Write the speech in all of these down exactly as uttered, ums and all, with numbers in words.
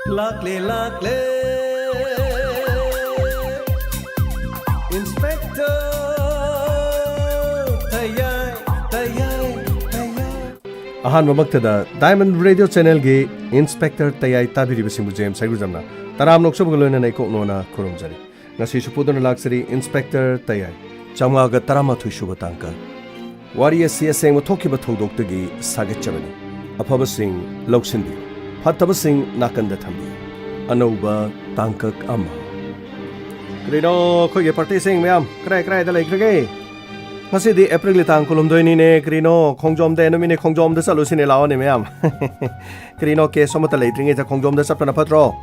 ꯂꯥꯛꯂꯦ ꯂꯥꯛꯂꯦ Inspector ꯇꯌꯥꯏ ꯇꯌꯥꯏ ꯇꯌꯥꯏ꯫ ꯑꯍꯥꯟꯕꯃꯛꯇꯗ Diamond Radio Channelꯒꯤ Inspector ꯇꯌꯥꯏ ꯇꯥꯕꯤꯔꯤꯕꯁꯤꯡꯕꯨ ꯖꯦꯝꯁ ꯍꯩꯒ꯭ꯔꯨꯖꯝꯅ ꯇꯔꯥꯝꯅ ꯑꯣꯛꯆꯕꯒ ꯂꯣꯏꯅꯅ ꯏꯀꯣꯛ ꯅꯣꯟꯅ ꯈꯨꯔꯨꯝꯖꯔꯤ꯫ ꯉꯁꯤꯁꯨ ꯄꯨꯗꯨꯅ ꯂꯥꯛꯆꯔꯤ Inspector ꯇꯌꯥꯏ꯫ ꯆꯥꯝꯃꯉꯥꯒ ꯇꯔꯥꯃꯥꯊꯣꯏ ꯁꯨꯕ ꯇꯥꯡꯀꯛ꯫ ꯋꯥꯔꯤ ꯑꯁꯤ ꯑꯁꯦꯡꯕ ꯊꯣꯛꯈꯤꯕ ꯊꯧꯗꯣꯛꯇꯒꯤ ꯁꯥꯒꯠꯆꯕꯅꯤ꯫ ꯑꯐꯕꯁꯤꯡ ꯂꯧꯁꯤꯟꯕꯤꯌꯨ, ꯐꯠꯇꯕꯁꯤꯡ ꯅꯥꯀꯟꯗ ꯊꯝꯕꯤꯌꯨ꯫ ꯑꯅꯧꯕ ꯇꯥꯡꯀꯛ ꯑꯃ꯫ ꯀꯔꯤꯅꯣ ꯑꯩꯈꯣꯏꯒꯤ ꯄꯥꯔꯇꯤꯁꯤꯡ ꯃꯌꯥꯝ ꯀꯔꯥꯏ ꯀꯔꯥꯏꯗ ꯂꯩꯈ꯭ꯔꯒꯦ? ꯉꯁꯤꯗꯤ ꯑꯦꯄ꯭ꯔꯤꯜꯒꯤ ꯇꯥꯡ ꯀꯨꯟꯍꯨꯝꯗꯣꯏꯅꯤꯅꯦ꯫ ꯀꯔꯤꯅꯣ ꯈꯣꯡꯖꯣꯝꯗ ꯅꯨꯃꯤꯠꯅꯦ, ꯈꯣꯡꯖꯣꯝꯗ ꯆꯠꯂꯨꯁꯤꯅꯦ, ꯂꯥꯛꯑꯣꯅꯦ ꯃꯌꯥꯝ꯫ ꯀꯔꯤꯅꯣ ꯀꯦꯁ ꯑꯃꯠꯇ ꯂꯩꯇ꯭ꯔꯤꯉꯩꯗ ꯈꯣꯡꯖꯣꯝꯗ ꯆꯠꯄꯅ ꯐꯠꯇ꯭ꯔꯣ?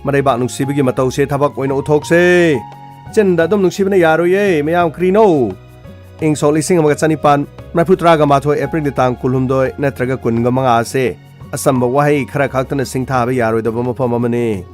ꯃꯔꯩꯕꯥꯛ ꯅꯨꯡꯁꯤꯕꯒꯤ ꯃꯇꯧꯁꯦ ꯊꯕꯛ ꯑꯣꯏꯅ ꯎꯠꯊꯣꯛꯁꯦ꯫ ꯆꯤꯟꯗ ꯑꯗꯨꯝ ꯅꯨꯡꯁꯤꯕꯅ ꯌꯥꯔꯣꯏꯌꯦ ꯃꯌꯥꯝ꯫ ꯀꯔꯤꯅꯣ? ꯏꯪ ꯁꯣꯛ ꯂꯤꯁꯤꯡ ꯑꯃꯒ ꯆꯅꯤꯄꯥꯟ ꯃꯔꯤꯐꯨ ꯇꯔꯥꯒ ꯃꯥꯊꯣꯏ ꯑꯦꯄ꯭ꯔꯤꯜꯒꯤ ꯇꯥꯡ ꯀꯨꯟꯍꯨꯝꯗꯣꯏ ꯅꯠꯇ꯭ꯔꯒ ꯀꯨꯟꯒ ꯃꯉꯥ ꯑꯁꯦ ꯑꯆꯝꯕ ꯋꯥꯍꯩ ꯈꯔ ꯈꯛꯇꯅ ꯁꯤꯡꯊꯥꯕ ꯌꯥꯔꯣꯏꯗꯕ ꯃꯐꯝ ꯑꯃꯅꯤ꯫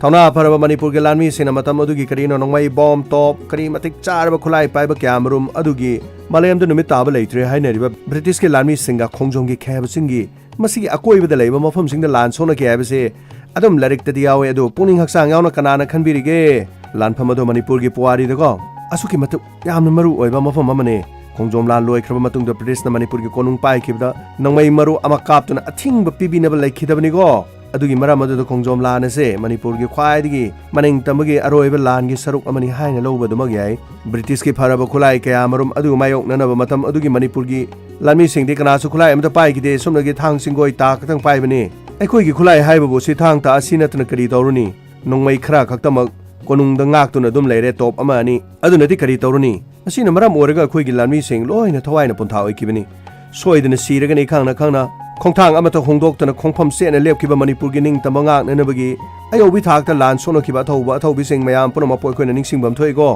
ꯊꯧꯅꯥ ꯐꯔꯕ ꯃꯅꯤꯄꯨꯔꯒꯤ ꯂꯥꯟꯃꯤꯁꯤꯡꯅ ꯃꯇꯝ ꯑꯗꯨꯒꯤ ꯀꯔꯤꯅꯣ ꯅꯣꯡꯃꯩ, ꯕꯣꯝ, ꯇꯣꯞ, ꯀꯔꯤ ꯃꯇꯤꯛ ꯆꯥꯔꯕ ꯈꯨꯠꯂꯥꯏ ꯄꯥꯏꯕ ꯀꯌꯥꯃꯔꯨꯝ ꯑꯗꯨꯒꯤ ꯃꯥꯂꯦꯝꯗ ꯅꯨꯃꯤꯠ ꯇꯥꯕ ꯂꯩꯇ꯭ꯔꯦ ꯍꯥꯏꯅꯔꯤꯕ ꯕ꯭ꯔꯤꯇꯤꯁꯀꯤ ꯂꯥꯟꯃꯤꯁꯤꯡꯒ ꯈꯣꯡꯖꯣꯝꯒꯤ ꯈꯦꯕꯁꯤꯡꯒꯤ ꯃꯁꯤꯒꯤ ꯑꯀꯣꯏꯕꯗ ꯂꯩꯕ ꯃꯐꯝꯁꯤꯡꯗ ꯂꯥꯟ ꯁꯣꯛꯅꯈꯤ ꯍꯥꯏꯕꯁꯦ ꯑꯗꯨꯝ ꯂꯥꯏꯔꯤꯛꯇꯗꯤ ꯌꯥꯎꯋꯦ, ꯑꯗꯨ ꯄꯨꯛꯅꯤꯡ ꯍꯛꯆꯥꯡ ꯌꯥꯎꯅ ꯀꯅꯥꯅ ꯈꯟꯕꯤꯔꯤꯒꯦ? ꯂꯥꯟꯐꯝ ꯑꯗꯣ ꯃꯅꯤꯄꯨꯔꯒꯤ ꯄꯨꯋꯥꯔꯤꯗꯀꯣ ꯑꯁꯨꯛꯀꯤ ꯃꯇꯤꯛ ꯌꯥꯝꯅ ꯃꯔꯨ ꯑꯣꯏꯕ ꯃꯐꯝ ꯑꯃꯅꯤ꯫ ꯈꯣꯡꯖꯣꯝ ꯂꯥꯟ ꯂꯣꯏꯈ꯭ꯔꯕ ꯃꯇꯨꯡꯗ ꯕ꯭ꯔꯤꯇꯤꯁꯅ ꯃꯅꯤꯄꯨꯔꯒꯤ ꯀꯣꯅꯨꯡ ꯄꯥꯏꯈꯤꯕꯗ ꯅꯣꯡꯃꯩ ꯃꯔꯨ ꯑꯃ ꯀꯥꯞꯇꯨꯅ ꯑꯊꯤꯡꯕ ꯄꯤꯕꯤꯅꯕ ꯂꯩꯈꯤꯗꯕꯅꯤꯀꯣ꯫ ꯑꯗꯨꯒꯤ ꯃꯔꯝ ꯑꯗꯨꯗ ꯈꯣꯡꯖꯣꯝ ꯂꯥꯟ ꯑꯁꯦ ꯃꯅꯤꯄꯨꯔꯒꯤ ꯈ꯭ꯋꯥꯏꯗꯒꯤ ꯃꯅꯤꯡ ꯇꯝꯕꯒꯤ ꯑꯔꯣꯏꯕ ꯂꯥꯟꯒꯤ ꯁꯔꯨꯛ ꯑꯃꯅꯤ ꯍꯥꯏꯅ ꯂꯧꯕ ꯑꯗꯨꯃꯛ ꯌꯥꯏ꯫ ꯕ꯭ꯔꯤꯇꯤꯁꯀꯤ ꯐꯔꯕ ꯈꯨꯠꯂꯥꯏ ꯀꯌꯥ ꯃꯔꯨꯝ ꯑꯗꯨ ꯃꯥꯌꯣꯛꯅꯅꯕ ꯃꯇꯝ ꯑꯗꯨꯒꯤ ꯃꯅꯤꯄꯨꯔꯒꯤ ꯂꯥꯟꯃꯤꯁꯤꯡꯗꯤ ꯀꯅꯥꯁꯨ ꯈꯨꯠꯂꯥꯏ ꯑꯃꯠꯇ ꯄꯥꯏꯈꯤꯗꯦ꯫ ꯁꯨꯞꯅꯒꯤ ꯊꯥꯡ ꯆꯤꯡꯒꯣꯏ ꯇꯥ ꯈꯛꯇꯪ ꯄꯥꯏꯕꯅꯤ꯫ ꯑꯩꯈꯣꯏꯒꯤ ꯈꯨꯠꯂꯥꯏ ꯍꯥꯏꯕꯕꯨ ꯁꯤ ꯊꯥꯡ ꯇꯥ ꯑꯁꯤ ꯅꯠꯇꯅ ꯀꯔꯤ ꯇꯧꯔꯨꯅꯤ? ꯅꯣꯡꯃꯩ ꯈꯔ ꯈꯛꯇꯃꯛ ꯀꯣꯅꯨꯡꯗ ꯉꯥꯛꯇꯨꯅ ꯑꯗꯨꯝ ꯂꯩꯔꯦ, ꯇꯣꯞ ꯑꯃ ꯑꯅꯤ꯫ ꯑꯗꯨꯅꯗꯤ ꯀꯔꯤ ꯇꯧꯔꯨꯅꯤ? ꯑꯁꯤꯅ ꯃꯔꯝ ꯑꯣꯏꯔꯒ ꯑꯩꯈꯣꯏꯒꯤ ꯂꯥꯟꯃꯤꯁꯤꯡ ꯂꯣꯏꯅ ꯊꯋꯥꯏꯅ ꯄꯣꯟꯊꯥ ꯑꯣꯏꯈꯤꯕꯅꯤ꯫ ꯁꯣꯏꯗꯅ ꯁꯤꯔꯒꯅꯤ ꯈꯪꯅ ꯈꯪꯅ ꯈꯣꯡꯊꯥꯡ ꯑꯃꯠꯇ ꯍꯣꯡꯗꯣꯛꯇꯅ ꯈꯣꯡꯐꯝ ꯆꯦꯠꯅ ꯂꯦꯞꯈꯤꯕ ꯃꯅꯤꯄꯨꯔꯒꯤ ꯅꯤꯡꯇꯝꯕ ꯉꯥꯛꯅꯅꯕꯒꯤ ꯑꯌꯧꯕꯤ ꯊꯥꯛꯇ ꯂꯥꯟ ꯁꯣꯛꯅꯈꯤꯕ ꯑꯊꯧꯕ ꯑꯊꯧꯕꯤꯁꯤꯡ ꯃꯌꯥꯝ ꯄꯨꯝꯅꯃꯛꯄꯨ ꯑꯩꯈꯣꯏꯅ ꯅꯤꯡꯁꯤꯡꯕ ꯑꯃ ꯊꯣꯛꯏꯀꯣ꯫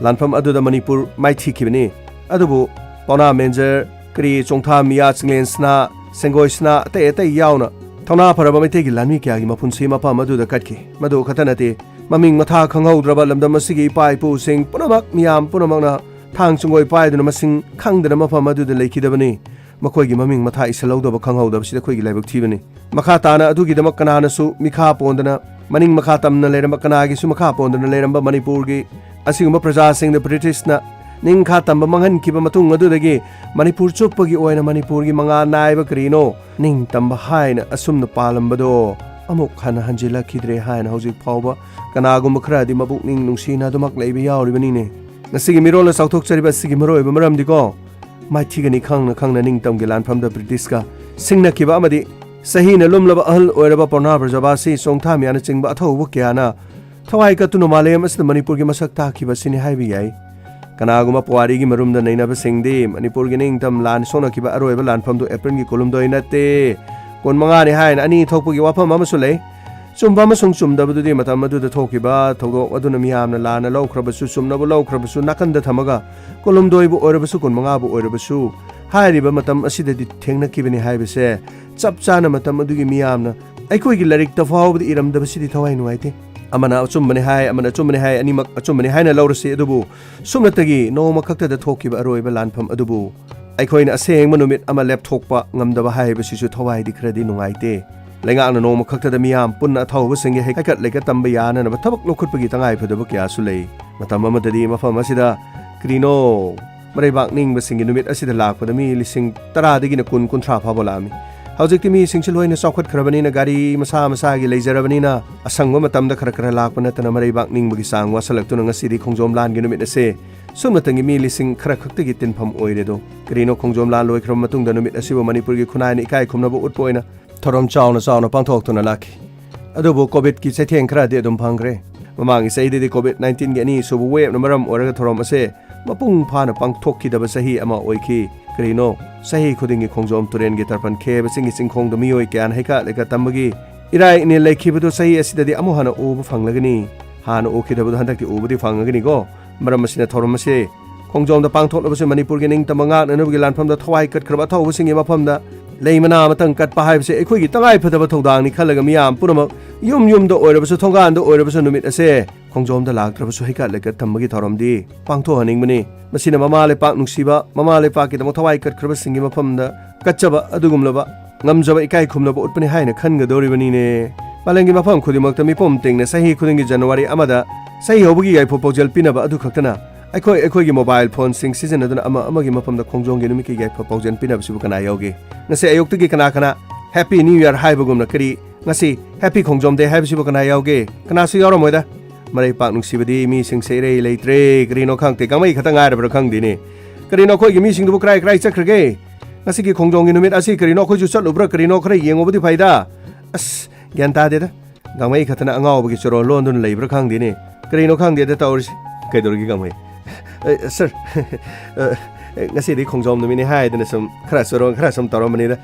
ꯂꯥꯟꯐꯝ ꯑꯗꯨꯗ ꯃꯅꯤꯄꯨꯔ ꯃꯥꯏꯊꯤꯈꯤꯕꯅꯤ꯫ ꯑꯗꯨꯕꯨ ꯄꯥꯎꯅꯥ ꯃꯦꯟꯖꯔ, ꯀꯔꯤ, ꯆꯣꯡꯊꯥ ꯃꯤꯌꯥ, ꯆꯤꯡꯂꯦꯟꯁꯅꯥ, ꯁꯦꯡꯒꯣꯏꯁꯅꯥ, ꯑꯇꯩ ꯑꯇꯩ ꯌꯥꯎꯅ ꯊꯧꯅꯥ ꯐꯔꯕ ꯃꯩꯇꯩꯒꯤ ꯂꯥꯟꯃꯤ ꯀꯌꯥꯒꯤ ꯃꯄꯨꯟꯁꯤ ꯃꯐꯝ ꯑꯗꯨꯗ ꯀꯠꯈꯤ꯫ ꯃꯗꯨ ꯈꯛꯇ ꯅꯠꯇꯦ, ꯃꯃꯤꯡ ꯃꯊꯥ ꯈꯪꯍꯧꯗ꯭ꯔꯕ ꯂꯝꯗꯝ ꯑꯁꯤꯒꯤ ꯏꯄꯥ ꯏꯄꯨꯁꯤꯡ ꯄꯨꯝꯅꯃꯛ, ꯃꯤꯌꯥꯝ ꯄꯨꯝꯅꯃꯛꯅ ꯊꯥꯡ ꯆꯤꯡꯒꯣꯏ ꯄꯥꯏꯗꯨꯅ ꯃꯁꯤꯡ ꯈꯪꯗꯅ ꯃꯐꯝ ꯑꯗꯨꯗ ꯂꯩꯈꯤꯗꯕꯅꯤ꯫ ꯃꯈꯣꯏꯒꯤ ꯃꯃꯤꯡ ꯃꯊꯥ ꯏꯁꯜꯍꯧꯗꯕ, ꯈꯪꯍꯧꯗꯕꯁꯤꯗ ꯑꯩꯈꯣꯏꯒꯤ ꯂꯥꯏꯕꯛ ꯊꯤꯕꯅꯤ꯫ ꯃꯈꯥ ꯇꯥꯅ ꯑꯗꯨꯒꯤꯗꯃꯛ ꯀꯅꯥꯅꯁꯨ ꯃꯤꯈꯥ ꯄꯣꯟꯗꯅ, ꯃꯅꯤꯡ ꯃꯈꯥ ꯇꯝꯅ ꯂꯩꯔꯝꯕ, ꯀꯅꯥꯒꯤꯁꯨ ꯃꯈꯥ ꯄꯣꯟꯗꯅ ꯂꯩꯔꯝꯕ ꯃꯅꯤꯄꯨꯔꯒꯤ ꯑꯁꯤꯒꯨꯝꯕ ꯄ꯭ꯔꯖꯥꯁꯤꯡꯗ ꯕ꯭ꯔꯤꯇꯤꯁꯅ ꯅꯤꯡꯈꯥ ꯇꯝꯕ ꯃꯥꯡꯍꯟꯈꯤꯕ ꯃꯇꯨꯡ ꯑꯗꯨꯗꯒꯤ ꯃꯅꯤꯄꯨꯔ ꯆꯨꯞꯄꯒꯤ ꯑꯣꯏꯅ ꯃꯅꯤꯄꯨꯔꯒꯤ ꯃꯉꯥꯜ ꯅꯥꯏꯕ ꯀꯔꯤꯅꯣ ꯅꯤꯡꯇꯝꯕ ꯍꯥꯏꯅ ꯑꯁꯨꯝꯅ ꯄꯥꯜꯂꯝꯕꯗꯣ ꯑꯃꯨꯛ ꯍꯟꯅ ꯍꯟꯖꯤꯜꯂꯛꯈꯤꯗ꯭ꯔꯦ ꯍꯥꯏꯅ ꯍꯧꯖꯤꯛ ꯐꯥꯎꯕ ꯀꯅꯥꯒꯨꯝꯕ ꯈꯔꯗꯤ ꯃꯄꯨꯛꯅꯤꯡ ꯅꯨꯡꯁꯤꯅ ꯑꯗꯨꯃꯛ ꯂꯩꯕ ꯌꯥꯎꯔꯤꯕꯅꯤꯅꯦ꯫ ꯉꯁꯤꯒꯤ ꯃꯤꯔꯣꯜꯅ ꯆꯥꯎꯊꯣꯛꯆꯔꯤꯕ ꯑꯁꯤꯒꯤ ꯃꯔꯨꯑꯣꯏꯕ ꯃꯔꯝꯗꯤꯀꯣ, ꯃꯥꯏꯊꯤꯒꯅꯤ ꯈꯪꯅ ꯈꯪꯅ ꯅꯤꯡꯇꯝꯒꯤ ꯂꯥꯟꯐꯝꯗ ꯕ꯭ꯔꯤꯇꯤꯁꯀ ꯁꯤꯡꯅꯈꯤꯕ ꯑꯃꯗꯤ ꯆꯍꯤꯅ ꯂꯨꯝꯂꯕ ꯑꯍꯜ ꯑꯣꯏꯔꯕ ꯄꯥꯎꯅꯥ ꯕ꯭ꯔꯖꯕꯥꯁꯤ ꯆꯣꯡꯊꯥꯃꯤꯌꯥꯅꯆꯤꯡꯕ ꯑꯊꯧꯕ ꯀꯌꯥꯅ ꯊꯋꯥꯏ ꯀꯠꯇꯨꯅ ꯃꯥꯂꯦꯝ ꯑꯁꯤꯗ ꯃꯅꯤꯄꯨꯔꯒꯤ ꯃꯁꯛ ꯇꯥꯛꯈꯤꯕ ꯑꯁꯤꯅꯤ ꯍꯥꯏꯕ ꯌꯥꯏ꯫ ꯀꯅꯥꯒꯨꯝꯕ ꯄꯨꯋꯥꯔꯤꯒꯤ ꯃꯔꯨꯝꯗ ꯅꯩꯅꯕꯁꯤꯡꯗꯤ ꯃꯅꯤꯄꯨꯔꯒꯤ ꯅꯤꯡꯇꯝ ꯂꯥꯟ ꯁꯣꯛꯅꯈꯤꯕ ꯑꯔꯣꯏꯕ ꯂꯥꯟꯐꯝꯗꯨ ꯑꯦꯄ꯭ꯔꯤꯜꯒꯤ ꯀꯨꯟꯍꯨꯝꯗꯣꯏ ꯅꯠꯇꯦ, ꯀꯨꯟꯃꯉꯥꯅꯤ ꯍꯥꯏꯅ ꯑꯅꯤ ꯊꯣꯛꯄꯒꯤ ꯋꯥꯐꯝ ꯑꯃꯁꯨ ꯂꯩ꯫ ꯆꯨꯝꯕ ꯑꯃꯁꯨꯡ ꯆꯨꯝꯗꯕꯗꯨꯗꯤ ꯃꯇꯝ ꯑꯗꯨꯗ ꯊꯣꯛꯈꯤꯕ ꯊꯧꯗꯣꯛ ꯑꯗꯨꯅ ꯃꯤꯌꯥꯝꯅ ꯂꯥꯟꯅ ꯂꯧꯈ꯭ꯔꯕꯁꯨ, ꯆꯨꯝꯅꯕꯨ ꯂꯧꯈ꯭ꯔꯕꯁꯨ, ꯅꯥꯀꯟꯗ ꯊꯝꯃꯒ ꯀꯨꯟꯍꯨꯝꯗꯣꯏꯕꯨ ꯑꯣꯏꯔꯕꯁꯨ, ꯀꯨꯟꯃꯉꯥꯕꯨ ꯑꯣꯏꯔꯕꯁꯨ, ꯍꯥꯏꯔꯤꯕ ꯃꯇꯝ ꯑꯁꯤꯗꯗꯤ ꯊꯦꯡꯅꯈꯤꯕꯅꯤ ꯍꯥꯏꯕꯁꯦ ꯆꯞ ꯆꯥꯅ ꯃꯇꯝ ꯑꯗꯨꯒꯤ ꯃꯤꯌꯥꯝꯅ ꯑꯩꯈꯣꯏꯒꯤ ꯂꯥꯏꯔꯤꯛꯇ ꯐꯥꯎꯕꯗ ꯏꯔꯝꯗꯕꯁꯤꯗꯤ ꯊꯋꯥꯏ ꯅꯨꯡꯉꯥꯏꯇꯦ꯫ ꯑꯃꯅ ꯑꯆꯨꯝꯕꯅꯤ ꯍꯥꯏ, ꯑꯃꯅ ꯑꯆꯨꯝꯕꯅꯤ ꯍꯥꯏ, ꯑꯅꯤꯃꯛ ꯑꯆꯨꯝꯕꯅꯤ ꯍꯥꯏꯅ ꯂꯧꯔꯁꯤ꯫ ꯑꯗꯨꯕꯨ ꯁꯨꯞꯅꯇꯒꯤ ꯅꯣꯡꯃ ꯈꯛꯇꯗ ꯊꯣꯛꯈꯤꯕ ꯑꯔꯣꯏꯕ ꯂꯥꯟꯐꯝ ꯑꯗꯨꯕꯨ ꯑꯩꯈꯣꯏꯅ ꯑꯁꯦꯡꯕ ꯅꯨꯃꯤꯠ ꯑꯃ ꯂꯦꯞꯊꯣꯛꯄ ꯉꯝꯗꯕ ꯍꯥꯏꯕꯁꯤꯁꯨ ꯊꯋꯥꯏꯗꯤ ꯈꯔꯗꯤ ꯅꯨꯡꯉꯥꯏꯇꯦ꯫ ꯂꯩꯉꯥꯛꯅ ꯅꯣꯡꯃ ꯈꯛꯇꯗ ꯃꯤꯌꯥꯝ ꯄꯨꯟꯅ ꯑꯊꯧꯕꯁꯤꯡꯒꯤ ꯍꯩꯀꯠ ꯂꯩꯀꯠ ꯇꯝꯕ ꯌꯥꯅꯅꯕ ꯊꯕꯛ ꯂꯧꯈꯠꯄꯒꯤ ꯇꯉꯥꯏꯐꯗꯕ ꯀꯌꯥꯁꯨ ꯂꯩ꯫ ꯃꯇꯝ ꯑꯃꯗꯗꯤ ꯃꯐꯝ ꯑꯁꯤꯗ ꯀꯔꯤꯅꯣ ꯃꯔꯩꯕꯥꯛ ꯅꯤꯡꯕꯁꯤꯡꯒꯤ ꯅꯨꯃꯤꯠ ꯑꯁꯤꯗ ꯂꯥꯛꯄꯗ ꯃꯤ ꯂꯤꯁꯤꯡ ꯇꯔꯥꯗꯒꯤꯅ ꯀꯨꯟ, ꯀꯨꯟꯊ꯭ꯔꯥ ꯐꯥꯎꯕ ꯂꯥꯛꯑꯝꯃꯤ꯫ ꯍꯧꯖꯤꯛꯇꯤ ꯃꯤꯁꯤꯡꯁꯨ ꯂꯣꯏꯅ ꯆꯥꯎꯈꯠꯈ꯭ꯔꯕꯅꯤꯅ, ꯒꯥꯔꯤ ꯃꯁꯥ ꯃꯁꯥꯒꯤ ꯂꯩꯖꯔꯕꯅꯤꯅ, ꯑꯁꯪꯕ ꯃꯇꯝꯗ ꯈꯔ ꯈꯔ ꯂꯥꯛꯄ ꯅꯠꯇꯅ ꯃꯔꯩꯕꯥꯛ ꯅꯤꯡꯕꯒꯤ ꯆꯥꯡ ꯋꯥꯠꯁꯜꯂꯛꯇꯨꯅ ꯉꯁꯤꯗꯤ ꯈꯣꯡꯖꯣꯝ ꯂꯥꯟꯒꯤ ꯅꯨꯃꯤꯠ ꯑꯁꯦ ꯁꯨꯞꯅꯇꯪꯒꯤ ꯃꯤ ꯂꯤꯁꯤꯡ ꯈꯔ ꯈꯛꯇꯒꯤ ꯇꯤꯟꯐꯝ ꯑꯣꯏꯔꯦꯗꯣ꯫ ꯀꯔꯤꯅꯣ, ꯈꯣꯡꯖꯣꯝ ꯂꯥꯟ ꯂꯣꯏꯈ꯭ꯔꯕ ꯃꯇꯨꯡꯗ ꯅꯨꯃꯤꯠ ꯑꯁꯤꯕꯨ ꯃꯅꯤꯄꯨꯔꯒꯤ ꯈꯨꯟꯅꯥꯏꯅ ꯏꯀꯥꯏ ꯈꯨꯝꯅꯕ ꯎꯠꯄ ꯑꯣꯏꯅ ꯊꯧꯔꯝ ꯆꯥꯎꯅ ꯆꯥꯎꯅ ꯄꯥꯡꯊꯣꯛꯇꯨꯅ ꯂꯥꯛꯈꯤ꯫ ꯑꯗꯨꯕꯨ ꯀꯣꯚꯤꯗꯀꯤ ꯆꯩꯊꯦꯡ ꯈꯔꯗꯤ ꯑꯗꯨꯝ ꯐꯪꯈ꯭ꯔꯦ꯫ ꯃꯃꯥꯡꯒꯤ ꯆꯍꯤꯗꯗꯤ ꯀꯣꯚꯤꯗ ꯅꯥꯏꯟꯇꯤꯟꯒꯤ ꯑꯅꯤꯁꯨꯕ ꯋꯦꯕꯅ ꯃꯔꯝ ꯑꯣꯏꯔꯒ ꯊꯧꯔꯝ ꯑꯁꯦ ꯃꯄꯨꯡ ꯐꯥꯅ ꯄꯥꯡꯊꯣꯛꯈꯤꯗꯕ ꯆꯍꯤ ꯑꯃ ꯑꯣꯏꯈꯤ꯫ ꯀꯔꯤꯅꯣ, ꯆꯍꯤ ꯈꯨꯗꯤꯡꯒꯤ ꯈꯣꯡꯖꯣꯝ ꯇꯨꯔꯦꯜꯒꯤ ꯇꯔꯄꯟ ꯈꯦꯕ ꯆꯤꯡꯒꯤ ꯆꯤꯡꯈꯣꯡꯗ ꯃꯤꯑꯣꯏ ꯀꯌꯥꯅ ꯍꯩꯀꯠ ꯂꯩꯀꯠ ꯇꯝꯕꯒꯤ ꯏꯔꯥꯏ ꯏꯅꯤꯜ ꯂꯩꯈꯤꯕꯗꯨ ꯆꯍꯤ ꯑꯁꯤꯗꯗꯤ ꯑꯃꯨꯛ ꯍꯟꯅ ꯎꯕ ꯐꯪꯂꯒꯅꯤ? ꯍꯥꯟꯅ ꯎꯈꯤꯗꯕꯗꯨ ꯍꯟꯗꯛꯇꯤ ꯎꯕꯗꯤ ꯐꯪꯉꯒꯅꯤꯀꯣ꯫ ꯃꯔꯝ ꯑꯁꯤꯅ ꯊꯧꯔꯝ ꯑꯁꯤ ꯈꯣꯡꯖꯣꯝꯗ ꯄꯥꯡꯊꯣꯛꯂꯕꯁꯨ ꯃꯅꯤꯄꯨꯔꯒꯤ ꯅꯤꯡꯇꯝꯕ ꯉꯥꯛꯅꯅꯕꯒꯤ ꯂꯥꯟꯐꯝꯗ ꯊꯋꯥꯏ ꯀꯠꯈ꯭ꯔꯕ ꯑꯊꯧꯕꯁꯤꯡꯒꯤ ꯃꯐꯝꯗ ꯂꯩ ꯃꯅꯥ ꯑꯃꯇꯪ ꯀꯠꯄ ꯍꯥꯏꯕꯁꯤ ꯑꯩꯈꯣꯏꯒꯤ ꯇꯉꯥꯏꯐꯗꯕ ꯊꯧꯗꯥꯡꯅꯤ ꯈꯜꯂꯒ ꯃꯤꯌꯥꯝ ꯄꯨꯝꯅꯃꯛ ꯌꯨꯝ ꯌꯨꯝꯗ ꯑꯣꯏꯔꯕꯁꯨ, ꯊꯣꯡꯒꯥꯟꯗ ꯑꯣꯏꯔꯕꯁꯨ ꯅꯨꯃꯤꯠ ꯑꯁꯦ ꯈꯣꯡꯖꯣꯝꯗ ꯂꯥꯛꯇ꯭ꯔꯕꯁꯨ ꯍꯩꯀꯠ ꯂꯩꯀꯠ ꯊꯝꯕꯒꯤ ꯊꯧꯔꯝꯗꯤ ꯄꯥꯡꯊꯣꯛꯍꯟꯅꯤꯡꯕꯅꯤ꯫ ꯃꯁꯤꯅ ꯃꯃꯥ ꯂꯩꯄꯥꯛ ꯅꯨꯡꯁꯤꯕ, ꯃꯃꯥ ꯂꯩꯄꯥꯛꯀꯤꯗꯃꯛ ꯊꯋꯥꯏ ꯀꯠꯈ꯭ꯔꯕꯁꯤꯡꯒꯤ ꯃꯐꯝꯗ ꯀꯠꯆꯕ ꯑꯗꯨꯒꯨꯝꯂꯕ ꯉꯝꯖꯕ ꯏꯀꯥꯏ ꯈꯨꯝꯅꯕ ꯎꯠꯄꯅꯤ ꯍꯥꯏꯅ ꯈꯟꯒꯗꯧꯔꯤꯕꯅꯤꯅꯦ꯫ ꯃꯥꯂꯦꯝꯒꯤ ꯃꯐꯝ ꯈꯨꯗꯤꯡꯃꯛꯇ ꯃꯤꯄꯨꯝ ꯇꯤꯡꯅ ꯆꯍꯤ ꯈꯨꯗꯤꯡꯒꯤ ꯖꯅꯋꯥꯔꯤ ꯑꯃꯗ ꯆꯍꯤ ꯍꯧꯕꯒꯤ ꯌꯥꯏꯐ ꯄꯥꯎꯖꯦꯜ ꯄꯤꯅꯕ ꯑꯗꯨ ꯈꯛꯇꯅ ꯑꯩꯈꯣꯏ ꯑꯩꯈꯣꯏꯒꯤ ꯃꯣꯕꯥꯏꯜ ꯐꯣꯟꯁꯤꯡ ꯁꯤꯖꯤꯟꯅꯗꯨꯅ ꯑꯃ ꯑꯃꯒꯤ ꯃꯐꯝꯗ ꯈꯣꯡꯖꯣꯝꯒꯤ ꯅꯨꯃꯤꯠꯀꯤ ꯌꯥꯏꯐ ꯄꯥꯎꯖꯦꯜ ꯄꯤꯅꯕꯁꯤꯕꯨ ꯀꯅꯥ ꯌꯥꯎꯒꯦ? ꯉꯁꯤ ꯑꯌꯨꯛꯇꯒꯤ ꯀꯅꯥ ꯀꯅꯥ Happy New Year ꯍꯥꯏꯕꯒꯨꯝꯅ ꯀꯔꯤ ꯉꯁꯤ Happy ꯈꯣꯡꯖꯣꯝ Day ꯍꯥꯏꯕꯁꯤꯕꯨ ꯀꯅꯥ ꯌꯥꯎꯒꯦ? ꯀꯅꯥꯁꯨ ꯌꯥꯎꯔꯝꯃꯣꯏꯗ꯫ ꯃꯔꯩꯄꯥꯛ ꯅꯨꯡꯁꯤꯕꯗꯤ ꯃꯤꯁꯤꯡꯁꯦ ꯏꯔꯩ ꯂꯩꯇ꯭ꯔꯦ꯫ ꯀꯔꯤꯅꯣ ꯈꯪꯗꯦ, ꯒꯥꯡꯃꯩ ꯈꯛꯇ ꯉꯥꯏꯔꯕ꯭ꯔꯥ ꯈꯪꯗꯦꯅꯦ꯫ ꯀꯔꯤꯅꯣ ꯑꯩꯈꯣꯏꯒꯤ ꯃꯤꯁꯤꯡꯗꯨꯕꯨ ꯀꯔꯥꯏ ꯀꯔꯥꯏ ꯆꯠꯈ꯭ꯔꯒꯦ? ꯉꯁꯤꯒꯤ ꯈꯣꯡꯖꯣꯝꯒꯤ ꯅꯨꯃꯤꯠ ꯑꯁꯤ ꯀꯔꯤꯅꯣ? ꯑꯩꯈꯣꯏꯁꯨ ꯆꯠꯂꯨꯕ꯭ꯔꯥ ꯀꯔꯤꯅꯣ? ꯈꯔ ꯌꯦꯡꯉꯨꯕꯗꯤ ꯐꯩꯗ꯫ ꯑꯁ, ꯒ꯭ꯌꯥꯟ ꯇꯥꯗꯦꯗ꯫ ꯒꯥꯡꯃꯩ ꯈꯛꯇꯅ ꯑꯉꯥꯎꯕꯒꯤ ꯆꯣꯔꯣꯜ ꯂꯣꯟꯗꯨꯅ ꯂꯩꯕ꯭ꯔꯥ ꯈꯪꯗꯦꯅꯦ꯫ ꯀꯔꯤꯅꯣ ꯈꯪꯗꯦꯗ ꯇꯧꯔꯤꯁꯤ꯫ ꯀꯩꯗꯧꯔꯒꯦ ꯒꯥꯡꯃꯩ? ꯑꯦ, ꯁꯥꯔ, ꯑꯦ, ꯉꯁꯤꯗꯤ ꯈꯣꯡꯖꯣꯝ ꯅꯨꯃꯤꯠꯅꯤ ꯍꯥꯏꯗꯅ ꯁꯨꯝ ꯈꯔ ꯆꯣꯔꯣꯜ ꯈꯔ ꯁꯨꯝ ꯇꯧꯔꯝꯕꯅꯤꯗ꯫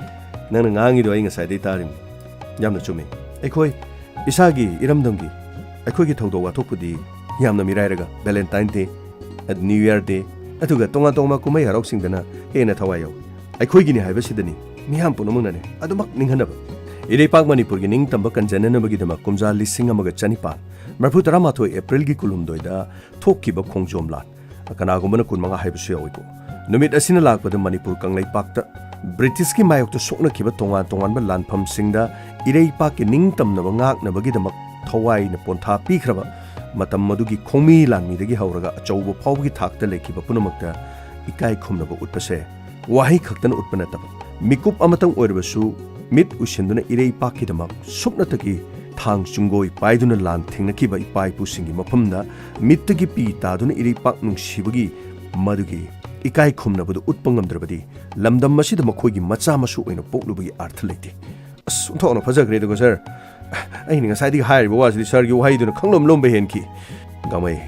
ꯅꯪꯅ ꯉꯥꯡꯉꯤꯗꯣ ꯑꯩ ꯉꯁꯥꯏꯗꯩ ꯇꯥꯔꯤꯃꯤ꯫ ꯌꯥꯝꯅ ꯆꯨꯝꯃꯤ꯫ ꯑꯩꯈꯣꯏ ꯏꯁꯥꯒꯤ ꯏꯔꯝꯗꯝꯒꯤ ꯑꯩꯈꯣꯏꯒꯤ ꯊꯧꯗꯣꯛ ꯋꯥꯊꯣꯛꯄꯨꯗꯤ ꯌꯥꯝꯅ ꯃꯤꯔꯥꯏꯔꯒ Valentine Day, New Year Day, ꯑꯗꯨꯒ ꯇꯣꯉꯥꯟ ꯇꯣꯉꯥꯟꯕ ꯀꯨꯝꯍꯩ ꯍꯔꯥꯎꯁꯤꯡꯗꯅ ꯍꯦꯟꯅ ꯊꯋꯥꯏ ꯌꯥꯎꯏ꯫ ꯑꯩꯈꯣꯏꯒꯤꯅꯤ ꯍꯥꯏꯕꯁꯤꯗꯅꯤ ꯃꯤꯌꯥꯝ ꯄꯨꯝꯅꯃꯛꯅꯅꯦ ꯑꯗꯨꯃꯛ ꯅꯤꯡꯍꯟꯅꯕ꯫ ꯏꯔꯩꯄꯥꯛ ꯃꯅꯤꯄꯨꯔꯒꯤ ꯅꯤꯡꯇꯝꯕ ꯀꯟꯖꯅꯅꯕꯒꯤꯗꯃꯛ ꯀꯨꯝꯖꯥ ꯂꯤꯁꯤꯡ ꯑꯃꯒ ꯆꯅꯤꯄꯥꯟ ꯃꯔꯤꯐꯨ ꯇꯔꯥꯃꯥꯊꯣꯏ April ꯒꯤ ꯀꯨꯟꯍꯨꯝꯗꯣꯏꯗ ꯊꯣꯛꯈꯤꯕ ꯈꯣꯡꯖꯣꯝ ꯂꯥꯟ, ꯀꯅꯥꯒꯨꯝꯕꯅ ꯀꯨꯟꯃꯉꯥ ꯍꯥꯏꯕꯁꯨ ꯌꯥꯎꯏꯀꯣ꯫ ꯅꯨꯃꯤꯠ ꯑꯁꯤꯅ ꯂꯥꯛꯄꯗ ꯃꯅꯤꯄꯨꯔ ꯀꯪꯂꯩꯄꯥꯛꯇ ꯕ꯭ꯔꯤꯇꯤꯁꯀꯤ ꯃꯥꯌꯣꯛꯇ ꯁꯣꯛꯅꯈꯤꯕ ꯇꯣꯉꯥꯟ ꯇꯣꯉꯥꯟꯕ ꯂꯥꯟꯐꯝꯁꯤꯡꯗ ꯏꯔꯩꯄꯥꯛꯀꯤ ꯅꯤꯡꯇꯝꯅꯕ ꯉꯥꯛꯅꯕꯒꯤꯗꯃꯛ ꯊꯋꯥꯏꯅ ꯄꯣꯟꯊꯥ ꯄꯤꯈ꯭ꯔꯕ ꯃꯇꯝ ꯑꯗꯨꯒꯤ ꯈꯣꯡꯃꯤ ꯂꯥꯟꯃꯤꯗꯒꯤ ꯍꯧꯔꯒ ꯑꯆꯧꯕ ꯐꯥꯎꯕꯒꯤ ꯊꯥꯛꯇ ꯂꯩꯈꯤꯕ ꯄꯨꯝꯅꯃꯛꯇ ꯏꯀꯥꯏ ꯈꯨꯝꯅꯕ ꯎꯠꯄꯁꯦ ꯋꯥꯍꯩ ꯈꯛꯇꯅ ꯎꯠꯄ ꯅꯠꯇꯕ, ꯃꯤꯀꯨꯞ ꯑꯃꯇꯪ ꯑꯣꯏꯔꯕꯁꯨ ꯃꯤꯠ ꯎꯏꯁꯤꯟꯗꯨꯅ ꯏꯔꯩꯄꯥꯛꯀꯤꯗꯃꯛ ꯁꯨꯞꯅꯇꯒꯤ ꯊꯥꯡ ꯆꯨꯡꯒꯣꯏ ꯄꯥꯏꯗꯨꯅ ꯂꯥꯟ ꯊꯦꯡꯅꯈꯤꯕ ꯏꯄꯥ ꯏꯄꯨꯁꯤꯡꯒꯤ ꯃꯐꯝꯗ ꯃꯤꯠꯇꯒꯤ ꯄꯤ ꯇꯥꯗꯨꯅ ꯏꯔꯩꯄꯥꯛ ꯅꯨꯡꯁꯤꯕꯒꯤ ꯃꯗꯨꯒꯤ ꯏꯀꯥꯏ ꯈꯨꯝꯅꯕꯗꯨ ꯎꯠꯄ ꯉꯝꯗ꯭ꯔꯕꯗꯤ ꯂꯝꯗꯝ ꯑꯁꯤꯗ ꯃꯈꯣꯏꯒꯤ ꯃꯆꯥ ꯃꯁꯨ ꯑꯣꯏꯅ ꯄꯣꯛꯂꯨꯕꯒꯤ ꯑꯥꯔꯊ ꯂꯩꯇꯦ꯫ ꯑꯁ, ꯑꯣꯟꯊꯣꯛꯅ ꯐꯖꯈ꯭ꯔꯦꯗꯀꯣ, ꯁꯥꯔ꯫ ꯑꯩꯅ ꯉꯁꯥꯏꯗꯒꯤ ꯍꯥꯏꯔꯤꯕ ꯋꯥꯁꯤꯗꯤ ꯁꯥꯔꯒꯤ ꯋꯥꯍꯩꯗꯨꯅ ꯈꯪꯂꯣꯝ ꯂꯣꯝꯕ ꯍꯦꯟꯈꯤ꯫ ꯒꯥꯡꯃꯩ,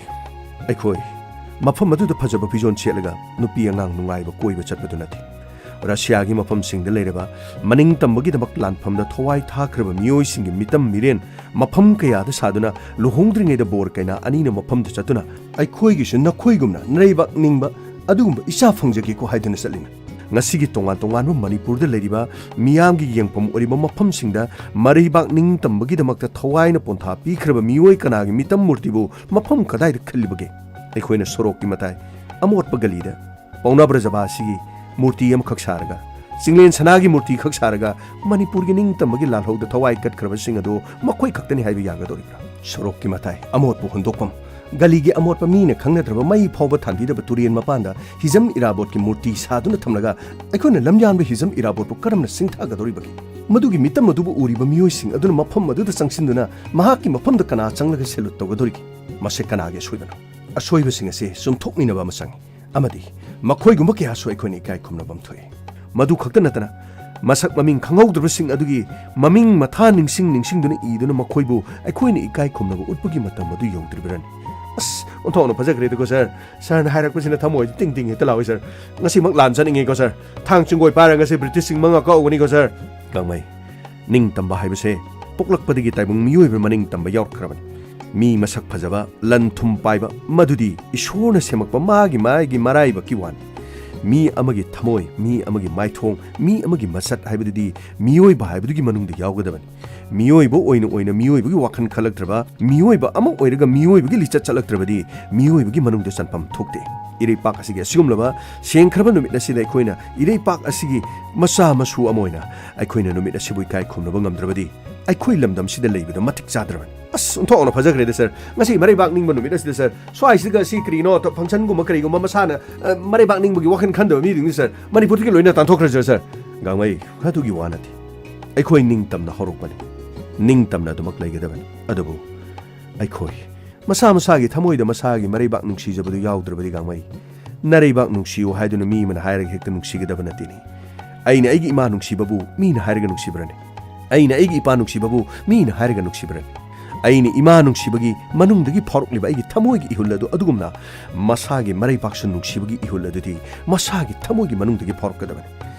ꯑꯩꯈꯣꯏ ꯃꯐꯝ ꯑꯗꯨꯗ ꯐꯖꯕ ꯐꯤꯖꯣꯜ ꯁꯦꯠꯂꯒ ꯅꯨꯄꯤ ꯑꯉꯥꯡ ꯅꯨꯡꯉꯥꯏꯕ ꯀꯣꯏꯕ ꯆꯠꯄꯗꯨ ꯅꯠꯇꯦ꯫ ꯔꯁꯤꯌꯥꯒꯤ ꯃꯐꯝꯁꯤꯡꯗ ꯂꯩꯔꯕ ꯃꯅꯤꯡ ꯇꯝꯕꯒꯤꯗꯃꯛ ꯂꯥꯟꯐꯝꯗ ꯊꯋꯥꯏ ꯊꯥꯈ꯭ꯔꯕ ꯃꯤꯑꯣꯏꯁꯤꯡꯒꯤ ꯃꯤꯇꯝ ꯃꯤꯔꯦꯟ ꯃꯐꯝ ꯀꯌꯥꯗ ꯁꯥꯗꯨꯅ ꯂꯨꯍꯣꯡꯗ꯭ꯔꯤꯉꯩꯗ ꯕꯣꯔ ꯀꯩꯅꯥ ꯑꯅꯤꯅ ꯃꯐꯝꯗ ꯆꯠꯇꯨꯅ ꯑꯩꯈꯣꯏꯒꯤꯁꯨ ꯅꯈꯣꯏꯒꯨꯝꯅ ꯅꯔꯩꯕꯥꯛ ꯅꯤꯡꯕ ꯑꯗꯨꯒꯨꯝꯕ ꯏꯆꯥ ꯐꯪꯖꯒꯦꯀꯣ ꯍꯥꯏꯗꯨꯅ ꯆꯠꯂꯤꯅꯤ꯫ ꯉꯁꯤꯒꯤ ꯇꯣꯉꯥꯟ ꯇꯣꯉꯥꯟꯕ ꯃꯅꯤꯄꯨꯔꯗ ꯂꯩꯔꯤꯕ ꯃꯤꯌꯥꯝꯒꯤ ꯌꯦꯡꯐꯝ ꯑꯣꯏꯔꯤꯕ ꯃꯐꯝꯁꯤꯡꯗ ꯃꯔꯩꯕꯥꯛ ꯅꯤꯡꯇꯝꯕꯒꯤꯗꯃꯛꯇ ꯊꯋꯥꯏꯅ ꯄꯣꯟꯊꯥ ꯄꯤꯈ꯭ꯔꯕ ꯃꯤꯑꯣꯏ ꯀꯅꯥꯒꯤ ꯃꯤꯇꯝ ꯃꯨꯔꯇꯤꯕꯨ ꯃꯐꯝ ꯀꯗꯥꯏꯗ ꯈꯤꯜꯂꯤꯕꯒꯦ? ꯑꯩꯈꯣꯏꯅ ꯁꯣꯔꯣꯛꯀꯤ ꯃꯇꯥꯏ, ꯑꯃꯣꯠꯄ ꯒꯂꯤꯗ, ꯄꯥꯎꯅꯥ ꯕ꯭ꯔꯖꯕꯥꯁꯤꯒꯤ ꯃꯨꯔꯇꯤ ꯑꯃꯈꯛ ꯁꯥꯔꯒ, ꯆꯤꯡꯂꯦꯟ ꯁꯅꯥꯒꯤ ꯃꯨꯔꯇꯤ ꯈꯛ ꯁꯥꯔꯒ, ꯃꯅꯤꯄꯨꯔꯒꯤ ꯅꯤꯡꯇꯝꯕꯒꯤ ꯂꯥꯜꯍꯧꯗ ꯊꯋꯥꯏ ꯀꯠꯈ꯭ꯔꯕꯁꯤꯡ ꯑꯗꯨ ꯃꯈꯣꯏ ꯈꯛꯇꯅꯤ ꯍꯥꯏꯕ ꯌꯥꯒꯗꯧꯔꯤꯕ꯭ꯔꯥ? ꯁꯣꯔꯣꯛꯀꯤ ꯃꯇꯥꯏ, ꯑꯃꯣꯠꯄ ꯍꯨꯟꯗꯣꯛꯐꯝ, ꯒꯂꯤꯒꯤ ꯑꯃꯣꯠꯄ ꯃꯤꯅ ꯈꯪꯅꯗ꯭ꯔꯕ ꯃꯩ ꯐꯥꯎꯕ ꯊꯥꯟꯕꯤꯗꯕ ꯇꯨꯔꯦꯜ ꯃꯄꯥꯟꯗ ꯍꯤꯖꯝ ꯏꯔꯥꯕꯣꯠꯀꯤ ꯃꯨꯔꯇꯤ ꯁꯥꯗꯨꯅ ꯊꯝꯂꯒ ꯑꯩꯈꯣꯏꯅ ꯂꯝꯌꯥꯟꯕ ꯍꯤꯖꯝ ꯏꯔꯥꯕꯣꯠꯄꯨ ꯀꯔꯝꯅ ꯁꯤꯡꯊꯥꯒꯗꯧꯔꯤꯕꯒꯦ? ꯃꯗꯨꯒꯤ ꯃꯤꯇꯝ ꯑꯗꯨꯕꯨ ꯎꯔꯤꯕ ꯃꯤꯑꯣꯏꯁꯤꯡ ꯑꯗꯨꯅ ꯃꯐꯝ ꯑꯗꯨꯗ ꯆꯪꯁꯤꯟꯗꯨꯅ ꯃꯍꯥꯛꯀꯤ ꯃꯐꯝꯗ ꯀꯅꯥ ꯆꯪꯂꯒ ꯁꯦꯂꯨꯠ ꯇꯧꯒꯗꯧꯔꯤꯒꯦ? ꯃꯁꯤ ꯀꯅꯥꯒꯤ ꯑꯁꯣꯏꯕꯅꯣ? ꯑꯁꯣꯏꯕꯁꯤꯡ ꯑꯁꯤ ꯆꯨꯝꯊꯣꯛꯃꯤꯟꯅꯕ ꯑꯃ ꯆꯪꯏ꯫ ꯑꯃꯗꯤ ꯃꯈꯣꯏꯒꯨꯝꯕ ꯀꯌꯥꯁꯨ ꯑꯩꯈꯣꯏꯅ ꯏꯀꯥꯏ ꯈꯨꯝꯅꯐꯝ ꯊꯣꯛꯏ꯫ ꯃꯗꯨ ꯈꯛꯇ ꯅꯠꯇꯅ, ꯃꯁꯛ ꯃꯃꯤꯡ ꯈꯪꯍꯧꯗ꯭ꯔꯕꯁꯤꯡ ꯑꯗꯨꯒꯤ ꯃꯃꯤꯡ ꯃꯊꯥ ꯅꯤꯡꯁꯤꯡ ꯅꯤꯡꯁꯤꯡꯗꯨꯅ ꯏꯗꯨꯅ ꯃꯈꯣꯏꯕꯨ ꯑꯩꯈꯣꯏꯅ ꯏꯀꯥꯏ ꯈꯨꯝꯅꯕ ꯎꯠꯄꯒꯤ ꯃꯇꯝ ꯑꯗꯨ ꯌꯧꯗ꯭ꯔꯤꯕꯔꯅꯤ? ꯑꯁ, ꯑꯣꯟꯊꯣꯛꯅ ꯐꯖꯈ꯭ꯔꯦꯗꯀꯣ, ꯁꯥꯔ꯫ ꯁꯥꯔꯅ ꯍꯥꯏꯔꯛꯄꯁꯤꯅ ꯊꯃꯣꯏꯗ ꯇꯤꯡ ꯇꯤꯡ ꯍꯦꯛꯇ ꯂꯥꯎꯏ, ꯁꯥꯔ꯫ ꯉꯁꯤꯃꯛ ꯂꯥꯟ ꯆꯠꯅꯤꯡꯉꯤꯀꯣ, ꯁꯥꯔ꯫ ꯊꯥꯡ ꯆꯤꯡꯒꯣꯏ ꯄꯥꯏꯔ ꯉꯁꯤ ꯕ꯭ꯔꯤꯇꯤꯁꯁꯤꯡ ꯃꯉꯛ ꯀꯛꯎꯒꯅꯤꯀꯣ, ꯁꯥꯔ꯫ ꯒꯥꯡꯃꯩ, ꯅꯤꯡꯇꯝꯕ ꯍꯥꯏꯕꯁꯦ ꯄꯣꯛꯂꯛꯄꯗꯒꯤ ꯇꯥꯏꯕꯪ ꯃꯤꯑꯣꯏꯕ ꯃꯅꯤꯡ ꯇꯝꯕ ꯌꯥꯎꯔꯛꯈ꯭ꯔꯕꯅꯤ꯫ ꯃꯤ ꯃꯁꯛ ꯐꯖꯕ, ꯂꯟ ꯊꯨꯝ ꯄꯥꯏꯕ, ꯃꯗꯨꯗꯤ ꯏꯁꯣꯔꯅ ꯁꯦꯝꯃꯛꯄ ꯃꯥꯒꯤ ꯃꯥꯒꯤ ꯃꯔꯥꯏꯕꯛꯀꯤ ꯋꯥꯅꯤ꯫ ꯃꯤ ꯑꯃꯒꯤ ꯊꯃꯣꯏ, ꯃꯤ ꯑꯃꯒꯤ ꯃꯥꯏꯊꯣꯡ, ꯃꯤ ꯑꯃꯒꯤ ꯃꯁꯛ ꯍꯥꯏꯕꯗꯨꯗꯤ ꯃꯤꯑꯣꯏꯕ ꯍꯥꯏꯕꯗꯨꯒꯤ ꯃꯅꯨꯡꯗ ꯌꯥꯎꯒꯗꯕꯅꯤ꯫ ꯃꯤꯑꯣꯏꯕ ꯑꯣꯏꯅ ꯑꯣꯏꯅ ꯃꯤꯑꯣꯏꯕꯒꯤ ꯋꯥꯈꯜ ꯈꯜꯂꯛꯇ꯭ꯔꯕ, ꯃꯤꯑꯣꯏꯕ ꯑꯃ ꯑꯣꯏꯔꯒ ꯃꯤꯑꯣꯏꯕꯒꯤ ꯂꯤꯆꯠ ꯆꯠꯂꯛꯇ꯭ꯔꯕꯗꯤ ꯃꯤꯑꯣꯏꯕꯒꯤ ꯃꯅꯨꯡꯗ ꯆꯟꯐꯝ ꯊꯣꯛꯇꯦ꯫ ꯏꯔꯩꯄꯥꯛ ꯑꯁꯤꯒꯤ ꯑꯁꯤꯒꯨꯝꯂꯕ ꯁꯦꯡꯈ꯭ꯔꯕ ꯅꯨꯃꯤꯠ ꯑꯁꯤꯗ ꯑꯩꯈꯣꯏꯅ ꯏꯔꯩꯄꯥꯛ ꯑꯁꯤꯒꯤ ꯃꯆꯥ ꯃꯁꯨ ꯑꯃ ꯑꯣꯏꯅ ꯑꯩꯈꯣꯏꯅ ꯅꯨꯃꯤꯠ ꯑꯁꯤꯕꯨ ꯏꯀꯥꯏ ꯈꯨꯝꯅꯕ ꯉꯝꯗ꯭ꯔꯕꯗꯤ ꯑꯩꯈꯣꯏ ꯂꯝꯗꯝꯁꯤꯗ ꯂꯩꯕꯗ ꯃꯇꯤꯛ ꯆꯥꯗ꯭ꯔꯕꯅꯤ꯫ ꯑꯁ, ꯑꯣꯟꯊꯣꯛꯅ ꯐꯖꯈ꯭ꯔꯦꯗ, ꯁꯥꯔ꯫ ꯉꯁꯤ ꯃꯔꯩꯕꯥꯛ ꯅꯤꯡꯕ ꯅꯨꯃꯤꯠ ꯑꯁꯤꯗ, ꯁꯥꯔ, ꯁ꯭ꯋꯥꯏꯁꯤꯗ ꯁꯤ ꯀꯔꯤꯅꯣ, ꯊ-, ꯐꯪꯁꯟꯒꯨꯝꯕ ꯀꯔꯤꯒꯨꯝꯕ ꯃꯁꯥꯅ, ꯑ, ꯃꯔꯩꯕꯥꯛ ꯅꯤꯡꯕꯒꯤ ꯋꯥꯈꯜ ꯈꯟꯗꯕ ꯃꯤꯁꯤꯡꯅꯤ, ꯁꯥꯔ꯫ ꯃꯅꯤꯄꯨꯔꯗꯒꯤ ꯂꯣꯏꯅ ꯇꯥꯟꯊꯣꯛꯈ꯭ꯔꯁꯤꯔ, ꯁꯥꯔ? ꯒꯥꯡꯃꯩ, ꯑꯗꯨꯒꯤ ꯋꯥ ꯅꯠꯇꯦ꯫ ꯑꯩꯈꯣꯏ ꯅꯤꯡꯇꯝꯅ ꯍꯧꯔꯛꯄꯅꯤ꯫ ꯅꯤꯡꯇꯝꯅ ꯑꯗꯨꯃꯛ ꯂꯩꯒꯗꯕꯅꯤ꯫ ꯑꯗꯨꯕꯨ ꯑꯩꯈꯣꯏ ꯃꯁꯥ ꯃꯁꯥꯒꯤ ꯊꯃꯣꯏꯗ ꯃꯁꯥꯒꯤ ꯃꯔꯩꯕꯥꯛ ꯅꯨꯡꯁꯤꯖꯕꯗꯨ ꯌꯥꯎꯗ꯭ꯔꯕꯗꯤ, ꯒꯥꯡꯃꯩ, ꯅꯔꯩꯕꯥꯛ ꯅꯨꯡꯁꯤꯌꯨ ꯍꯥꯏꯗꯨꯅ ꯃꯤ ꯑꯃꯅ ꯍꯥꯏꯔꯒ ꯍꯦꯛꯇ ꯅꯨꯡꯁꯤꯒꯗꯕ ꯅꯠꯇꯦꯅꯦ꯫ ꯑꯩꯅ ꯑꯩꯒꯤ ꯏꯃꯥ ꯅꯨꯡꯁꯤꯕꯕꯨ ꯃꯤꯅ ꯍꯥꯏꯔꯒ ꯅꯨꯡꯁꯤꯕ꯭ꯔꯅꯦ? ꯑꯩꯅ ꯑꯩꯒꯤ ꯏꯄꯥ ꯅꯨꯡꯁꯤꯕꯕꯨ ꯃꯤꯅ ꯍꯥꯏꯔꯒ ꯅꯨꯡꯁꯤꯕ꯭ꯔꯅꯦ? ꯑꯩꯅ ꯏꯃꯥ ꯅꯨꯡꯁꯤꯕꯒꯤ ꯃꯅꯨꯡꯗꯒꯤ ꯐꯥꯎꯔꯛꯂꯤꯕ ꯑꯩꯒꯤ ꯊꯃꯣꯏꯒꯤ ꯏꯍꯨꯜ ꯑꯗꯨ ꯑꯗꯨꯒꯨꯝꯅ ꯃꯁꯥꯒꯤ ꯃꯔꯩꯄꯥꯛꯁꯨ ꯅꯨꯡꯁꯤꯕꯒꯤ ꯏꯍꯨꯜ ꯑꯗꯨꯗꯤ ꯃꯁꯥꯒꯤ ꯊꯃꯣꯏꯒꯤ ꯃꯅꯨꯡꯗꯒꯤ ꯐꯥꯎꯔꯛꯀꯗꯕꯅꯤ꯫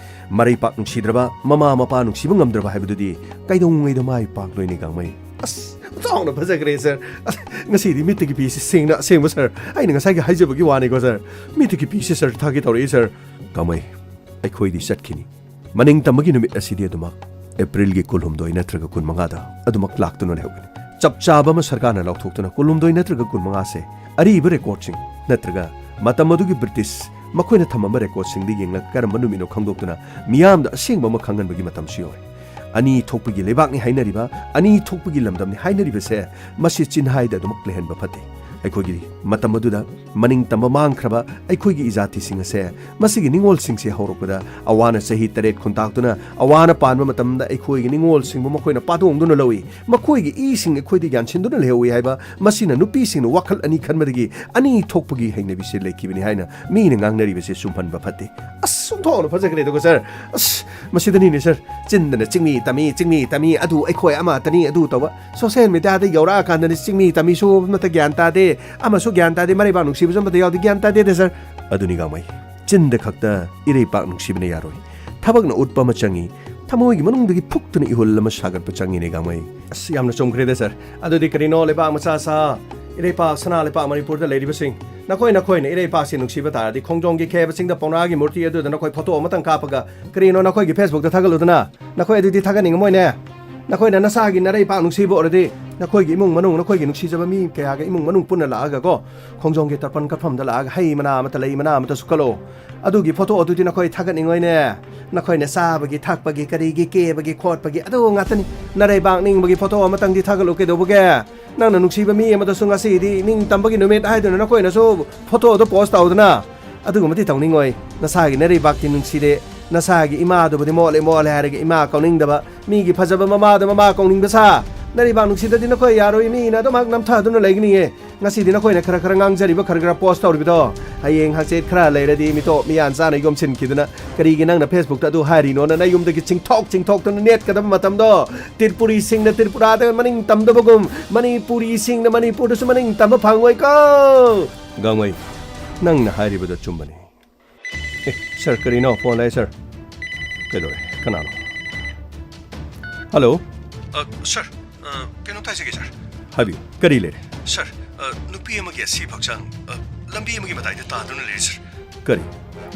ꯃꯔꯩꯄꯥꯛ ꯅꯨꯡꯁꯤꯗ꯭ꯔꯕ, ꯃꯃꯥ ꯃꯄꯥ ꯅꯨꯡꯁꯤꯕ ꯉꯝꯗ꯭ꯔꯕ ꯍꯥꯏꯕꯗꯨꯗꯤ ꯀꯩꯗꯧꯉꯩꯗ ꯃꯥꯏ ꯄꯥꯛꯂꯣꯏꯅꯤ, ꯒꯥꯡꯃꯩ? ꯑꯁ, ꯆꯥꯎꯅ ꯐꯖꯈ꯭ꯔꯦ, ꯁꯥꯔ꯫ ꯑꯁ, ꯉꯁꯤꯗꯤ ꯃꯤꯠꯇꯒꯤ ꯄꯤꯁꯤ ꯁꯦꯡꯅ ꯑꯁꯦꯡꯕ, ꯁꯥꯔ꯫ ꯑꯩꯅ ꯉꯁꯥꯏꯒꯤ ꯍꯥꯏꯖꯕꯒꯤ ꯋꯥꯅꯤꯀꯣ, ꯁꯥꯔ꯫ ꯃꯤꯠꯇꯒꯤ ꯄꯤꯁꯤ, ꯁꯥꯔ, ꯊꯥꯒꯦ ꯇꯧꯔꯛꯏ, ꯁꯥꯔ꯫ ꯒꯥꯡꯃꯩ, ꯑꯩꯈꯣꯏꯗꯤ ꯆꯠꯈꯤꯅꯤ꯫ ꯃꯅꯤꯡ ꯇꯝꯕꯒꯤ ꯅꯨꯃꯤꯠ ꯑꯁꯤꯗꯤ ꯑꯗꯨꯃꯛ ꯑꯦꯄ꯭ꯔꯤꯜꯒꯤ ꯀꯨꯟꯍꯨꯝꯗꯣꯏ ꯅꯠꯇ꯭ꯔꯒ ꯀꯨꯟꯃꯉꯥꯗ ꯑꯗꯨꯃꯛ ꯂꯥꯛꯇꯨꯅ ꯂꯩꯍꯧꯒꯅꯤ꯫ ꯆꯞ ꯆꯥꯕ ꯑꯃ ꯁꯔꯀꯥꯔꯅ ꯂꯥꯎꯊꯣꯛꯇꯨꯅ ꯀꯨꯟꯍꯨꯝꯗꯣꯏ ꯅꯠꯇ꯭ꯔꯒ ꯀꯨꯟꯃꯉꯥꯁꯦ ꯑꯔꯤꯕ ꯔꯦꯀꯣꯔꯗꯁꯤꯡ ꯅꯠꯇ꯭ꯔꯒ ꯃꯇꯝ ꯑꯗꯨꯒꯤ ꯕ꯭ꯔꯤꯇꯤꯁ ꯃꯈꯣꯏꯅ ꯊꯝꯃꯝꯕ ꯔꯦꯀꯣꯔꯗꯁꯤꯡꯗ ꯌꯦꯡꯂꯒ ꯀꯔꯝꯕ ꯅꯨꯃꯤꯠꯅꯣ ꯈꯪꯗꯣꯛꯇꯨꯅ ꯃꯤꯌꯥꯝꯗ ꯑꯁꯦꯡꯕ ꯑꯃ ꯈꯪꯍꯟꯕꯒꯤ ꯃꯇꯝꯁꯨ ꯌꯧꯔꯦ꯫ ꯑꯅꯤ ꯊꯣꯛꯄꯒꯤ ꯂꯩꯕꯥꯛꯅꯤ ꯍꯥꯏꯅꯔꯤꯕ, ꯑꯅꯤ ꯊꯣꯛꯄꯒꯤ ꯂꯝꯗꯝꯅꯤ ꯍꯥꯏꯅꯔꯤꯕꯁꯦ, ꯃꯁꯤ ꯆꯤꯟꯍꯥꯏꯗ ꯑꯗꯨꯃꯛ ꯂꯩꯍꯟꯕ ꯐꯠꯇꯦ꯫ ꯑꯩꯈꯣꯏꯒꯤ ꯃꯇꯝ ꯑꯗꯨꯗ ꯃꯅꯤꯡ ꯇꯝꯕ ꯃꯥꯡꯈ꯭ꯔꯕ ꯑꯩꯈꯣꯏꯒꯤ ꯏꯖꯥꯇꯤꯁꯤꯡ ꯑꯁꯦ, ꯃꯁꯤꯒꯤ ꯅꯤꯡꯉꯣꯜꯁꯤꯡꯁꯦ ꯍꯧꯔꯛꯄꯗ ꯑꯋꯥꯅ ꯆꯍꯤ ꯇꯔꯦꯠ ꯈꯨꯟꯇꯥꯛꯇꯨꯅ ꯑꯋꯥꯅ ꯄꯥꯟꯕ ꯃꯇꯝꯗ ꯑꯩꯈꯣꯏꯒꯤ ꯅꯤꯡꯉꯣꯜꯁꯤꯡꯕꯨ ꯃꯈꯣꯏꯅ ꯄꯥꯗꯣꯡꯗꯨꯅ ꯂꯧꯏ, ꯃꯈꯣꯏꯒꯤ ꯏꯁꯤꯡ ꯑꯩꯈꯣꯏꯗ ꯌꯥꯟꯁꯤꯟꯗꯨꯅ ꯂꯩꯍꯧꯏ ꯍꯥꯏꯕ ꯃꯁꯤꯅ ꯅꯨꯄꯤꯁꯤꯡꯅ ꯋꯥꯈꯜ ꯑꯅꯤ ꯈꯟꯕꯗꯒꯤ ꯑꯅꯤ ꯊꯣꯛꯄꯒꯤ ꯍꯩꯅꯕꯤꯁꯦ ꯂꯩꯈꯤꯕꯅꯤ ꯍꯥꯏꯅ ꯃꯤꯅ ꯉꯥꯡꯅꯔꯤꯕꯁꯦ ꯆꯨꯝꯍꯟꯕ ꯐꯠꯇꯦ꯫ ꯑꯁ, ꯑꯣꯟꯊꯣꯛꯅ ꯐꯖꯈ꯭ꯔꯦꯗꯀꯣ ꯁꯥꯔ꯫ ꯑꯁ, ꯃꯁꯤꯗꯅꯤꯅꯦ ꯁꯥꯔ, ꯆꯤꯟꯗꯅ ꯆꯤꯡꯃꯤ ꯇꯝꯃꯤ, ꯆꯤꯡꯃꯤ ꯇꯝꯃꯤ, ꯑꯗꯨ ꯑꯩꯈꯣꯏ ꯑꯃꯠꯇꯅꯤ, ꯑꯗꯨ ꯇꯧꯕ꯫ ꯁꯣꯁꯦꯜ ꯃꯤꯗꯤꯌꯥꯗ ꯌꯧꯔꯛꯑꯀꯥꯟꯗꯅꯤ ꯆꯤꯡꯃꯤ ꯇꯝꯃꯤꯁꯨ ꯑꯃꯠꯇ ꯒ꯭ꯌꯥꯟ ꯇꯥꯗꯦ, ꯑꯃꯁꯨ ꯒ꯭ꯌꯥꯟ ꯇꯥꯗꯦ, ꯃꯔꯩꯕꯥꯛ ꯅꯨꯡꯁꯤꯕꯁꯨ ꯑꯃꯠꯇ ꯌꯥꯎꯗꯦ, ꯒ꯭ꯌꯥꯟ ꯇꯥꯗꯦꯗ ꯁꯥꯔ꯫ ꯑꯗꯨꯅꯤ ꯒꯥꯡꯃꯩ, ꯆꯤꯟꯗ ꯈꯛꯇ ꯏꯔꯩꯄꯥꯛ ꯅꯨꯡꯁꯤꯕꯅ ꯌꯥꯔꯣꯏ꯫ ꯊꯕꯛꯅ ꯎꯠꯄ ꯑꯃ ꯆꯪꯏ, ꯊꯃꯣꯏꯒꯤ ꯃꯅꯨꯡꯗꯒꯤ ꯐꯨꯛꯇꯨꯅ ꯏꯍꯨꯜ ꯑꯃ ꯁꯥꯒꯠꯄ ꯆꯪꯉꯤꯅꯦ ꯒꯥꯡꯃꯩ꯫ ꯑꯁ, ꯌꯥꯝꯅ ꯆꯨꯝꯈ꯭ꯔꯦꯗ ꯁꯥꯔ꯫ ꯑꯗꯨꯗꯤ ꯀꯔꯤꯅꯣ, ꯂꯩꯕꯥꯛ ꯃꯆꯥ ꯁꯥ ꯏꯔꯩꯄꯥꯛ, ꯁꯅꯥ ꯂꯩꯄꯥꯛ ꯃꯅꯤꯄꯨꯔꯗ ꯂꯩꯔꯤꯕꯁꯤꯡ, ꯅꯈꯣꯏ ꯅꯈꯣꯏꯅ ꯏꯔꯩꯄꯥꯛꯁꯤ ꯅꯨꯡꯁꯤꯕ ꯇꯥꯔꯗꯤ ꯈꯣꯡꯖꯣꯝꯒꯤ ꯈꯦꯕ ꯆꯤꯡꯗ ꯄꯥꯎꯅꯥꯒꯤ ꯃꯨꯔꯇꯤ ꯑꯗꯨꯗ ꯅꯈꯣꯏ ꯐꯣꯇꯣ ꯑꯃꯇꯪ ꯀꯥꯞꯄꯒ ꯀꯔꯤꯅꯣ ꯅꯈꯣꯏꯒꯤ ꯐꯦꯁꯕꯨꯛꯇ ꯊꯥꯒꯠꯂꯨꯗꯅ꯫ ꯅꯈꯣꯏ ꯑꯗꯨꯗꯤ ꯊꯥꯒꯠꯅꯤꯡꯉꯝꯃꯣꯏꯅꯦ꯫ ꯅꯈꯣꯏꯅ ꯅꯁꯥꯒꯤ ꯅꯔꯩꯄꯥꯛ ꯅꯨꯡꯁꯤꯕ ꯑꯣꯏꯔꯗꯤ ꯅꯈꯣꯏꯒꯤ ꯏꯃꯨꯡ ꯃꯅꯨꯡ, ꯅꯈꯣꯏꯒꯤ ꯅꯨꯡꯁꯤꯖꯕ ꯃꯤ ꯀꯌꯥꯒ ꯏꯃꯨꯡ ꯃꯅꯨꯡ ꯄꯨꯟꯅ ꯂꯥꯛꯑꯒꯀꯣ, ꯈꯣꯡꯖꯣꯝꯒꯤ ꯇꯔꯄꯟ ꯀꯠꯐꯝꯗ ꯂꯥꯛꯑꯒ ꯍꯩ ꯃꯅꯥ ꯑꯃꯠꯇ, ꯂꯩ ꯃꯅꯥ ꯑꯃꯠꯇꯁꯨ ꯀꯠꯂꯛꯑꯣ꯫ ꯑꯗꯨꯒꯤ ꯐꯣꯇꯣ ꯑꯗꯨꯗꯤ ꯅꯈꯣꯏ ꯊꯥꯒꯠꯅꯤꯡꯉꯣꯏꯅꯦ꯫ ꯅꯈꯣꯏꯅ ꯆꯥꯕꯒꯤ, ꯊꯛꯄꯒꯤ, ꯀꯔꯤꯒꯤ, ꯀꯦꯕꯒꯤ, ꯈꯣꯠꯄꯒꯤ ꯑꯗꯨ ꯉꯥꯛꯇꯅꯤ꯫ ꯅꯔꯩꯕꯥꯛ ꯅꯤꯡꯕꯒꯤ ꯐꯣꯇꯣ ꯑꯃꯇꯪꯗꯤ ꯊꯥꯒꯠꯂꯨ ꯀꯩꯗꯧꯕꯒꯦ? ꯅꯪꯅ ꯅꯨꯡꯁꯤꯕ ꯃꯤ ꯑꯃꯗꯁꯨ ꯉꯁꯤꯗꯤ ꯅꯤꯡꯇꯝꯕꯒꯤ ꯅꯨꯃꯤꯠ ꯍꯥꯏꯗꯨꯅ ꯅꯈꯣꯏꯅꯁꯨ ꯐꯣꯇꯣꯗꯣ ꯄꯣꯁ ꯇꯧꯗꯅ꯫ ꯑꯗꯨꯒꯨꯝꯕꯗꯤ ꯇꯧꯅꯤꯡꯉꯣꯏ꯫ ꯅꯁꯥꯒꯤ ꯅꯔꯩꯕꯥꯛꯇꯤ ꯅꯨꯡꯁꯤꯗꯦ, ꯅꯁꯥꯒꯤ ꯏꯃꯥꯗꯨꯕꯨꯗꯤ ꯃꯣꯠꯂꯦ ꯃꯣꯠꯂꯦ ꯍꯥꯏꯔꯒ ꯏꯃꯥ ꯀꯧꯅꯤꯡꯗꯕ, ꯃꯤꯒꯤ ꯐꯖꯕ ꯃꯃꯥꯗ ꯃꯃꯥ ꯀꯧꯅꯤꯡꯕ ꯁꯥ꯫ ꯅꯔꯩꯕꯥꯛ ꯅꯨꯡꯁꯤꯗꯗꯤ ꯅꯈꯣꯏ ꯌꯥꯔꯣꯏ, ꯃꯤꯅ ꯑꯗꯨꯝꯍꯥꯛ ꯅꯝꯊꯗꯨꯅ ꯂꯩꯒꯅꯤꯌꯦ꯫ ꯉꯁꯤꯗꯤ ꯅꯈꯣꯏꯅ ꯈꯔ ꯈꯔ ꯉꯥꯡꯖꯔꯤꯕ, ꯈꯔ ꯈꯔ ꯄꯣꯁ ꯇꯧꯔꯤꯕꯗꯣ, ꯍꯌꯦꯡ ꯍꯪꯆꯤꯠ ꯈꯔ ꯂꯩꯔꯗꯤ ꯃꯤꯇꯣꯞ ꯃꯤꯌꯥꯟ ꯆꯥꯅ ꯌꯣꯝꯁꯤꯟꯈꯤꯗꯨꯅ, ꯀꯔꯤꯒꯤ ꯅꯪꯅ ꯐꯦꯁꯕꯨꯛꯇ ꯑꯗꯨ ꯍꯥꯏꯔꯤꯅꯣꯅ ꯅꯌꯨꯝꯗꯒꯤ ꯆꯤꯡꯊꯣꯛ ꯆꯤꯡꯊꯣꯛꯇꯨꯅ ꯅꯦꯠꯀꯗꯕ ꯃꯇꯝꯗꯣ, ꯇ꯭ꯔꯤꯄꯨꯔꯤꯁꯤꯡꯅ ꯇ꯭ꯔꯤꯄꯨꯔꯥꯗ ꯃꯅꯤꯡ ꯇꯝꯗꯕꯒꯨꯝ, ꯃꯅꯤꯄꯨꯔꯤꯁꯤꯡꯅ ꯃꯅꯤꯄꯨꯔꯗꯁꯨ ꯃꯅꯤꯡ ꯇꯝꯕ ꯐꯪꯉꯣꯏꯀꯣ꯫ ꯒꯥꯡꯃꯩ, ꯅꯪꯅ ꯍꯥꯏꯔꯤꯕꯗꯣ ꯆꯨꯝꯕꯅꯤ꯫ ꯑꯦ, ꯁꯥꯔ, ꯀꯔꯤꯅꯣ? ꯐꯣꯟ ꯂꯥꯛꯑꯦ, ꯁꯥꯔ꯫ ꯀꯩꯗꯧꯔꯦ? ꯀꯅꯥꯅꯣ? ꯍꯜꯂꯣ? ꯑ, ꯁꯥꯔ, ꯑ, ꯀꯩꯅꯣꯝꯇ ꯍꯥꯏꯖꯒꯦ, ꯁꯥꯔ꯫ ꯍꯥꯏꯕꯤꯌꯨ, ꯀꯔꯤ ꯂꯩꯔꯦ? ꯁꯥꯔ, ꯑ, ꯅꯨꯄꯤ ꯑꯃꯒꯤ ꯑꯁꯤ ꯍꯛꯆꯥꯡ, ꯑ, ꯂꯝꯕꯤ ꯑꯃꯒꯤ ꯃꯇꯥꯏꯗ ꯇꯥꯗꯨꯅ ꯂꯩꯔꯦ, ꯁꯥꯔ꯫ ꯀꯔꯤ?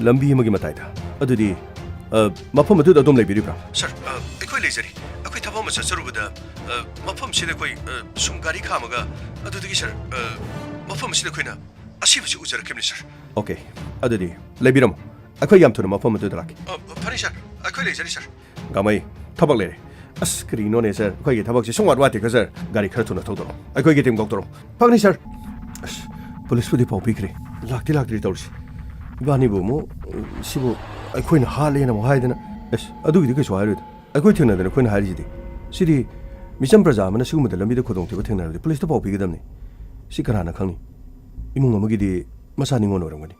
ꯂꯝꯕꯤ ꯑꯃꯒꯤ ꯃꯇꯥꯏꯗ? ꯑꯗꯨꯗꯤ, ꯑ, ꯃꯐꯝ ꯑꯗꯨꯗ ꯑꯗꯨꯝ ꯂꯩꯕꯤꯔꯤꯕ꯭ꯔꯥ? ꯁꯥꯔ, ꯑ, ꯑꯩꯈꯣꯏ ꯂꯩꯖꯔꯤ꯫ ꯑꯩꯈꯣꯏ ꯊꯕꯛ ꯑꯃ ꯆꯠꯆꯔꯨꯕꯗ, ꯑ, ꯃꯐꯝꯁꯤꯗ ꯑꯩꯈꯣꯏ, ꯑ, ꯁꯨꯝ ꯒꯥꯔꯤ ꯈꯥꯝꯃꯒ, ꯑꯗꯨꯗꯒꯤ, ꯁꯥꯔ, ꯑ, ꯃꯐꯝ ꯑꯁꯤꯗ ꯑꯩꯈꯣꯏꯅ ꯑꯁꯤꯕꯁꯤ ꯎꯖꯔꯛꯈꯤꯕꯅꯤ, ꯁꯥꯔ꯫ ꯑꯣꯀꯦ, ꯑꯗꯨꯗꯤ ꯂꯩꯕꯤꯔꯝꯃꯣ꯫ ꯑꯩꯈꯣꯏ ꯌꯥꯝ ꯊꯨꯅ ꯃꯐꯝ ꯑꯗꯨꯗ ꯂꯥꯛꯀꯦ꯫ ꯑ, ꯐꯅꯤ, ꯁꯥꯔ꯫ ꯑꯩꯈꯣꯏ ꯂꯩꯖꯔꯤ, ꯁꯥꯔ꯫ ꯒꯥꯃꯩ, ꯊꯕꯛ ꯂꯩꯔꯦ꯫ ꯑꯁ, ꯀꯔꯤꯅꯣꯅꯦ, ꯁꯥꯔ? ꯑꯩꯈꯣꯏꯒꯤ ꯊꯕꯛꯁꯦ ꯁꯨꯡꯋꯥꯠ ꯋꯥꯠꯇꯦꯀꯣ, ꯁꯥꯔ? ꯒꯥꯔꯤ ꯈꯔ ꯊꯨꯅ ꯊꯧꯗꯣꯔꯛꯑꯣ꯫ ꯑꯩꯈꯣꯏꯒꯤ ꯇꯤꯝ ꯀꯧꯊꯣꯔꯛꯑꯣ꯫ ꯐꯒꯅꯤ, ꯁꯥꯔ꯫ ꯑꯁ, ꯄꯨꯂꯤꯁꯄꯨꯗꯤ ꯄꯥꯎ ꯄꯤꯈ꯭ꯔꯦ꯫ ꯂꯥꯛꯇꯤ ꯂꯥꯛꯇ꯭ꯔꯤ ꯇꯧꯔꯤꯁꯦ꯫ ꯏꯕꯥꯅꯤꯕꯨ ꯑꯃꯨꯛ, ꯎꯝ, ꯁꯤꯕꯨ ꯑꯩꯈꯣꯏꯅ ꯍꯥꯠꯂꯦꯅ ꯑꯃꯨꯛ ꯍꯥꯏꯗꯅ꯫ ꯑꯁ, ꯑꯗꯨꯒꯤꯗꯤ ꯀꯩꯁꯨ ꯍꯥꯏꯔꯣꯏꯗ꯫ ꯑꯩꯈꯣꯏ ꯊꯦꯡꯅꯗꯅ ꯑꯩꯈꯣꯏꯅ ꯍꯥꯏꯔꯤꯁꯤꯗꯤ꯫ ꯁꯤꯗꯤ ꯃꯤꯆꯝ ꯄ꯭ꯔꯖꯥ ꯑꯃꯅ ꯁꯤꯒꯨꯝꯕꯗ ꯂꯝꯕꯤꯗ ꯈꯨꯗꯣꯡꯊꯤꯕ ꯊꯦꯡꯅꯔꯕꯗꯤ ꯄꯨꯂꯤꯁꯇ ꯄꯥꯎ ꯄꯤꯒꯗꯕꯅꯤ꯫ ꯁꯤ ꯀꯅꯥꯅ ꯈꯪꯅꯤ? ꯏꯃꯨꯡ ꯑꯃꯒꯤꯗꯤ ꯃꯆꯥ ꯅꯤꯉꯣꯜ ꯑꯣꯏꯔꯝꯒꯅꯤ꯫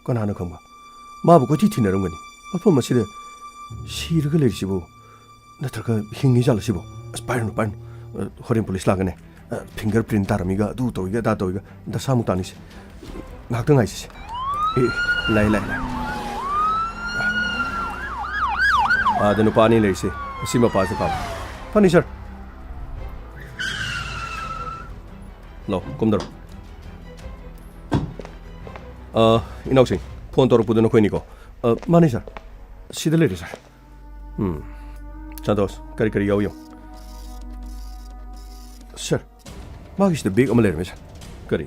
ꯀꯅꯥꯅ ꯈꯪꯕ? ꯃꯥꯕꯨ ꯀꯣꯏꯊꯤ ꯊꯤꯅꯔꯝꯒꯅꯤ꯫ ꯃꯐꯝ ꯑꯁꯤꯗ ꯁꯤꯔꯒ ꯂꯩꯔꯤꯁꯤꯕꯨ, ꯅꯠꯇ꯭ꯔꯒ ꯍꯤꯡꯉꯤ ꯖꯥꯠꯂ ꯁꯤꯕꯨ? ꯑꯁ, ꯄꯥꯏꯔꯨꯅꯨ, ꯄꯥꯏꯔꯨꯅꯨ꯫ ꯑ, ꯍꯣꯔꯦꯟ ꯄꯨꯂꯤꯁ ꯂꯥꯛꯀꯅꯤ꯫ ꯑ, ꯐꯤꯡꯒꯔ ꯄ꯭ꯔꯤꯟ ꯇꯥꯔꯝꯃꯤꯒ, ꯑꯗꯨ ꯇꯧꯏꯒ, ꯑꯗꯥ ꯇꯧꯏꯒ, ꯗꯁꯥꯃꯨꯛ ꯇꯥꯅꯤꯁꯦ꯫ ꯉꯥꯏꯍꯥꯛꯇꯪ ꯉꯥꯏꯁꯤꯁꯦ꯫ ꯑꯦ, ꯂꯥꯛꯑꯦ, ꯂꯥꯛꯑꯦ, ꯂꯥꯛꯑꯦ꯫ ꯑꯥꯗ ꯅꯨꯄꯥ ꯑꯅꯤ ꯂꯩꯔꯤꯁꯦ꯫ ꯑꯁꯤ ꯃꯄꯥꯁꯦ ꯀꯥꯎ꯫ ꯐꯅꯤ, ꯁꯥꯔ꯫ ꯂꯥꯎ, ꯀꯨꯝꯗꯔꯣ꯫ ꯑ, ꯏꯅꯥꯎꯁꯤꯡ, ꯐꯣꯟ ꯇꯧꯔꯛꯄꯗꯨ ꯅꯈꯣꯏꯅꯤꯀꯣ? ꯑ, ꯃꯥꯅꯤ, ꯁꯥꯔ꯫ ꯁꯤꯗ ꯂꯩꯔꯦ, ꯁꯥꯔ꯫ ꯎꯝ꯫ ꯁꯟꯇꯣꯁ, ꯀꯔꯤ ꯀꯔꯤ ꯌꯥꯎꯏ ꯌꯦꯡꯉꯨ꯫ ꯁꯥꯔ, ꯃꯥꯒꯤꯁꯤꯗ ꯕꯦꯒ ꯑꯃ ꯂꯩꯔꯝꯃꯦ, ꯁꯥꯔ꯫ ꯀꯔꯤ?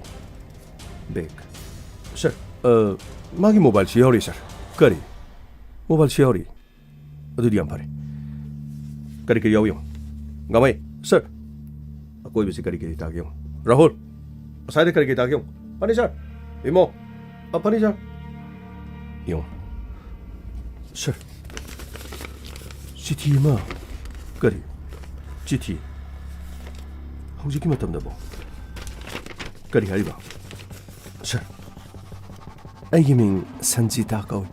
ꯕꯦꯒ꯫ ꯁꯥꯔ, ꯑ, ꯃꯥꯒꯤ ꯃꯣꯕꯥꯏꯜꯁꯨ ꯌꯥꯎꯔꯤ, ꯁꯥꯔ꯫ ꯀꯔꯤ? ꯃꯣꯕꯥꯏꯜꯁꯨ ꯌꯥꯎꯔꯤ? ꯑꯗꯨꯗꯤ ꯌꯥꯝ ꯐꯔꯦ꯫ ꯀꯔꯤ ꯀꯔꯤ ꯌꯥꯎꯏ ꯌꯦꯡꯉꯨ꯫ ꯒꯥꯃꯩ, ꯁꯥꯔ꯫ ꯑꯀꯣꯏꯕꯁꯤ ꯀꯔꯤ ꯀꯔꯤ ꯇꯥꯒꯦ ꯌꯦꯡꯉꯨ꯫ ꯔꯥꯍꯨꯜ, ꯑꯁ꯭ꯋꯥꯏꯗ ꯀꯔꯤ ꯀꯔꯤ ꯇꯥꯒꯦ ꯌꯦꯡꯉꯨ꯫ ꯐꯅꯤ, ꯁꯥꯔ꯫ ꯏꯃꯣ꯫ ꯑ, ꯐꯅꯤ, ꯁꯥꯔ꯫ ꯌꯦꯡꯉꯨ꯫ ꯁꯥꯔ, ꯆꯤꯊꯤ ꯑꯃ꯫ ꯀꯔꯤ? ꯆꯤꯊꯤ? ꯍꯧꯖꯤꯛꯀꯤ ꯃꯇꯝꯗꯕꯣ? ꯀꯔꯤ ꯍꯥꯏꯔꯤꯕ? ꯁꯥꯔ, ꯑꯩꯒꯤ ꯃꯤꯡ ꯁꯟꯖꯤꯇꯥ ꯀꯧꯏ꯫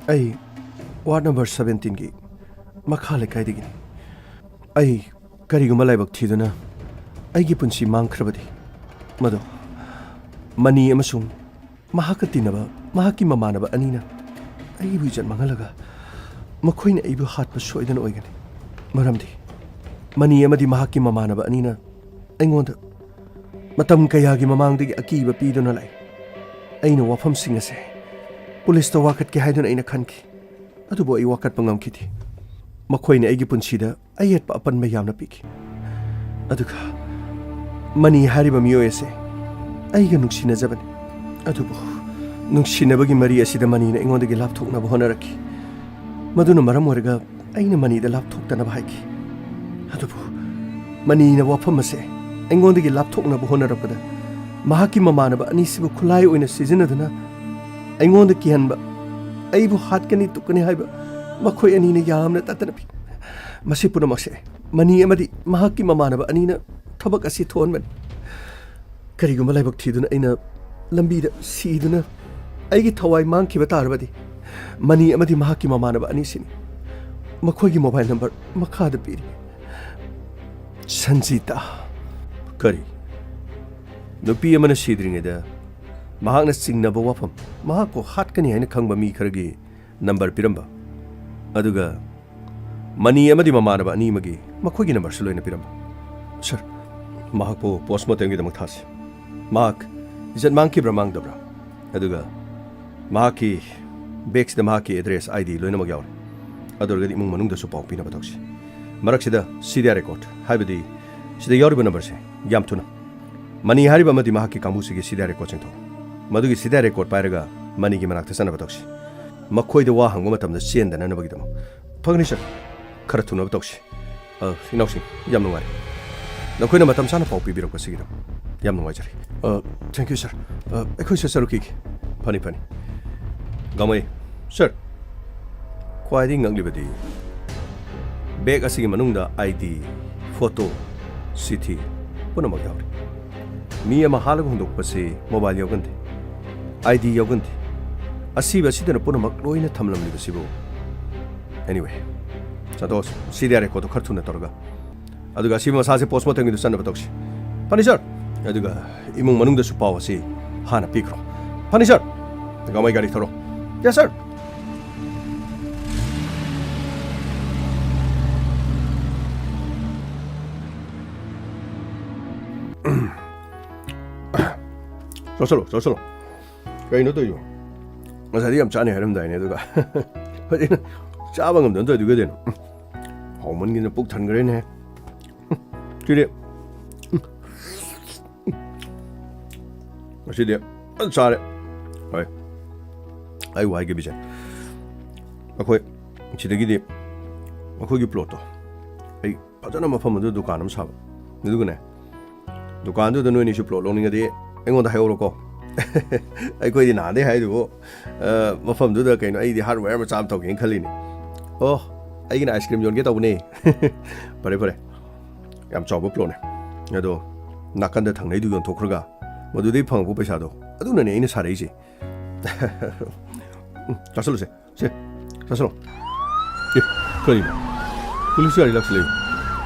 ꯑꯩ ꯋꯥꯔꯗ ꯅꯝꯕꯔ ꯁꯕꯦꯟꯇꯤꯟꯒꯤ ꯃꯈꯥ ꯂꯩꯀꯥꯏꯗꯒꯤꯅꯤ꯫ ꯑꯩ ꯀꯔꯤꯒꯨꯝꯕ ꯂꯥꯏꯕꯛ ꯊꯤꯗꯨꯅ ꯑꯩꯒꯤ ꯄꯨꯟꯁꯤ ꯃꯥꯡꯈ꯭ꯔꯕꯗꯤ, ꯃꯗꯨ ꯃꯅꯤ ꯑꯃꯁꯨꯡ ꯃꯍꯥꯛꯀ ꯇꯤꯟꯅꯕ ꯃꯍꯥꯛꯀꯤ ꯃꯃꯥꯟꯅꯕ ꯑꯅꯤꯅ ꯑꯩꯕꯨ ꯏꯖꯠ ꯃꯥꯡꯍꯜꯂꯒ ꯃꯈꯣꯏꯅ ꯑꯩꯕꯨ ꯍꯥꯠꯄ ꯁꯣꯏꯗꯅ ꯑꯣꯏꯒꯅꯤ꯫ ꯃꯔꯝꯗꯤ ꯃꯅꯤ ꯑꯃꯗꯤ ꯃꯍꯥꯛꯀꯤ ꯃꯃꯥꯟꯅꯕ ꯑꯅꯤꯅ ꯑꯩꯉꯣꯟꯗ ꯃꯇꯝ ꯀꯌꯥꯒꯤ ꯃꯃꯥꯡꯗꯒꯤ ꯑꯀꯤꯕ ꯄꯤꯗꯨꯅ ꯂꯥꯛꯏ꯫ ꯑꯩꯅ ꯋꯥꯐꯝꯁꯤꯡ ꯑꯁꯦ ꯄꯨꯂꯤꯁꯇ ꯋꯥꯀꯠꯀꯦ ꯍꯥꯏꯗꯨꯅ ꯑꯩꯅ ꯈꯟꯈꯤ꯫ ꯑꯗꯨꯕꯨ ꯑꯩ ꯋꯥꯀꯠꯄ ꯉꯝꯈꯤꯗꯦ꯫ ꯃꯈꯣꯏꯅ ꯑꯩꯒꯤ ꯄꯨꯟꯁꯤꯗ ꯑꯌꯦꯠꯄ ꯑꯄꯟꯕ ꯌꯥꯝꯅ ꯄꯤꯈꯤ꯫ ꯑꯗꯨꯒ ꯃꯅꯤ ꯍꯥꯏꯔꯤꯕ ꯃꯤꯑꯣꯏ ꯑꯁꯦ ꯑꯩꯒ ꯅꯨꯡꯁꯤꯅꯖꯕꯅꯤ꯫ ꯑꯗꯨꯕꯨ ꯅꯨꯡꯁꯤꯅꯕꯒꯤ ꯃꯔꯤ ꯑꯁꯤꯗ ꯃꯅꯤꯅ ꯑꯩꯉꯣꯟꯗꯒꯤ ꯂꯥꯞꯊꯣꯛꯅꯕ ꯍꯣꯠꯅꯔꯛꯈꯤ꯫ ꯃꯗꯨꯅ ꯃꯔꯝ ꯑꯣꯏꯔꯒ ꯑꯩꯅ ꯃꯅꯤꯗ ꯂꯥꯞꯊꯣꯛꯇꯅꯕ ꯍꯥꯏꯈꯤ꯫ ꯑꯗꯨꯕꯨ ꯃꯅꯤꯅ ꯋꯥꯐꯝ ꯑꯁꯦ ꯑꯩꯉꯣꯟꯗꯒꯤ ꯂꯥꯞꯊꯣꯛꯅꯕ ꯍꯣꯠꯅꯔꯛꯄꯗ, ꯃꯍꯥꯛꯀꯤ ꯃꯃꯥꯟꯅꯕ ꯑꯅꯤꯁꯤꯕꯨ ꯈꯨꯠꯂꯥꯏ ꯑꯣꯏꯅ ꯁꯤꯖꯤꯟꯅꯗꯨꯅ ꯑꯩꯉꯣꯟꯗ ꯀꯤꯍꯟꯕ, ꯑꯩꯕꯨ ꯍꯥꯠꯀꯅꯤ ꯇꯨꯞꯀꯅꯤ ꯍꯥꯏꯕ ꯃꯈꯣꯏ ꯑꯅꯤꯅ ꯌꯥꯝꯅ ꯇꯠꯇꯅ ꯄꯤ꯫ ꯃꯁꯤ ꯄꯨꯝꯅꯃꯛꯁꯦ ꯃꯅꯤ ꯑꯃꯗꯤ ꯃꯍꯥꯛꯀꯤ ꯃꯃꯥꯟꯅꯕ ꯑꯅꯤꯅ ꯊꯕꯛ ꯑꯁꯤ ꯊꯣꯛꯍꯟꯕꯅꯤ꯫ ꯀꯔꯤꯒꯨꯝꯕ ꯂꯥꯏꯕꯛ ꯊꯤꯗꯨꯅ ꯑꯩꯅ ꯂꯝꯕꯤꯗ ꯁꯤꯗꯨꯅ ꯑꯩꯒꯤ ꯊꯋꯥꯏ ꯃꯥꯡꯈꯤꯕ ꯇꯥꯔꯕꯗꯤ, ꯃꯅꯤ ꯑꯃꯗꯤ ꯃꯍꯥꯛꯀꯤ ꯃꯃꯥꯟꯅꯕ ꯑꯅꯤꯁꯤꯅꯤ꯫ ꯃꯈꯣꯏꯒꯤ ꯃꯣꯕꯥꯏꯜ ꯅꯝꯕꯔ ꯃꯈꯥꯗ ꯄꯤꯔꯤ꯫ ꯁꯟꯖꯤꯇꯥ꯫ ꯀꯔꯤ? ꯅꯨꯄꯤ ꯑꯃꯅ ꯁꯤꯗ꯭ꯔꯤꯉꯩꯗ ꯃꯍꯥꯛꯅ ꯆꯤꯡꯅꯕ ꯋꯥꯐꯝ, ꯃꯍꯥꯛꯄꯨ ꯍꯥꯠꯀꯅꯤ ꯍꯥꯏꯅ ꯈꯪꯕ ꯃꯤ ꯈꯔꯒꯤ ꯅꯝꯕꯔ ꯄꯤꯔꯝꯕ, ꯑꯗꯨꯒ ꯃꯅꯤ ꯑꯃꯗꯤ ꯃꯃꯥꯟꯅꯕ ꯑꯅꯤꯃꯒꯤ ꯃꯈꯣꯏꯒꯤ ꯅꯝꯕꯔꯁꯨ ꯂꯣꯏꯅ ꯄꯤꯔꯝꯕ꯫ ꯁꯥꯔ, ꯃꯍꯥꯛꯄꯨ ꯄꯣꯁꯃꯣꯔꯇꯦꯝꯒꯤꯗꯃꯛ ꯊꯥꯁꯤ꯫ ꯃꯍꯥꯛ ꯏꯖꯠ ꯃꯥꯡꯈꯤꯕ꯭ꯔꯥ ꯃꯥꯡꯗꯕ꯭ꯔꯥ? ꯑꯗꯨꯒ ꯃꯍꯥꯛꯀꯤ ꯕꯦꯒꯁꯤꯗ ꯃꯍꯥꯛꯀꯤ ꯑꯦꯗ꯭ꯔꯦꯁ, ꯑꯥꯏ ꯗꯤ ꯂꯣꯏꯅꯃꯛ ꯌꯥꯎꯔꯦ꯫ ꯑꯗꯨ ꯑꯣꯏꯔꯒꯗꯤ ꯏꯃꯨꯡ ꯃꯅꯨꯡꯗꯁꯨ ꯄꯥꯎ ꯄꯤꯅꯕ ꯇꯧꯁꯤ꯫ ꯃꯔꯛꯁꯤꯗ ꯁꯤ ꯗꯤ ꯑꯥꯔ ꯔꯦꯀꯣꯔꯗ, ꯍꯥꯏꯕꯗꯤ ꯁꯤꯗ ꯌꯥꯎꯔꯤꯕ ꯅꯝꯕꯔꯁꯦ, ꯌꯥꯝ ꯊꯨꯅ꯫ ꯃꯅꯤ ꯍꯥꯏꯔꯤꯕ ꯑꯃꯗꯤ ꯃꯍꯥꯛꯀꯤ ꯀꯥꯡꯕꯨꯁꯤꯒꯤ ꯁꯤ ꯗꯤ ꯑꯥꯔ ꯔꯦꯀꯣꯔꯗ ꯆꯤꯡꯊꯣꯛꯎ꯫ ꯃꯗꯨꯒꯤ ꯁꯤ ꯗꯤ ꯑꯥꯔ ꯔꯦꯀꯣꯔꯗ ꯄꯥꯏꯔꯒ ꯃꯅꯤꯒꯤ ꯃꯅꯥꯛꯇ ꯆꯠꯅꯕ ꯇꯧꯁꯤ꯫ ꯃꯈꯣꯏꯗ ꯋꯥ ꯍꯪꯕ ꯃꯇꯝꯗ ꯆꯦꯟꯗꯅꯅꯕꯒꯤꯗꯃꯛ꯫ ꯐꯒꯅꯤ ꯁꯥꯔ, ꯈꯔ ꯊꯨꯅꯕ ꯇꯧꯁꯤ꯫ ꯑ, ꯏꯅꯥꯎꯁꯤꯡ, ꯌꯥꯝ ꯅꯨꯡꯉꯥꯏꯔꯦ ꯅꯈꯣꯏꯅ ꯃꯇꯝ ꯆꯥꯅ ꯄꯥꯎ ꯄꯤꯕꯤꯔꯛꯄꯁꯤꯒꯤꯗꯃꯛ꯫ ꯌꯥꯝ ꯅꯨꯡꯉꯥꯏꯖꯔꯦ꯫ ꯑ, thank you ꯁꯥꯔ꯫ ꯑ, ꯑꯩꯈꯣꯏꯁꯨ ꯆꯠꯂꯨꯈꯤꯒꯦ꯫ ꯐꯅꯤ, ꯐꯅꯤ꯫ ꯒꯥꯡꯃꯩ, ꯁꯥꯔ, ꯈ꯭ꯋꯥꯏꯗꯒꯤ ꯉꯛꯂꯤꯕꯗꯤ ꯕꯦꯒ ꯑꯁꯤꯒꯤ ꯃꯅꯨꯡꯗ ꯑꯥꯏ ꯗꯤ, ꯐꯣꯇꯣ, ꯆꯤꯊꯤ ꯄꯨꯝꯅꯃꯛ ꯌꯥꯎꯔꯤ꯫ ꯃꯤ ꯑꯃ ꯍꯥꯠꯂꯒ ꯍꯨꯟꯗꯣꯛꯄꯁꯤ ꯃꯣꯕꯥꯏꯜ ꯌꯥꯎꯒꯟꯗꯦ, ꯑꯥꯏ ꯗꯤ ꯌꯥꯎꯒꯟꯗꯦ꯫ ꯑꯁꯤꯕ ꯑꯁꯤꯗꯅ ꯄꯨꯝꯅꯃꯛ ꯂꯣꯏꯅ ꯊꯝꯂꯝꯂꯤꯕꯁꯤꯕꯨ꯫ Anyway, ꯁꯟꯇꯣꯁ, ꯁꯤ ꯗꯤ ꯑꯥꯔ ꯔꯦꯀꯣꯔꯗꯇꯨ ꯈꯔ ꯊꯨꯅ ꯇꯧꯔꯒ, ꯑꯗꯨꯒ ꯑꯁꯤꯕ ꯃꯁꯥꯁꯦ ꯄꯣꯁꯃꯣꯔꯇꯦꯝꯒꯤꯗꯨ ꯆꯠꯅꯕ ꯇꯧꯁꯤ꯫ ꯐꯅꯤ ꯁꯥꯔ꯫ ꯑꯗꯨꯒ ꯏꯃꯨꯡ ꯃꯅꯨꯡꯗꯁꯨ ꯄꯥꯎ ꯑꯁꯤ ꯍꯥꯟꯅ ꯄꯤꯈ꯭ꯔꯣ꯫ ꯐꯅꯤ ꯁꯥꯔ꯫ ꯒꯥꯡꯃꯩ, ꯒꯥꯔꯤ ꯊꯧꯔꯣ꯫ Yes ꯁꯥꯔ꯫ ꯆꯠꯁꯜꯂꯣ, ꯆꯠꯁꯜꯂꯣ꯫ ꯀꯩꯅꯣ ꯇꯧꯔꯤꯗꯣ? ꯉꯁꯥꯏꯗꯤ ꯌꯥꯝ ꯆꯥꯅꯤ ꯍꯥꯏꯔꯝꯗꯥꯏꯅꯦ, ꯑꯗꯨꯒ꯫ ꯐꯖꯅ ꯆꯥꯕ ꯉꯝꯗꯅ ꯇꯧꯔꯤꯗꯨ ꯀꯩꯗꯩꯅꯣ? ꯍꯥꯎꯃꯟꯒꯤꯗꯅ ꯄꯨꯛ ꯊꯟꯈ꯭ꯔꯦꯅꯦ꯫ ꯁꯤꯗꯤ ꯉꯁꯤꯗꯤ ꯐꯖꯅ ꯆꯥꯔꯦ꯫ ꯍꯣꯏ, ꯑꯩ ꯋꯥ ꯍꯥꯏꯒꯦ ꯕꯤꯖꯦ, ꯑꯩꯈꯣꯏ ꯁꯤꯗꯒꯤꯗꯤ ꯑꯩꯈꯣꯏꯒꯤ ꯄ꯭ꯂꯣꯠꯇꯣ ꯑꯩ ꯐꯖꯅ ꯃꯐꯝ ꯑꯗꯨ ꯗꯨꯀꯥꯟ ꯑꯃ ꯁꯥꯕ, ꯑꯗꯨꯒꯅꯦ, ꯗꯨꯀꯥꯟꯗꯨꯗ ꯅꯣꯏꯅꯤꯁꯨ ꯄ꯭ꯂꯣꯠ ꯂꯧꯅꯤꯡꯉꯗꯤ ꯑꯩꯉꯣꯟꯗ ꯍꯥꯏꯍꯧꯔꯣꯀꯣ꯫ ꯑꯩꯈꯣꯏꯗꯤ ꯅꯍꯥꯟꯗꯩ ꯍꯥꯏꯗꯨꯕꯨ, ꯑ, ꯃꯐꯝꯗꯨꯗ ꯀꯩꯅꯣ, ꯑꯩꯗꯤ ꯍꯥꯔꯗꯋꯦꯌꯔ ꯃꯆꯥ ꯑꯃ ꯇꯧꯒꯦꯅ ꯈꯜꯂꯤꯅꯤ꯫ ꯑꯣ, ꯑꯩꯒꯤꯅ ꯑꯥꯏꯁ ꯀ꯭ꯔꯤꯝ ꯌꯣꯟꯒꯦ ꯇꯧꯕꯅꯦ꯫ ꯐꯔꯦ, ꯐꯔꯦ, ꯌꯥꯝ ꯆꯥꯎꯕ ꯄ꯭ꯂꯣꯠꯅꯦ꯫ ꯑꯗꯣ ꯅꯥꯀꯟꯗ ꯊꯪꯅꯩꯗꯨ ꯌꯣꯟꯊꯣꯛꯈ꯭ꯔꯒ ꯃꯗꯨꯗꯩ ꯐꯪꯉꯛꯄ ꯄꯩꯁꯥꯗꯣ, ꯑꯗꯨꯅꯅꯦ ꯑꯩꯅ ꯁꯥꯔꯛꯏꯁꯦ꯫ ꯎꯝ, ꯆꯥꯁꯜꯂꯨꯁꯦ꯫ ꯁꯦ, ꯆꯥꯁꯜꯂꯣ꯫ ꯑꯦ, ꯀꯔꯤꯅꯣ? ꯄꯨꯂꯤꯁ ꯒꯥꯔꯤ ꯂꯥꯛꯁꯤꯜꯂꯛꯏ꯫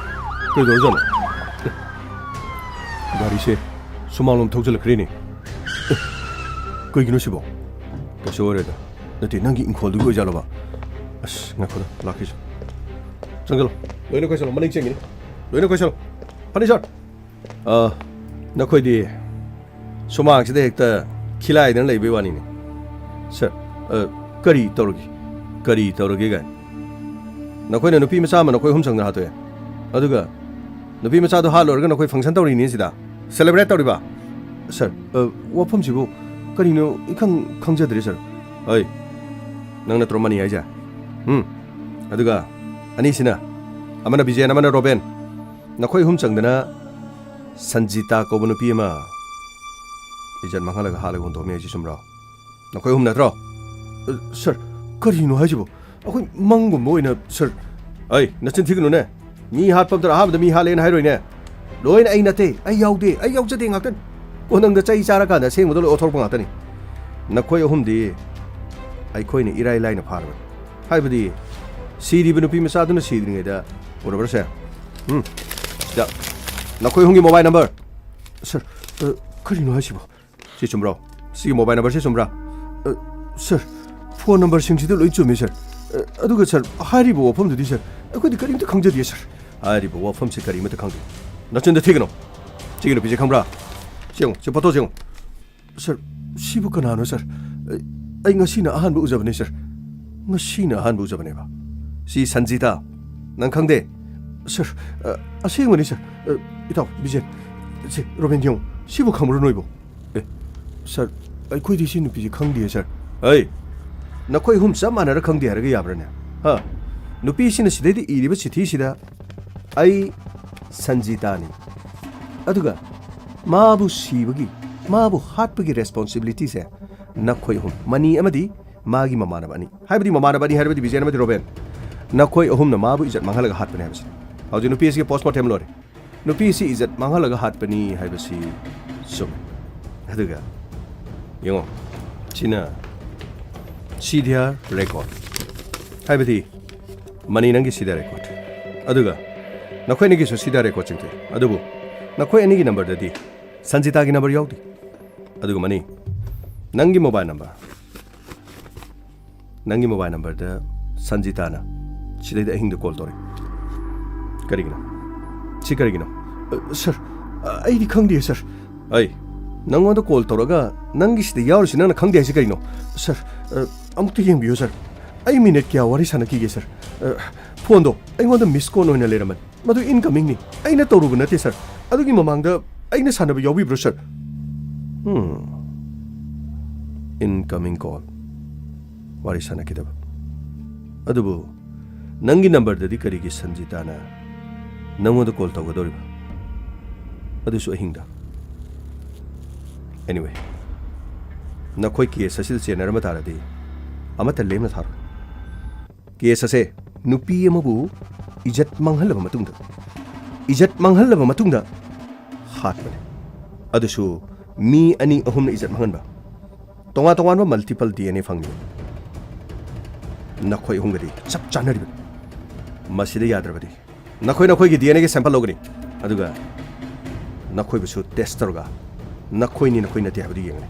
ꯀꯩꯗꯧꯔꯖꯥꯠꯅꯣ? ꯑꯦ, ꯒꯥꯔꯤꯁꯦ ꯁꯨꯃꯥꯡꯂꯣꯝ ꯊꯧꯖꯤꯜꯂꯛꯈ꯭ꯔꯦꯅꯦ꯫ ꯑꯦ, ꯀꯩꯒꯤꯅꯣ ꯁꯤꯕꯣ? ꯀꯩꯁꯨ ꯑꯣꯏꯔꯣꯏꯗ꯫ ꯅꯠꯇꯦ, ꯅꯪꯒꯤ ꯏꯪꯈꯣꯜꯗꯨꯒꯤ ꯑꯣꯏꯖꯥꯠꯂꯣꯕ? ꯑꯁ, ꯉꯥꯏꯈꯣꯗ, ꯂꯥꯛꯈꯤꯁꯦ꯫ ꯆꯪꯁꯤꯜꯂꯣ꯫ ꯂꯣꯏꯅ ꯀꯣꯏꯁꯜꯂꯣ, ꯃꯅꯤꯡ ꯆꯦꯟꯈꯤꯅꯤ꯫ ꯂꯣꯏꯅ ꯀꯣꯏꯁꯜꯂꯣ꯫ ꯐꯔꯅꯤꯆꯔ! ꯑ, ꯅꯈꯣꯏꯗꯤ ꯁꯨꯃꯥꯡꯁꯤꯗ ꯍꯦꯛꯇ ꯈꯤꯂꯥꯏꯗꯅ ꯂꯩꯕꯩ ꯋꯥꯅꯤꯅꯦ꯫ ꯁꯔ, ꯑ, ꯀꯔꯤ ꯇꯧꯔꯒꯦ? ꯀꯔꯤ ꯇꯧꯔꯒꯦ ꯀꯥꯏꯅ? ꯅꯈꯣꯏꯅ ꯅꯨꯄꯤ ꯃꯆꯥ ꯑꯃ ꯅꯈꯣꯏ ꯑꯍꯨꯝ ꯆꯪꯗꯅ ꯍꯥꯠꯇꯣꯛꯑꯦ꯫ ꯑꯗꯨꯒ ꯅꯨꯄꯤ ꯃꯆꯥꯗꯣ ꯍꯥꯠꯂꯣꯏꯔꯒ ꯅꯈꯣꯏ ꯐꯪꯁꯟ ꯇꯧꯔꯤꯅꯤ ꯁꯤꯗ? ꯁꯦꯂꯦꯕ꯭ꯔꯦꯠ ꯇꯧꯔꯤꯕ? ꯁꯔ, ꯑ, ꯋꯥꯐꯝꯁꯤꯕꯨ ꯀꯔꯤꯅꯣ ꯏꯈꯪ ꯈꯪꯖꯗ꯭ꯔꯦ, ꯁꯔ꯫ ꯑꯩ, ꯅꯪ ꯅꯠꯇ꯭ꯔꯣ ꯃꯅꯤ ꯍꯥꯏꯁꯦ? ꯎꯝ꯫ ꯑꯗꯨꯒ ꯑꯅꯤꯁꯤꯅ, ꯑꯃꯅ ꯕꯤꯖꯦꯟ, ꯑꯃꯅ ꯔꯣꯕꯦꯟ꯫ ꯅꯈꯣꯏ ꯑꯍꯨꯝ ꯆꯪꯗꯅ ꯁꯟꯖꯤꯇꯥ ꯀꯧꯕ ꯅꯨꯄꯤ ꯑꯃ ꯏꯖꯠ ꯃꯥꯡꯍꯜꯂꯒ ꯍꯥꯠꯂꯒ ꯍꯨꯟꯗꯣꯛꯑꯝꯃꯦ ꯍꯥꯏꯁꯤ ꯆꯨꯝꯕ꯭ꯔꯣ? ꯅꯈꯣꯏ ꯑꯍꯨꯝ ꯅꯠꯇ꯭ꯔꯣ? ꯑ, ꯁꯔ, ꯀꯔꯤꯅꯣ ꯍꯥꯏꯁꯤꯕꯣ? ꯑꯩꯈꯣꯏ ꯃꯪꯒꯨꯝꯕ ꯑꯣꯏꯅ, ꯁꯔ꯫ ꯑꯩ, ꯅꯆꯤꯟ ꯊꯤꯒꯅꯨꯅꯦ꯫ ꯃꯤ ꯍꯥꯠꯄ ꯃꯇꯝꯗ ꯑꯍꯥꯟꯕꯗ ꯃꯤ ꯍꯥꯠꯂꯦꯅ ꯍꯥꯏꯔꯣꯏꯅꯦ꯫ ꯂꯣꯏꯅ ꯑꯩ ꯅꯠꯇꯦ, ꯑꯩ ꯌꯥꯎꯗꯦ, ꯑꯩ ꯌꯥꯎꯖꯗꯦ ꯉꯥꯛꯇꯅꯤ꯫ ꯀꯣꯟꯅꯪꯗ ꯆꯩ ꯆꯥꯔꯀꯥꯟꯗ ꯑꯁꯦꯡꯕꯗꯣ ꯂꯣꯏ ꯑꯣꯊꯣꯔꯛꯄ ꯉꯥꯛꯇꯅꯤ꯫ ꯅꯈꯣꯏ ꯑꯍꯨꯝꯗꯤ ꯑꯩꯈꯣꯏꯅ ꯏꯔꯥꯏ ꯂꯥꯏꯅ ꯐꯥꯔꯕꯅꯤ꯫ ꯍꯥꯏꯕꯗꯤ, ꯁꯤꯔꯤꯕ ꯅꯨꯄꯤ ꯃꯆꯥꯗꯨꯅ ꯁꯤꯗ꯭ꯔꯤꯉꯩꯗ ꯎꯔꯕ꯭ꯔꯁꯦ? ꯎꯝ꯫ ꯁꯤꯗ, ꯅꯈꯣꯏ ꯑꯍꯨꯝꯒꯤ ꯃꯣꯕꯥꯏꯜ ꯅꯝꯕꯔ꯫ ꯁꯔ, ꯑ, ꯀꯔꯤꯅꯣ ꯍꯥꯏꯁꯤꯕꯣ? ꯁꯤ ꯆꯨꯝꯕ꯭ꯔꯣ? ꯁꯤꯒꯤ ꯃꯣꯕꯥꯏꯜ ꯅꯝꯕꯔꯁꯤ ꯆꯨꯝꯕ꯭ꯔꯥ? ꯑ, ꯁꯔ, ꯐꯣꯟ ꯅꯝꯕꯔꯁꯤꯡꯁꯤꯗ ꯂꯣꯏ ꯆꯨꯝꯃꯤ, ꯁꯔ꯫ ꯑ, ꯑꯗꯨꯒ, ꯁꯔ, ꯍꯥꯏꯔꯤꯕ ꯋꯥꯐꯝꯗꯨꯗꯤ, ꯁꯔ, ꯑꯩꯈꯣꯏꯗꯤ ꯀꯔꯤꯝꯇ ꯈꯪꯖꯗꯦ, ꯁꯔ꯫ ꯍꯥꯏꯔꯤꯕ ꯋꯥꯐꯝꯁꯤ ꯀꯔꯤꯃꯇ ꯈꯪꯗꯦ꯫ ꯅꯆꯤꯟꯗ ꯊꯤꯒꯅꯨ꯫ ꯁꯤꯒꯤ ꯅꯨꯄꯤꯁꯦ ꯈꯪꯕ꯭ꯔꯥ? ꯁꯤ ꯌꯦꯡꯉꯨ, ꯁꯤ ꯐꯣꯇꯣꯁꯦ ꯌꯦꯡꯉꯨ꯫ ꯁꯔ, ꯁꯤꯕꯨ ꯀꯅꯥꯅꯣ, ꯁꯔ? ꯑꯩ, ꯑꯩ ꯉꯁꯤꯅ ꯑꯍꯥꯟꯕ ꯎꯖꯕꯅꯤ, ꯁꯔ꯫ ꯉꯁꯤꯅ ꯑꯍꯥꯟꯕ ꯎꯖꯕꯅꯦꯕ꯫ ꯁꯤ ꯁꯟꯖꯤꯇꯥ꯫ ꯅꯪ ꯈꯪꯗꯦ? ꯁꯔ, ꯑ, ꯑꯁꯦꯡꯕꯅꯤ, ꯁꯔ꯫ ꯑ, ꯏꯇꯥꯎ ꯕꯤꯖꯦꯟ, ꯁꯤ ꯔꯣꯕꯤꯟ ꯌꯦꯡꯉꯨ꯫ ꯁꯤꯕꯨ ꯈꯪꯕ꯭ꯔꯣ ꯅꯣꯏꯕꯨ? ꯑꯦ, ꯁꯔ, ꯑꯩꯈꯣꯏꯗꯤ ꯁꯤ ꯅꯨꯄꯤꯁꯤ ꯈꯪꯗꯦ, ꯁꯔ꯫ ꯑꯩ, ꯅꯈꯣꯏ ꯑꯍꯨꯝ ꯆꯞ ꯃꯥꯟꯅꯔ ꯈꯪꯗꯦ ꯍꯥꯏꯔꯒ ꯌꯥꯕ꯭ꯔꯥꯅꯦ? ꯍꯥ? ꯅꯨꯄꯤꯁꯤꯅ ꯁꯤꯗꯩꯗ ꯏꯔꯤꯕ ꯆꯤꯊꯤꯁꯤꯗ, "ꯑꯩ ꯁꯟꯖꯤꯇꯥꯅꯤ꯫ ꯑꯗꯨꯒ ꯃꯥꯕꯨ ꯁꯤꯕꯒꯤ, ꯃꯥꯕꯨ ꯍꯥꯠꯄꯒꯤ responsibilityꯁꯦ ꯅꯈꯣꯏ ꯑꯍꯨꯝ, ꯃꯅꯤ ꯑꯃꯗꯤ ꯃꯥꯒꯤ ꯃꯃꯥꯟꯅꯕ ꯑꯅꯤ"꯫ ꯍꯥꯏꯕꯗꯤ ꯃꯃꯥꯟꯅꯕ ꯑꯅꯤ ꯍꯥꯏꯔꯕꯗꯤ ꯕꯤꯖꯦꯟ ꯑꯃꯗꯤ ꯔꯣꯕꯦꯟ꯫ ꯅꯈꯣꯏ ꯑꯍꯨꯝꯅ ꯃꯥꯕꯨ ꯏꯖꯠ ꯃꯥꯡꯍꯜꯂꯒ ꯍꯥꯠꯄꯅꯦ ꯍꯥꯏꯕꯁꯤ꯫ ꯍꯧꯖꯤꯛ ꯅꯨꯄꯤ ꯑꯁꯤꯒꯤ postmortem ꯂꯣꯏꯔꯦ꯫ ꯅꯨꯄꯤ ꯑꯁꯤ ꯏꯖꯠ ꯃꯥꯡꯍꯜꯂꯒ ꯍꯥꯠꯄꯅꯤ ꯍꯥꯏꯕꯁꯤ ꯆꯨꯝꯃꯦ꯫ ꯑꯗꯨꯒ ꯌꯦꯡꯉꯣ, ꯁꯤꯅ C D R record꯫ ꯍꯥꯏꯕꯗꯤ ꯃꯅꯤ ꯅꯪꯒꯤ C D R record꯫ ꯑꯗꯨꯒ ꯅꯈꯣꯏ ꯑꯅꯤꯒꯤꯁꯨ C D R record ꯆꯤꯡꯊꯣꯛꯏ꯫ ꯑꯗꯨꯕꯨ ꯅꯈꯣꯏ ꯑꯅꯤꯒꯤ numberꯗꯗꯤ ꯁꯟꯖꯤꯇꯥꯒꯤ number ꯌꯥꯎꯗꯦ꯫ ꯑꯗꯨꯒ ꯃꯅꯤ, ꯅꯪꯒꯤ mobile number꯫ ꯅꯪꯒꯤ mobile numberꯗ ꯁꯟꯖꯤꯇꯥꯅ ꯁꯤꯗꯩꯗ ꯑꯍꯤꯡꯗ call ꯇꯧꯔꯛꯏ꯫ ꯀꯔꯤꯒꯤꯅꯣ? ꯁꯤ ꯀꯔꯤꯒꯤꯅꯣ? ꯑ, ꯁꯔ, ꯑ, ꯑꯩꯗꯤ ꯈꯪꯗꯦ, ꯁꯔ꯫ ꯑꯩ, ꯅꯪꯉꯣꯟꯗ call ꯇꯧꯔꯒ ꯅꯪꯒꯤ ꯁꯤꯗ ꯌꯥꯎꯔꯤꯁꯤ ꯅꯪꯅ ꯈꯪꯗꯦ ꯍꯥꯏꯁꯤ ꯀꯔꯤꯅꯣ? ꯁꯔ, ꯑ, ꯑꯃꯨꯛꯇ ꯌꯦꯡꯕꯤꯌꯨ, ꯁꯔ꯫ ꯑꯩ minute ꯀꯌꯥ ꯋꯥꯔꯤ ꯁꯥꯟꯅꯈꯤꯒꯦ, ꯁꯔ? ꯑ, phoneꯗꯣ ꯑꯩꯉꯣꯟꯗ miss call ꯑꯣꯏꯅ ꯂꯩꯔꯝꯃꯅꯤ꯫ ꯃꯗꯨ incomingꯅꯤ꯫ ꯑꯩꯅ ꯇꯧꯔꯨꯕ ꯅꯠꯇꯦ, ꯁꯔ꯫ ꯑꯗꯨꯒꯤ ꯃꯃꯥꯡꯗ ꯑꯩꯅ ꯁꯥꯟꯅꯕ ꯌꯥꯎꯕꯤꯕ꯭ꯔꯣ, ꯁꯔ? ꯎꯝ꯫ Incoming call꯫ ꯋꯥꯔꯤ ꯁꯥꯟꯅꯈꯤꯗꯕ꯫ ꯑꯗꯨꯕꯨ ꯅꯪꯒꯤ numberꯗꯗꯤ ꯀꯔꯤꯒꯤ ꯁꯟꯖꯤꯇꯥꯅ ꯅꯪꯉꯣꯟꯗ call ꯇꯧꯒꯗꯧꯔꯤꯕ? ꯑꯗꯨꯁꯨ ꯑꯍꯤꯡꯗ꯫ Anyway, ꯅꯈꯣꯏ case ꯑꯁꯤꯗ ꯆꯦꯟꯅꯔꯝꯕ ꯇꯥꯔꯗꯤ ꯑꯃꯠꯇ ꯂꯦꯝꯅ ꯊꯥꯔꯣꯏ꯫ Case ꯑꯁꯦ ꯅꯨꯄꯤ ꯑꯃꯕꯨ ꯏꯖꯠ ꯃꯥꯡꯍꯜꯂꯕ ꯃꯇꯨꯡꯗ, ꯏꯖꯠ ꯃꯥꯡꯍꯜꯂꯕ ꯃꯇꯨꯡꯗ ꯍꯥꯠꯄꯅꯤ꯫ ꯑꯗꯨꯁꯨ ꯃꯤ ꯑꯅꯤ ꯑꯍꯨꯝꯅ ꯏꯖꯠ ꯃꯥꯡꯍꯟꯕ꯫ ꯇꯣꯉꯥꯟ ꯇꯣꯉꯥꯟꯕ multiple D N A ꯐꯪꯂꯤꯕ꯫ ꯅꯈꯣꯏ ꯑꯍꯨꯝꯒꯗꯤ ꯆꯞ ꯆꯥꯅꯔꯤꯕꯅꯤ꯫ ꯃꯁꯤꯗ ꯌꯥꯗ꯭ꯔꯕꯗꯤ ꯅꯈꯣꯏ ꯅꯈꯣꯏꯒꯤ D N Aꯒꯤ sample ꯂꯧꯒꯅꯤ꯫ ꯑꯗꯨꯒ ꯅꯈꯣꯏꯕꯨꯁꯨ test ꯇꯧꯔꯒ ꯅꯈꯣꯏꯅꯤ ꯅꯈꯣꯏ ꯅꯠꯇꯦ ꯍꯥꯏꯕꯗꯨ ꯌꯦꯡꯒꯅꯤ꯫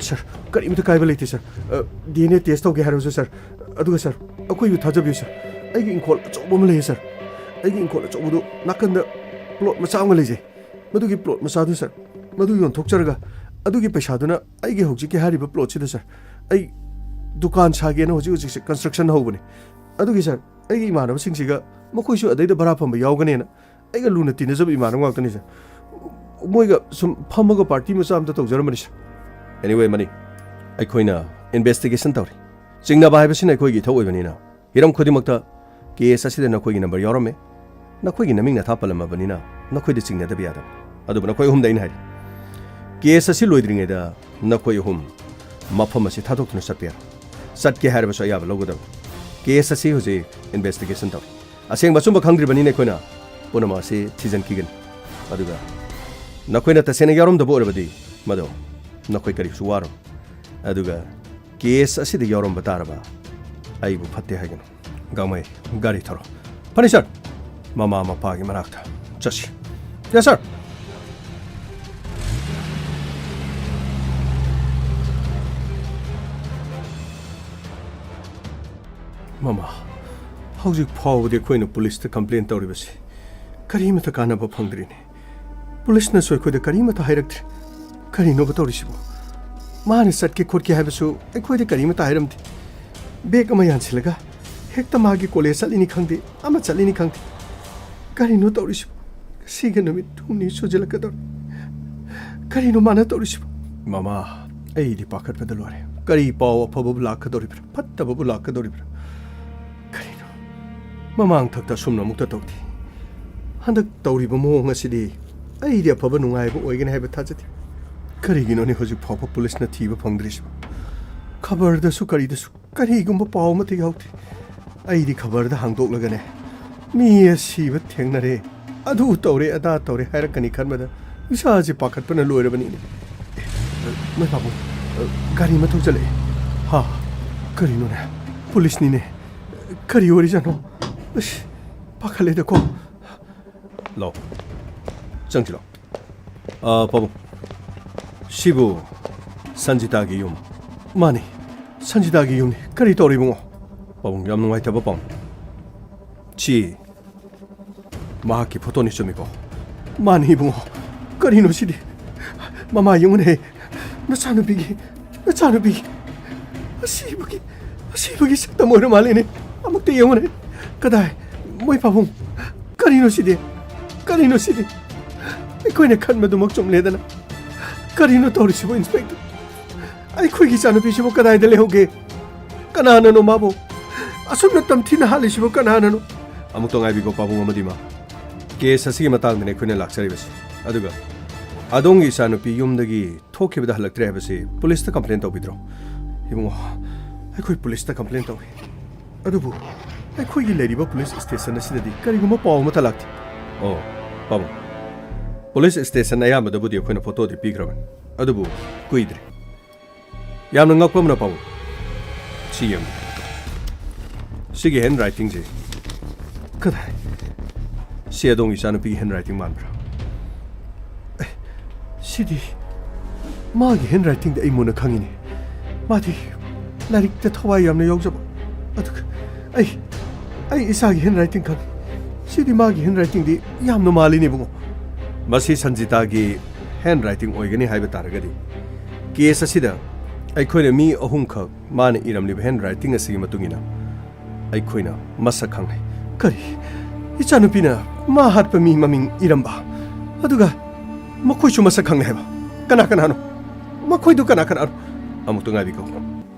ꯁꯔ, ꯀꯔꯤꯝꯇ ꯀꯥꯏꯕ ꯂꯩꯇꯦ, ꯁꯔ꯫ ꯑ, D N A test ꯇꯧꯒꯦ ꯍꯥꯏꯔꯕꯁꯨ, ꯁꯔ꯫ ꯑꯗꯨꯒ, ꯁꯔ, ꯑꯩꯈꯣꯏꯕꯨ ꯊꯥꯖꯕꯤꯌꯨ, ꯁꯔ꯫ ꯑꯩꯒꯤ ꯏꯪꯈꯣꯜ ꯑꯆꯧꯕ ꯑꯃ ꯂꯩꯌꯦ, ꯁꯔ꯫ ꯑꯩꯒꯤ ꯏꯪꯈꯣꯜ ꯑꯆꯧꯕꯗꯨ ꯅꯥꯀꯟꯗ plot ꯃꯆꯥ ꯑꯃ ꯂꯩꯖꯩ꯫ ꯃꯗꯨꯒꯤ plot ꯃꯆꯥꯗꯨ, ꯁꯔ, ꯃꯗꯨ ꯌꯣꯟꯊꯣꯛꯆꯔꯒ ꯑꯗꯨꯒꯤ ꯄꯩꯁꯥꯗꯨꯅ ꯑꯩꯒꯤ ꯍꯧꯖꯤꯛꯀꯤ ꯍꯥꯏꯔꯤꯕ plotꯁꯤꯗ, ꯁꯔ, ꯑꯩ ꯗꯨꯀꯥꯟ ꯁꯥꯒꯦꯅ ꯍꯧꯖꯤꯛ ꯍꯧꯖꯤꯛꯁꯦ construction ꯍꯧꯕꯅꯦ꯫ ꯑꯗꯨꯒꯤ ꯁꯥꯔ, ꯑꯩꯒꯤ ꯏꯃꯥꯟꯅꯕꯁꯤꯡꯁꯤꯒ, ꯃꯈꯣꯏꯁꯨ ꯑꯗꯩꯗ ꯚꯔꯥ ꯐꯝꯕ ꯌꯥꯎꯒꯅꯦꯅ, ꯑꯩꯒ ꯂꯨꯅ ꯇꯤꯟꯅꯖꯕ ꯏꯃꯥꯟꯅꯕ ꯉꯥꯛꯇꯅꯤ ꯁꯥꯔ꯫ ꯃꯣꯏꯒ ꯁꯨꯝ ꯐꯝꯃꯒ party ꯃꯆꯥ ꯑꯝꯇ ꯇꯧꯖꯔꯝꯕꯅꯤ ꯁꯥꯔ꯫ Anyway, ꯃꯅꯤ, ꯑꯩꯈꯣꯏꯅ investigation ꯇꯧꯔꯤ꯫ ꯆꯤꯡꯅꯕ ꯍꯥꯏꯕꯁꯤꯅ ꯑꯩꯈꯣꯏꯒꯤ ꯏꯊꯧ ꯑꯣꯏꯕꯅꯤꯅ, ꯍꯤꯔꯝ ꯈꯨꯗꯤꯡꯃꯛꯇ case ꯑꯁꯤꯗ ꯅꯈꯣꯏꯒꯤ number ꯌꯥꯎꯔꯝꯃꯦ꯫ ꯅꯈꯣꯏꯒꯤ ꯅꯃꯤꯡ ꯅꯊꯥ ꯄꯜꯂꯝꯃꯕꯅꯤꯅ ꯅꯈꯣꯏꯗ ꯆꯤꯡꯅꯗꯕ ꯌꯥꯗꯕ꯫ ꯑꯗꯨꯕꯨ ꯅꯈꯣꯏ ꯑꯍꯨꯝꯗ ꯑꯩꯅ ꯍꯥꯏꯔꯤ, case ꯑꯁꯤ ꯂꯣꯏꯗ꯭ꯔꯤꯉꯩꯗ ꯅꯈꯣꯏ ꯑꯍꯨꯝ ꯃꯐꯝ ꯑꯁꯤ ꯊꯥꯗꯣꯛꯇꯨꯅ ꯆꯠꯄ ꯌꯥꯔꯣꯏ꯫ ꯆꯠꯀꯦ ꯍꯥꯏꯔꯕꯁꯨ ꯑꯌꯥꯕ ꯂꯧꯒꯗꯕꯅꯤ꯫ Case ꯑꯁꯤ ꯍꯧꯖꯤꯛ investigation ꯇꯧꯔꯤ꯫ ꯑꯁꯦꯡꯕ ꯑꯆꯨꯝꯕ ꯈꯪꯗ꯭ꯔꯤꯕꯅꯤꯅ ꯑꯩꯈꯣꯏꯅ ꯄꯨꯝꯅꯃꯛ ꯑꯁꯤ ꯊꯤꯖꯤꯟꯈꯤꯒꯅꯤ꯫ ꯑꯗꯨꯒ ꯅꯈꯣꯏꯅ ꯇꯁꯦꯡꯅ ꯌꯥꯎꯔꯝꯗꯕ ꯑꯣꯏꯔꯕꯗꯤ, ꯃꯗꯣ ꯅꯈꯣꯏ ꯀꯔꯤꯁꯨ ꯋꯥꯔꯣꯏ꯫ ꯑꯗꯨꯒ case ꯑꯁꯤꯗ ꯌꯥꯎꯔꯝꯕ ꯇꯥꯔꯕ, ꯑꯩꯕꯨ ꯐꯠꯇꯦ ꯍꯥꯏꯒꯅꯨ꯫ ꯒꯥꯡꯃꯩ, ꯒꯥꯔꯤ ꯊꯧꯔꯣ꯫ Furniture, ꯃꯃꯥ ꯃꯄꯥꯒꯤ ꯃꯅꯥꯛꯇ ꯆꯠꯁꯤ꯫ Yes, sir. ꯃꯃꯥ, ꯍꯧꯖꯤꯛ ꯐꯥꯎꯕꯗꯤ ꯑꯩꯈꯣꯏꯅ ꯄꯨꯂꯤꯁꯇ complain ꯇꯧꯔꯤꯕꯁꯤ ꯀꯔꯤꯃꯠꯇ ꯀꯥꯟꯅꯕ ꯐꯪꯗ꯭ꯔꯤꯅꯦ꯫ ꯄꯨꯂꯤꯁꯅꯁꯨ ꯑꯩꯈꯣꯏꯗ ꯀꯔꯤꯃꯠꯇ ꯍꯥꯏꯔꯛꯇ꯭ꯔꯤ꯫ ꯀꯔꯤꯅꯣꯕ ꯇꯧꯔꯤꯁꯤꯕꯣ? ꯃꯥꯅ ꯆꯠꯀꯦ ꯈꯣꯠꯀꯦ ꯍꯥꯏꯕꯁꯨ ꯑꯩꯈꯣꯏꯗ ꯀꯔꯤꯃꯠꯇ ꯍꯥꯏꯔꯝꯗꯦ꯫ Bag ꯑꯃ ꯌꯥꯟꯁꯤꯜꯂꯒ ꯍꯦꯛꯇ ꯃꯥꯒꯤ college ꯆꯠꯂꯤꯅꯤ ꯈꯪꯗꯦ, ꯑꯃ ꯆꯠꯂꯤꯅꯤ ꯈꯪꯗꯦ꯫ ꯀꯔꯤꯅꯣ ꯇꯧꯔꯤꯁꯤꯕꯣ? ꯁꯤꯒ ꯅꯨꯃꯤꯠ ꯍꯨꯝꯅꯤ ꯁꯨꯖꯤꯜꯂꯛꯀꯗꯧꯔꯦ꯫ ꯀꯔꯤꯅꯣ ꯃꯥꯅ ꯇꯧꯔꯤꯁꯤꯕꯣ? ꯃꯃꯥ, ꯑꯩꯗꯤ ꯄꯥꯈꯠꯄꯗ ꯂꯣꯏꯔꯦ꯫ ꯀꯔꯤ ꯄꯥꯎ ꯑꯐꯕꯕꯨ ꯂꯥꯛꯀꯗꯧꯔꯤꯕ꯭ꯔꯥ, ꯐꯠꯇꯕꯕꯨ ꯂꯥꯛꯀꯗꯧꯔꯤꯕ꯭ꯔꯥ? ꯀꯔꯤꯅꯣ? ꯃꯃꯥꯡ ꯊꯛꯇ ꯑꯁꯨꯝꯅ ꯑꯃꯨꯛꯇ ꯇꯧꯗꯦ꯫ ꯍꯟꯗꯛ ꯇꯧꯔꯤꯕ ꯃꯑꯣꯡ ꯑꯁꯤꯗꯤ ꯑꯩꯗꯤ ꯑꯐꯕ ꯅꯨꯡꯉꯥꯏꯕ ꯑꯣꯏꯒꯅꯤ ꯍꯥꯏꯕ ꯊꯥꯖꯗꯦ꯫ ꯀꯔꯤꯒꯤꯅꯣꯅꯦ ꯍꯧꯖꯤꯛ ꯐꯥꯎꯕ ꯄꯨꯂꯤꯁꯅ ꯊꯤꯕ ꯐꯪꯗ꯭ꯔꯤꯁꯤꯕꯣ? ꯈꯕꯔꯗꯁꯨ ꯀꯔꯤꯗꯁꯨ ꯀꯔꯤꯒꯨꯝꯕ ꯄꯥꯎ ꯑꯃꯠꯇ ꯌꯥꯎꯗꯦ꯫ ꯑꯩꯗꯤ ꯈꯕꯔꯗ ꯍꯥꯡꯗꯣꯛꯂꯒꯅꯦ, "ꯃꯤ ꯑꯁꯤꯕ ꯊꯦꯡꯅꯔꯦ, ꯑꯗꯨ ꯇꯧꯔꯦ, ꯑꯗꯥ ꯇꯧꯔꯦ" ꯍꯥꯏꯔꯛꯀꯅꯤ ꯈꯟꯕꯗ ꯏꯁꯥꯁꯦ ꯄꯥꯈꯠꯄꯅ ꯂꯣꯏꯔꯕꯅꯤꯅꯦ꯫ ꯑꯦ, ꯃꯣꯏ ꯄꯥꯕꯨꯡ, ꯑ, ꯒꯥꯔꯤ ꯑꯃ ꯊꯧꯖꯜꯂꯛꯑꯦ꯫ ꯍꯥ, ꯀꯔꯤꯅꯣꯅꯦ? ꯄꯨꯂꯤꯁꯅꯤꯅꯦ꯫ ꯀꯔꯤ ꯑꯣꯏꯔꯤꯖꯥꯠꯅꯣ? ꯑꯁ, ꯄꯥꯈꯠꯂꯦꯗꯀꯣ꯫ ꯂꯥꯎ, ꯆꯪꯁꯤ ꯂꯥꯎ꯫ ꯑ, ꯄꯥꯕꯨꯡ, ꯁꯤꯕꯨ ꯁꯟꯖꯤꯇꯥꯒꯤ ꯌꯨꯝ? ꯃꯥꯅꯤ, ꯁꯟꯖꯤꯇꯥꯒꯤ ꯌꯨꯝꯅꯤ꯫ ꯀꯔꯤ ꯇꯧꯔꯦ, ꯏꯕꯨꯡꯉꯣ? ꯄꯥꯕꯨꯡ, ꯌꯥꯝ ꯅꯨꯡꯉꯥꯏꯇꯕ ꯄꯥꯎ꯫ ꯁꯤ ꯃꯍꯥꯛꯀꯤ ꯐꯣꯇꯣꯅꯤ, ꯆꯨꯝꯃꯤꯀꯣ? ꯃꯥꯅꯤ, ꯏꯕꯨꯡꯉꯣ꯫ ꯀꯔꯤꯅꯣ ꯁꯤꯗꯤ? ꯃꯃꯥ, ꯌꯦꯡꯉꯨꯅꯦ꯫ ꯅꯆꯥꯅꯨꯄꯤꯒꯤ, ꯅꯆꯥꯅꯨꯄꯤꯒꯤ꯫ ꯑꯁꯤꯕꯒꯤ, ꯑꯁꯤꯕꯒꯤ ꯁꯛꯇꯝ ꯑꯣꯏꯔ ꯃꯥꯜꯂꯦꯅꯦ꯫ ꯑꯃꯨꯛꯇ ꯌꯦꯡꯉꯨꯅꯦ꯫ ꯀꯗꯥꯏ? ꯃꯣꯏ ꯄꯥꯕꯨꯡ꯫ ꯀꯔꯤꯅꯣ ꯁꯤꯗꯤ? ꯀꯔꯤꯅꯣ ꯁꯤꯗꯤ? ꯑꯩꯈꯣꯏꯅ ꯈꯟꯕꯗꯨꯃꯛ ꯆꯨꯝꯂꯦꯗꯅ꯫ ꯀꯔꯤꯅꯣ ꯇꯧꯔꯤꯁꯤꯕꯨ, ꯏꯟꯁꯄꯦꯛꯇꯔ? ꯑꯩꯈꯣꯏꯒꯤ ꯏꯆꯥꯅꯨꯄꯤꯁꯤꯕꯨ ꯀꯗꯥꯏꯗ ꯂꯩꯍꯧꯒꯦ? ꯀꯅꯥꯅꯅꯣ ꯃꯥꯕꯨ? ꯑꯁꯨꯝꯅ ꯇꯝꯊꯤꯅ ꯍꯥꯠꯂꯤꯁꯤꯕꯨ ꯀꯅꯥꯅꯅꯣ? ꯑꯃꯨꯛꯇ ꯉꯥꯏꯕꯤꯀꯣ, ꯄꯥꯕꯨꯡ ꯑꯃꯗꯤ ꯏꯃꯥ꯫ ꯀꯦꯁ ꯑꯁꯤꯒꯤ ꯃꯇꯥꯡꯗꯅꯤ ꯑꯩꯈꯣꯏꯅ ꯂꯥꯛꯆꯔꯤꯕꯁꯤ꯫ ꯑꯗꯨꯒ ꯑꯗꯣꯝꯒꯤ ꯏꯆꯥꯅꯨꯄꯤ ꯌꯨꯝꯗꯒꯤ ꯊꯣꯛꯈꯤꯕꯗ ꯍꯜꯂꯛꯇ꯭ꯔꯦ ꯍꯥꯏꯕꯁꯤ ꯄꯨꯂꯤꯁꯇ ꯀꯝꯄ꯭ꯂꯦꯟ ꯇꯧꯕꯤꯗ꯭ꯔꯣ? ꯏꯕꯨꯡꯉꯣ, ꯑꯩꯈꯣꯏ ꯄꯨꯂꯤꯁꯇ ꯀꯝꯄ꯭ꯂꯦꯟ ꯇꯧꯏ꯫ ꯑꯗꯨꯕꯨ ꯑꯩꯈꯣꯏꯒꯤ ꯂꯩꯔꯤꯕ ꯄꯨꯂꯤꯁ ꯁ꯭ꯇꯦꯁꯟ ꯑꯁꯤꯗꯗꯤ ꯀꯔꯤꯒꯨꯝꯕ ꯄꯥꯎ ꯑꯃꯠꯇ ꯂꯥꯛꯇꯦ꯫ ꯑꯣ, ꯄꯥꯕꯨꯡ, ꯄꯨꯂꯤꯁ ꯁ꯭ꯇꯦꯁꯟ ꯑꯌꯥꯝꯕꯗꯕꯨꯗꯤ ꯑꯩꯈꯣꯏꯅ ꯐꯣꯇꯣꯗꯤ ꯄꯤꯈ꯭ꯔꯕꯅꯤ, ꯑꯗꯨꯕꯨ ꯀꯨꯏꯗ꯭ꯔꯦ꯫ ꯌꯥꯝꯅ ꯉꯛꯄ ꯑꯃꯅ, ꯄꯥꯕꯨꯡ, ꯁꯤ ꯌꯦꯡꯉꯨ꯫ ꯁꯤꯒꯤ ꯍꯦꯟ ꯔꯥꯏꯇꯤꯡꯁꯦ ꯀꯗꯥꯏ? ꯁꯤ ꯑꯗꯣꯝꯒꯤ ꯏꯆꯥꯅꯨꯄꯤꯒꯤ ꯍꯦꯟ ꯔꯥꯏꯇꯤꯡ ꯃꯥꯟꯕ꯭ꯔꯥ? ꯑꯦ, ꯁꯤꯗꯤ ꯃꯥꯒꯤ ꯍꯦꯟ ꯔꯥꯏꯇꯤꯡꯗꯤ ꯑꯩ ꯃꯨꯟꯅ ꯈꯪꯉꯤꯅꯦ꯫ ꯃꯥꯗꯤ ꯂꯥꯏꯔꯤꯛꯇ ꯊꯋꯥꯏ ꯌꯥꯝꯅ ꯌꯥꯎꯖꯕ꯫ ꯑꯗꯨꯒ ꯑꯩ, ꯑꯩ ꯏꯁꯥꯒꯤ ꯍꯦꯟ ꯔꯥꯏꯇꯤꯡ ꯈꯪꯉꯤ꯫ ꯁꯤꯗꯤ ꯃꯥꯒꯤ ꯍꯦꯟ ꯔꯥꯏꯇꯤꯡꯗꯤ ꯌꯥꯝꯅ ꯃꯥꯜꯂꯤꯅꯦ, ꯏꯕꯨꯡꯉꯣ꯫ ꯃꯁꯤ ꯁꯟꯖꯤꯇꯥꯒꯤ ꯍꯦꯟ ꯔꯥꯏꯇꯤꯡ ꯑꯣꯏꯒꯅꯤ ꯍꯥꯏꯕ ꯇꯥꯔꯒꯗꯤ, ꯀꯦꯁ ꯑꯁꯤꯗ ꯑꯩꯈꯣꯏꯅ ꯃꯤ ꯑꯍꯨꯝꯈꯛ ꯃꯥꯅ ꯏꯔꯝꯂꯤꯕ ꯍꯦꯟ ꯔꯥꯏꯇꯤꯡ ꯑꯁꯤꯒꯤ ꯃꯇꯨꯡ ꯏꯟꯅ ꯑꯩꯈꯣꯏꯅ ꯃꯁꯛ ꯈꯪꯂꯦ꯫ ꯀꯔꯤ? ꯏꯆꯥꯅꯨꯄꯤꯅ ꯃꯥ ꯍꯥꯠꯄ ꯃꯤ ꯃꯃꯤꯡ ꯏꯔꯝꯕ? ꯑꯗꯨꯒ ꯃꯈꯣꯏꯁꯨ ꯃꯁꯛ ꯈꯪꯂꯦ ꯍꯥꯏꯕ? ꯀꯅꯥ ꯀꯅꯥꯅꯣ? ꯃꯈꯣꯏꯗꯨ ꯀꯅꯥ ꯀꯅꯥꯅꯣ? ꯑꯃꯨꯛꯇ ꯉꯥꯏꯕꯤꯈꯣ꯫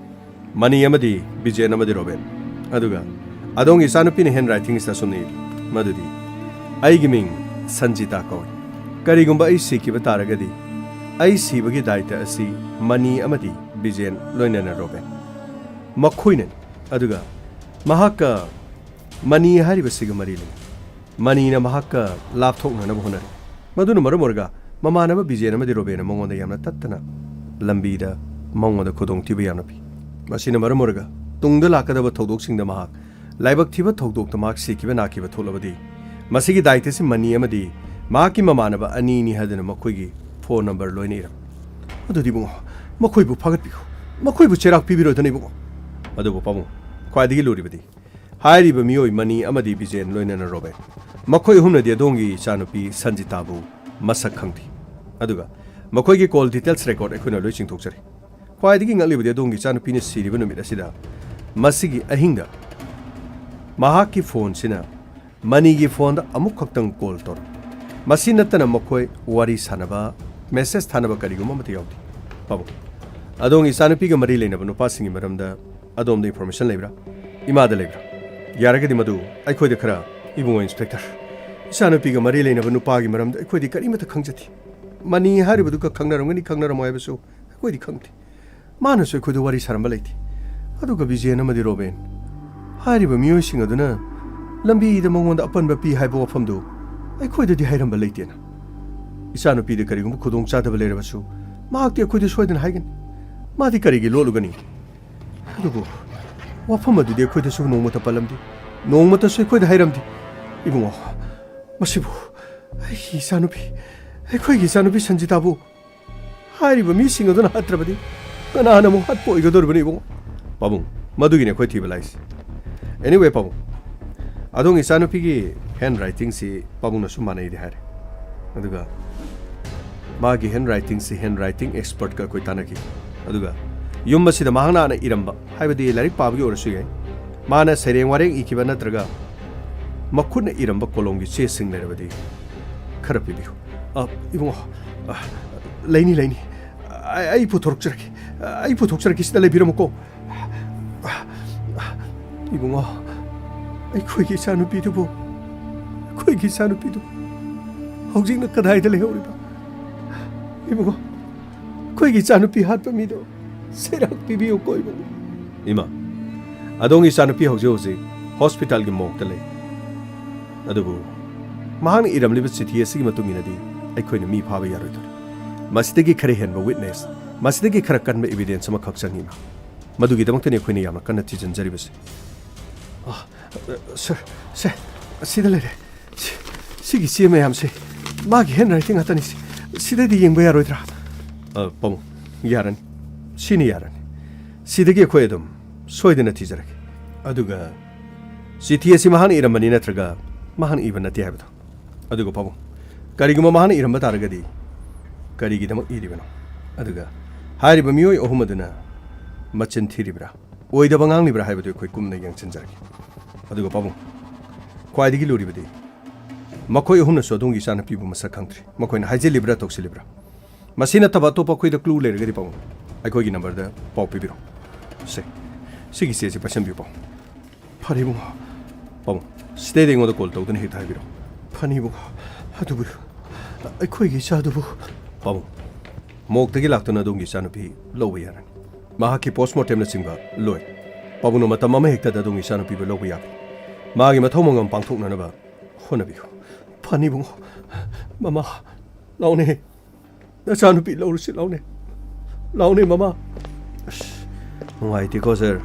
ꯃꯅꯤ ꯑꯃꯗꯤ ꯕꯤꯖꯦꯟ ꯑꯃꯗꯤ ꯔꯣꯕꯦꯟ꯫ ꯑꯗꯨꯒ ꯑꯗꯣꯝꯒꯤ ꯏꯆꯥꯅꯨꯄꯤꯅ ꯍꯦꯟ ꯔꯥꯏꯇꯤꯡꯁꯤꯗ ꯑꯁꯨꯝꯅ ꯏꯔꯤ, ꯃꯗꯨꯗꯤ, "ꯑꯩꯒꯤ ꯃꯤꯡ ꯁꯟꯖꯤꯇꯥ ꯀꯧꯏ꯫ ꯀꯔꯤꯒꯨꯝꯕ ꯑꯩ ꯁꯤꯈꯤꯕ ꯇꯥꯔꯒꯗꯤ, ꯑꯩ ꯁꯤꯕꯒꯤ ꯗꯥꯏꯇ ꯑꯁꯤ ꯃꯅꯤ ꯑꯃꯗꯤ ꯕꯤꯖꯦꯟ ꯂꯣꯏꯅꯅ ꯔꯣꯕꯦꯟ ꯃꯈꯣꯏꯅꯅꯤ꯫ ꯑꯗꯨꯒ ꯃꯍꯥꯛꯀ ꯃꯅꯤ ꯍꯥꯏꯔꯤꯕꯁꯤꯒ ꯃꯔꯤ ꯂꯩꯅꯩ꯫ ꯃꯅꯤꯅ ꯃꯍꯥꯛꯀ ꯂꯥꯞꯊꯣꯛꯅꯅꯕ ꯍꯣꯠꯅꯔꯤ꯫ ꯃꯗꯨꯅ ꯃꯔꯝ ꯑꯣꯏꯔꯒ ꯃꯃꯥꯟꯅꯕ ꯕꯤꯖꯦꯟ ꯑꯃꯗꯤ ꯔꯣꯕꯦꯟꯅ ꯃꯉꯣꯟꯗ ꯌꯥꯝꯅ ꯇꯠꯇꯅ ꯂꯝꯕꯤꯗ ꯃꯉꯣꯟꯗ ꯈꯨꯗꯣꯡꯊꯤꯕ ꯌꯥꯝꯅ ꯄꯤ꯫ ꯃꯁꯤꯅ ꯃꯔꯝ ꯑꯣꯏꯔꯒ ꯇꯨꯡꯗ ꯂꯥꯛꯀꯗꯕ ꯊꯧꯗꯣꯛꯁꯤꯡꯗ ꯃꯍꯥꯛ ꯂꯥꯏꯕꯛ ꯊꯤꯕ ꯊꯧꯗꯣꯛꯇ ꯃꯍꯥꯛ ꯁꯤꯈꯤꯕ ꯅꯥꯈꯤꯕ ꯊꯣꯛꯂꯕꯗꯤ, ꯃꯁꯤꯒꯤ ꯗꯥꯏꯇꯁꯤ ꯃꯅꯤ ꯑꯃꯗꯤ ꯃꯍꯥꯛꯀꯤ ꯃꯃꯥꯟꯅꯕ ꯑꯅꯤꯅꯤ ꯍꯥꯏꯗꯨꯅ ꯃꯈꯣꯏꯒꯤ ꯐꯣꯟ ꯅꯝꯕꯔ ꯂꯣꯏꯅ ꯏꯔꯝꯃꯤ꯫ ꯑꯗꯨꯗꯤ ꯏꯕꯨꯡꯉꯣ, ꯃꯈꯣꯏꯕꯨ ꯐꯥꯒꯠꯄꯤꯌꯨ꯫ ꯃꯈꯣꯏꯕꯨ ꯆꯩꯔꯥꯛ ꯄꯤꯕꯤꯔꯣꯏꯗꯅ ꯏꯕꯨꯡꯉꯣ꯫ ꯑꯗꯨꯕꯨ ꯄꯥꯕꯨꯡ, ꯈ꯭ꯋꯥꯏꯗꯒꯤ ꯂꯨꯔꯤꯕꯗꯤ ꯍꯥꯏꯔꯤꯕ ꯃꯤꯑꯣꯏ ꯃꯅꯤ ꯑꯃꯗꯤ ꯕꯤꯖꯦꯟ ꯂꯣꯏꯅꯅ ꯔꯣꯕꯦꯟ, ꯃꯈꯣꯏ ꯑꯍꯨꯝꯅꯗꯤ ꯑꯗꯣꯝꯒꯤ ꯏꯆꯥꯅꯨꯄꯤ ꯁꯟꯖꯤꯇꯥꯕꯨ ꯃꯁꯛ ꯈꯪꯗꯦ꯫ ꯑꯗꯨꯒ ꯃꯈꯣꯏꯒꯤ ꯀꯣꯜ ꯗꯤꯇꯦꯜꯁ ꯔꯦꯀꯣꯔꯗ ꯑꯩꯈꯣꯏꯅ ꯂꯣꯏ ꯆꯤꯡꯊꯣꯛꯆꯔꯦ꯫ ꯈ꯭ꯋꯥꯏꯗꯒꯤ ꯉꯛꯂꯤꯕꯗꯤ ꯑꯗꯣꯝꯒꯤ ꯏꯆꯥꯅꯨꯄꯤꯅ ꯁꯤꯔꯤꯕ ꯅꯨꯃꯤꯠ ꯑꯁꯤꯗ ꯃꯁꯤꯒꯤ ꯑꯍꯤꯡꯗ ꯃꯍꯥꯛꯀꯤ ꯐꯣꯟꯁꯤꯅ ꯃꯅꯤꯒꯤ ꯐꯣꯟꯗ ꯑꯃꯨꯛ ꯈꯛꯇꯪ ꯀꯣꯜ ꯇꯧꯔꯛ꯫ ꯃꯁꯤ ꯅꯠꯇꯅ ꯃꯈꯣꯏ ꯋꯥꯔꯤ ꯁꯥꯟꯅꯕ, ꯃꯦꯁꯦꯖ ꯊꯥꯅꯕ ꯀꯔꯤꯒꯨꯝꯕ ꯑꯃꯠꯇ ꯌꯥꯎꯗꯦ꯫ ꯄꯥꯕꯨꯡ, ꯑꯗꯣꯝꯒꯤ ꯏꯆꯥꯅꯨꯄꯤꯒ ꯃꯔꯤ ꯂꯩꯅꯕ ꯅꯨꯄꯥꯁꯤꯡꯒꯤ ꯃꯔꯝꯗ ꯑꯗꯣꯝꯗ ꯏꯟꯐꯣꯔꯃꯦꯁꯟ ꯂꯩꯕ꯭ꯔꯥ? ꯏꯃꯥꯗ ꯂꯩꯕ꯭ꯔꯥ? ꯌꯥꯔꯒꯗꯤ ꯃꯗꯨ ꯑꯩꯈꯣꯏꯗ ꯈꯔ, ꯏꯕꯨꯡꯉꯣ ꯏꯟꯁꯄꯦꯛꯇꯔ, ꯏꯆꯥꯅꯨꯄꯤꯒ ꯃꯔꯤ ꯂꯩꯅꯕ ꯅꯨꯄꯥꯒꯤ ꯃꯔꯝꯗ ꯑꯩꯈꯣꯏꯗꯤ ꯀꯔꯤꯃꯠꯇ ꯈꯪꯖꯗꯦ꯫ ꯃꯅꯤ ꯍꯥꯏꯔꯤꯕꯗꯨꯒ ꯈꯪꯅꯔꯝꯒꯅꯤ, ꯈꯪꯅꯔꯝꯃꯣꯏ ꯍꯥꯏꯕꯁꯨ ꯑꯩꯈꯣꯏꯗꯤ ꯈꯪꯗꯦ꯫ ꯃꯥꯅꯁꯨ ꯑꯩꯈꯣꯏꯗ ꯋꯥꯔꯤ ꯁꯥꯔꯝꯕ ꯂꯩꯇꯦ꯫ ꯑꯗꯨꯒ ꯕꯤꯖꯦꯟ ꯑꯃꯗꯤ ꯔꯣꯕꯦꯟ ꯍꯥꯏꯔꯤꯕ ꯃꯤꯑꯣꯏꯁꯤꯡ ꯑꯗꯨꯅ ꯂꯝꯕꯤꯗ ꯃꯉꯣꯟꯗ ꯑꯄꯟꯕ ꯄꯤ ꯍꯥꯏꯕ ꯋꯥꯐꯝꯗꯨ ꯑꯩꯈꯣꯏꯗꯗꯤ ꯍꯥꯏꯔꯝꯕ ꯂꯩꯇꯦꯅ꯫ ꯏꯆꯥꯅꯨꯄꯤꯗ ꯀꯔꯤꯒꯨꯝꯕ ꯈꯨꯗꯣꯡꯆꯥꯗꯕ ꯂꯩꯔꯕꯁꯨ ꯃꯍꯥꯛꯇꯤ ꯑꯩꯈꯣꯏꯗ ꯁꯣꯏꯗꯅ ꯍꯥꯏꯒꯅꯤ꯫ ꯃꯥꯗꯤ ꯀꯔꯤꯒꯤ ꯂꯣꯠꯂꯨꯒꯅꯤ? ꯑꯗꯨꯕꯨ ꯋꯥꯐꯝ ꯑꯗꯨꯗꯤ ꯑꯩꯈꯣꯏꯗꯁꯨ ꯅꯣꯡꯃꯇ ꯄꯜꯂꯝꯗꯦ, ꯅꯣꯡꯃꯇꯁꯨ ꯑꯩꯈꯣꯏꯗ ꯍꯥꯏꯔꯝꯗꯦ꯫ ꯏꯕꯨꯡꯉꯣ, ꯃꯁꯤꯕꯨ ꯑꯩꯒꯤ ꯏꯆꯥꯅꯨꯄꯤ, ꯑꯩꯈꯣꯏꯒꯤ ꯏꯆꯥꯅꯨꯄꯤ ꯁꯟꯖꯤꯇꯥꯕꯨ ꯍꯥꯏꯔꯤꯕ ꯃꯤꯁꯤꯡ ꯑꯗꯨꯅ ꯍꯥꯠꯇ꯭ꯔꯕꯗꯤ ꯀꯅꯥꯅ ꯑꯃꯨꯛ ꯍꯥꯠꯄ ꯑꯣꯏꯒꯗꯧꯔꯤꯕꯅꯤ ꯏꯕꯨꯡꯉꯣ? ꯄꯥꯕꯨꯡ, ꯃꯗꯨꯒꯤꯅꯦ ꯑꯩꯈꯣꯏ ꯊꯤꯕ ꯂꯥꯛꯏꯁꯦ꯫ ꯑꯦꯅꯤꯋꯦ ꯄꯥꯕꯨꯡ, ꯑꯗꯣꯝꯒꯤ ꯏꯆꯥꯅꯨꯄꯤꯒꯤ ꯍꯦꯟ ꯔꯥꯏꯇꯤꯡꯁꯤ ꯄꯥꯕꯨꯡꯅꯁꯨ ꯃꯥꯟꯅꯩꯗꯤ ꯍꯥꯏꯔꯦ꯫ ꯑꯗꯨꯒ ꯃꯥꯒꯤ ꯍꯦꯟ ꯔꯥꯏꯇꯤꯡꯁꯤ ꯍꯦꯟ ꯔꯥꯏꯇꯤꯡ ꯑꯦꯛꯁꯄꯔꯠꯀ ꯑꯩꯈꯣꯏ ꯇꯥꯟꯅꯈꯤ꯫ ꯑꯗꯨꯒ ꯌꯨꯝ ꯑꯁꯤꯗ ꯃꯍꯥꯛꯅ ꯍꯥꯟꯅ ꯏꯔꯝꯕ, ꯍꯥꯏꯕꯗꯤ ꯂꯥꯏꯔꯤꯛ ꯄꯥꯕꯒꯤ ꯑꯣꯏꯔꯁꯨ ꯌꯥꯏ, ꯃꯥꯅ ꯁꯩꯔꯦꯡ ꯋꯥꯔꯦꯡ ꯏꯈꯤꯕ ꯅꯠꯇ꯭ꯔꯒ ꯃꯈꯨꯠꯅ ꯏꯔꯝꯕ ꯀꯣꯂꯣꯝꯒꯤ ꯆꯦꯁꯤꯡ ꯂꯩꯔꯕꯗꯤ ꯈꯔ ꯄꯤꯕꯤꯌꯨ꯫ ꯑ, ꯏꯕꯨꯡꯉꯣ, ꯑ, ꯂꯩꯅꯤ, ꯂꯩꯅꯤ꯫ ꯑꯩ, ꯑꯩ ꯄꯨꯊꯣꯔꯛꯆꯔꯛꯀꯦ꯫ ꯑꯩ ꯄꯨꯊꯣꯛꯆꯔꯛꯀꯦ, ꯁꯤꯗ ꯂꯩꯕꯤꯔꯝꯃꯨꯀꯣ꯫ ꯏꯕꯨꯡꯉꯣ, ꯑꯩꯈꯣꯏꯒꯤ ꯏꯆꯥꯅꯨꯄꯤꯗꯨꯕꯨ, ꯑꯩꯈꯣꯏꯒꯤ ꯏꯆꯥꯅꯨꯄꯤꯗꯨꯕꯨ ꯍꯧꯖꯤꯛꯅ ꯀꯗꯥꯏꯗ ꯂꯩꯍꯧꯔꯤꯕ? ꯏꯕꯨꯡꯉꯣ, ꯑꯩꯈꯣꯏꯒꯤ ꯏꯆꯥꯅꯨꯄꯤ ꯍꯥꯠꯄ ꯃꯤꯗꯣ ꯆꯩꯔꯥꯛ ꯄꯤꯕꯤꯌꯨꯀꯣ, ꯏꯕꯨꯡꯉꯣ꯫ ꯏꯃꯥ, ꯑꯗꯣꯝꯒꯤ ꯏꯆꯥꯅꯨꯄꯤ ꯍꯧꯖꯤꯛ ꯍꯧꯖꯤꯛ ꯍꯣꯁꯄꯤꯇꯥꯜꯒꯤ ꯃꯣꯔꯒꯇ ꯂꯩ꯫ ꯑꯗꯨꯕꯨ ꯃꯍꯥꯛꯅ ꯏꯔꯝꯂꯤꯕ ꯆꯤꯊꯤ ꯑꯁꯤꯒꯤ ꯃꯇꯨꯡ ꯏꯟꯅꯗꯤ ꯑꯩꯈꯣꯏꯅ ꯃꯤ ꯐꯥꯕ ꯌꯥꯔꯣꯏꯗꯧꯔꯤ꯫ ꯃꯁꯤꯗꯒꯤ ꯈꯔ ꯍꯦꯟꯕ ꯋꯤꯠꯅꯦꯁ, ꯃꯁꯤꯗꯒꯤ ꯈꯔ ꯀꯟꯕ ꯏꯕꯤꯗꯦꯟꯁ ꯑꯃꯈꯛ ꯆꯪꯏ, ꯏꯃꯥ꯫ ꯃꯗꯨꯒꯤꯗꯃꯛꯇꯅꯤ ꯑꯩꯈꯣꯏꯅ ꯌꯥꯝꯅ ꯀꯟꯅ ꯊꯤꯖꯤꯟꯖꯔꯤꯕꯁꯦ꯫ ꯑ, ꯑ, ꯁꯔ, ꯁꯦ, ꯑꯁꯤꯗ ꯂꯩꯔꯦ꯫ ꯁꯤ, ꯁꯤꯒꯤ ꯆꯦ ꯃꯌꯥꯝꯁꯦ ꯃꯥꯒꯤ ꯍꯦꯟ ꯔꯥꯏꯇꯤꯡ ꯉꯥꯛꯇꯅꯤ꯫ ꯁꯤ, ꯁꯤꯗꯩꯗꯤ ꯌꯦꯡꯕ ꯌꯥꯔꯣꯏꯗ꯭ꯔꯥ? ꯑ, ꯄꯥꯕꯨꯡ, ꯌꯥꯔꯅꯤ꯫ ꯁꯤꯅꯤ ꯌꯥꯔꯅꯤ꯫ ꯁꯤꯗꯒꯤ ꯑꯩꯈꯣꯏ ꯑꯗꯨꯝ ꯁꯣꯏꯗꯅ ꯊꯤꯖꯔꯒꯦ꯫ ꯑꯗꯨꯒ ꯆꯤꯊꯤ ꯑꯁꯤ ꯃꯍꯥꯛꯅ ꯏꯔꯝꯕꯅꯤ ꯅꯠꯇ꯭ꯔꯒ ꯃꯍꯥꯛꯅ ꯏꯕ ꯅꯠꯇꯦ ꯍꯥꯏꯕꯗꯣ꯫ ꯑꯗꯨꯒ ꯄꯥꯕꯨꯡ, ꯀꯔꯤꯒꯨꯝꯕ ꯃꯍꯥꯛꯅ ꯏꯔꯝꯕ ꯇꯥꯔꯒꯗꯤ ꯀꯔꯤꯒꯤꯗꯃꯛ ꯏꯔꯤꯕꯅꯣ? ꯑꯗꯨꯒ ꯍꯥꯏꯔꯤꯕ ꯃꯤꯑꯣꯏ ꯑꯍꯨꯝ ꯑꯗꯨꯅ ꯃꯆꯤꯟ ꯊꯤꯔꯤꯕ꯭ꯔꯥ, ꯑꯣꯏꯗꯕ ꯉꯥꯡꯂꯤꯕ꯭ꯔꯥ ꯍꯥꯏꯕꯗꯨ ꯑꯩꯈꯣꯏ ꯀꯨꯞꯅ ꯌꯦꯡꯁꯤꯟꯖꯔꯒꯦ꯫ ꯑꯗꯨꯒ ꯄꯥꯕꯨꯡ, ꯈ꯭ꯋꯥꯏꯗꯒꯤ ꯂꯨꯔꯤꯕꯗꯤ, ꯃꯈꯣꯏ ꯑꯍꯨꯝꯅꯁꯨ ꯑꯗꯣꯝꯒꯤ ꯏꯆꯥꯅꯨꯄꯤꯕꯨ ꯃꯁꯛ ꯈꯪꯗ꯭ꯔꯤ꯫ ꯃꯈꯣꯏꯅ ꯍꯥꯏꯖꯤꯜꯂꯤꯕ꯭ꯔꯥ ꯇꯧꯁꯤꯜꯂꯤꯕ꯭ꯔꯥ? ꯃꯁꯤ ꯅꯠꯇꯕ ꯑꯇꯣꯞꯄ ꯑꯩꯈꯣꯏꯗ clue ꯂꯩꯔꯒꯗꯤ ꯄꯥꯕꯨꯡ, ꯑꯩꯈꯣꯏꯒꯤ numberꯗ ꯄꯥꯎ ꯄꯤꯕꯤꯔꯛꯎ꯫ ꯁꯦ, ꯁꯤꯒꯤ ꯆꯦꯁꯤ ꯄꯥꯏꯁꯟꯕꯤꯌꯨ ꯄꯥꯕꯨꯡ꯫ ꯐꯅꯤ ꯏꯕꯨꯡꯉꯣ꯫ ꯄꯥꯕꯨꯡ, ꯁꯤꯗꯩꯗ ꯑꯩꯉꯣꯟꯗ call ꯇꯧꯗꯨꯅ ꯍꯦꯛꯇ ꯍꯥꯏꯕꯤꯔꯛꯎ꯫ ꯐꯅꯤ ꯏꯕꯨꯡꯉꯣ, ꯑꯗꯨꯕꯨ ꯑꯩꯈꯣꯏꯒꯤ ꯏꯆꯥꯗꯨꯕꯨ꯫ ꯄꯥꯕꯨꯡ, morgueꯗꯒꯤ ꯂꯥꯛꯇꯨꯅ ꯑꯗꯣꯝꯒꯤ ꯏꯆꯥꯅꯨꯄꯤ ꯂꯧꯕ ꯌꯥꯔꯅꯤ꯫ ꯃꯍꯥꯛꯀꯤ post mortemꯅꯆꯤꯡꯕ ꯂꯣꯏ꯫ ꯄꯥꯕꯨꯡꯅ ꯃꯇꯝ ꯑꯃꯍꯦꯛꯇꯗ ꯑꯗꯣꯝꯒꯤ ꯏꯆꯥꯅꯨꯄꯤꯕꯨ ꯂꯧꯕ ꯌꯥꯒꯅꯤ꯫ ꯃꯥꯒꯤ ꯃꯊꯧ ꯃꯉꯝ ꯄꯥꯡꯊꯣꯛꯅꯅꯕ ꯍꯣꯠꯅꯕꯤꯌꯨ꯫ ꯐꯅꯤ ꯏꯕꯨꯡꯉꯣ꯫ ꯃꯃꯥ, ꯂꯥꯎꯅꯦ꯫ ꯅꯆꯥꯅꯨꯄꯤ ꯂꯧꯔꯨꯁꯤ, ꯂꯥꯎꯅꯦ꯫ ꯂꯥꯎꯅꯦ, ꯃꯃꯥ꯫ ꯑꯁ, ꯅꯨꯡꯉꯥꯏꯇꯦꯀꯣ, sir꯫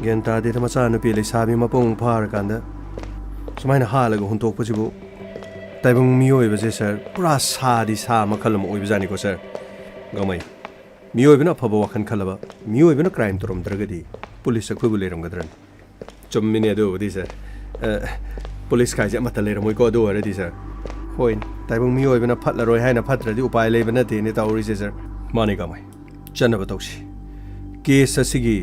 ꯒ꯭ꯌꯥꯟ ꯇꯥꯗꯦꯗ, ꯃꯆꯥꯅꯨꯄꯤ ꯂꯩꯁꯥꯕꯤ ꯃꯄꯨꯡ ꯐꯥꯔꯀꯥꯟꯗ ꯁꯨꯃꯥꯏꯅ ꯍꯥꯠꯂꯒ ꯍꯨꯟꯇꯣꯛꯄꯁꯤꯕꯨ꯫ ꯇꯥꯏꯕꯪ ꯃꯤꯑꯣꯏꯕꯁꯦ, sir, ꯄꯨꯔꯥ ꯁꯥꯗꯤ ꯁꯥ ꯃꯈꯜ ꯑꯃ ꯑꯣꯏꯕꯖꯥꯠꯅꯤꯀꯣ, sir꯫ ꯒꯥꯡꯃꯩ, ꯃꯤꯑꯣꯏꯕꯅ ꯑꯐꯕ ꯋꯥꯈꯜ ꯈꯜꯂꯕ, ꯃꯤꯑꯣꯏꯕꯅ crime ꯇꯧꯔꯝꯗ꯭ꯔꯒꯗꯤ police ꯑꯩꯈꯣꯏꯕꯨ ꯂꯩꯔꯝꯒꯗ꯭ꯔꯅꯤ? ꯆꯨꯝꯃꯤꯅꯦ ꯑꯗꯨꯕꯨꯗꯤ, sir꯫ ꯑ, police ꯀꯥꯏꯁꯦ ꯑꯃꯠꯇ ꯂꯩꯔꯝꯃꯣꯏꯀꯣ ꯑꯗꯨ ꯑꯣꯏꯔꯗꯤ, sir꯫ ꯍꯣꯏꯅꯦ, ꯇꯥꯏꯕꯪ ꯃꯤꯑꯣꯏꯕꯅ ꯐꯠꯂꯔꯣꯏ ꯍꯥꯏꯅ ꯐꯠꯇ꯭ꯔꯗꯤ ꯎꯄꯥꯏ ꯂꯩꯕ ꯅꯠꯇꯦꯅꯦ ꯇꯧꯔꯤꯁꯦ, sir꯫ ꯃꯥꯅꯦ ꯒꯥꯡꯃꯩ, ꯆꯠꯅꯕ ꯇꯧꯁꯤ꯫ Case ꯑꯁꯤꯒꯤ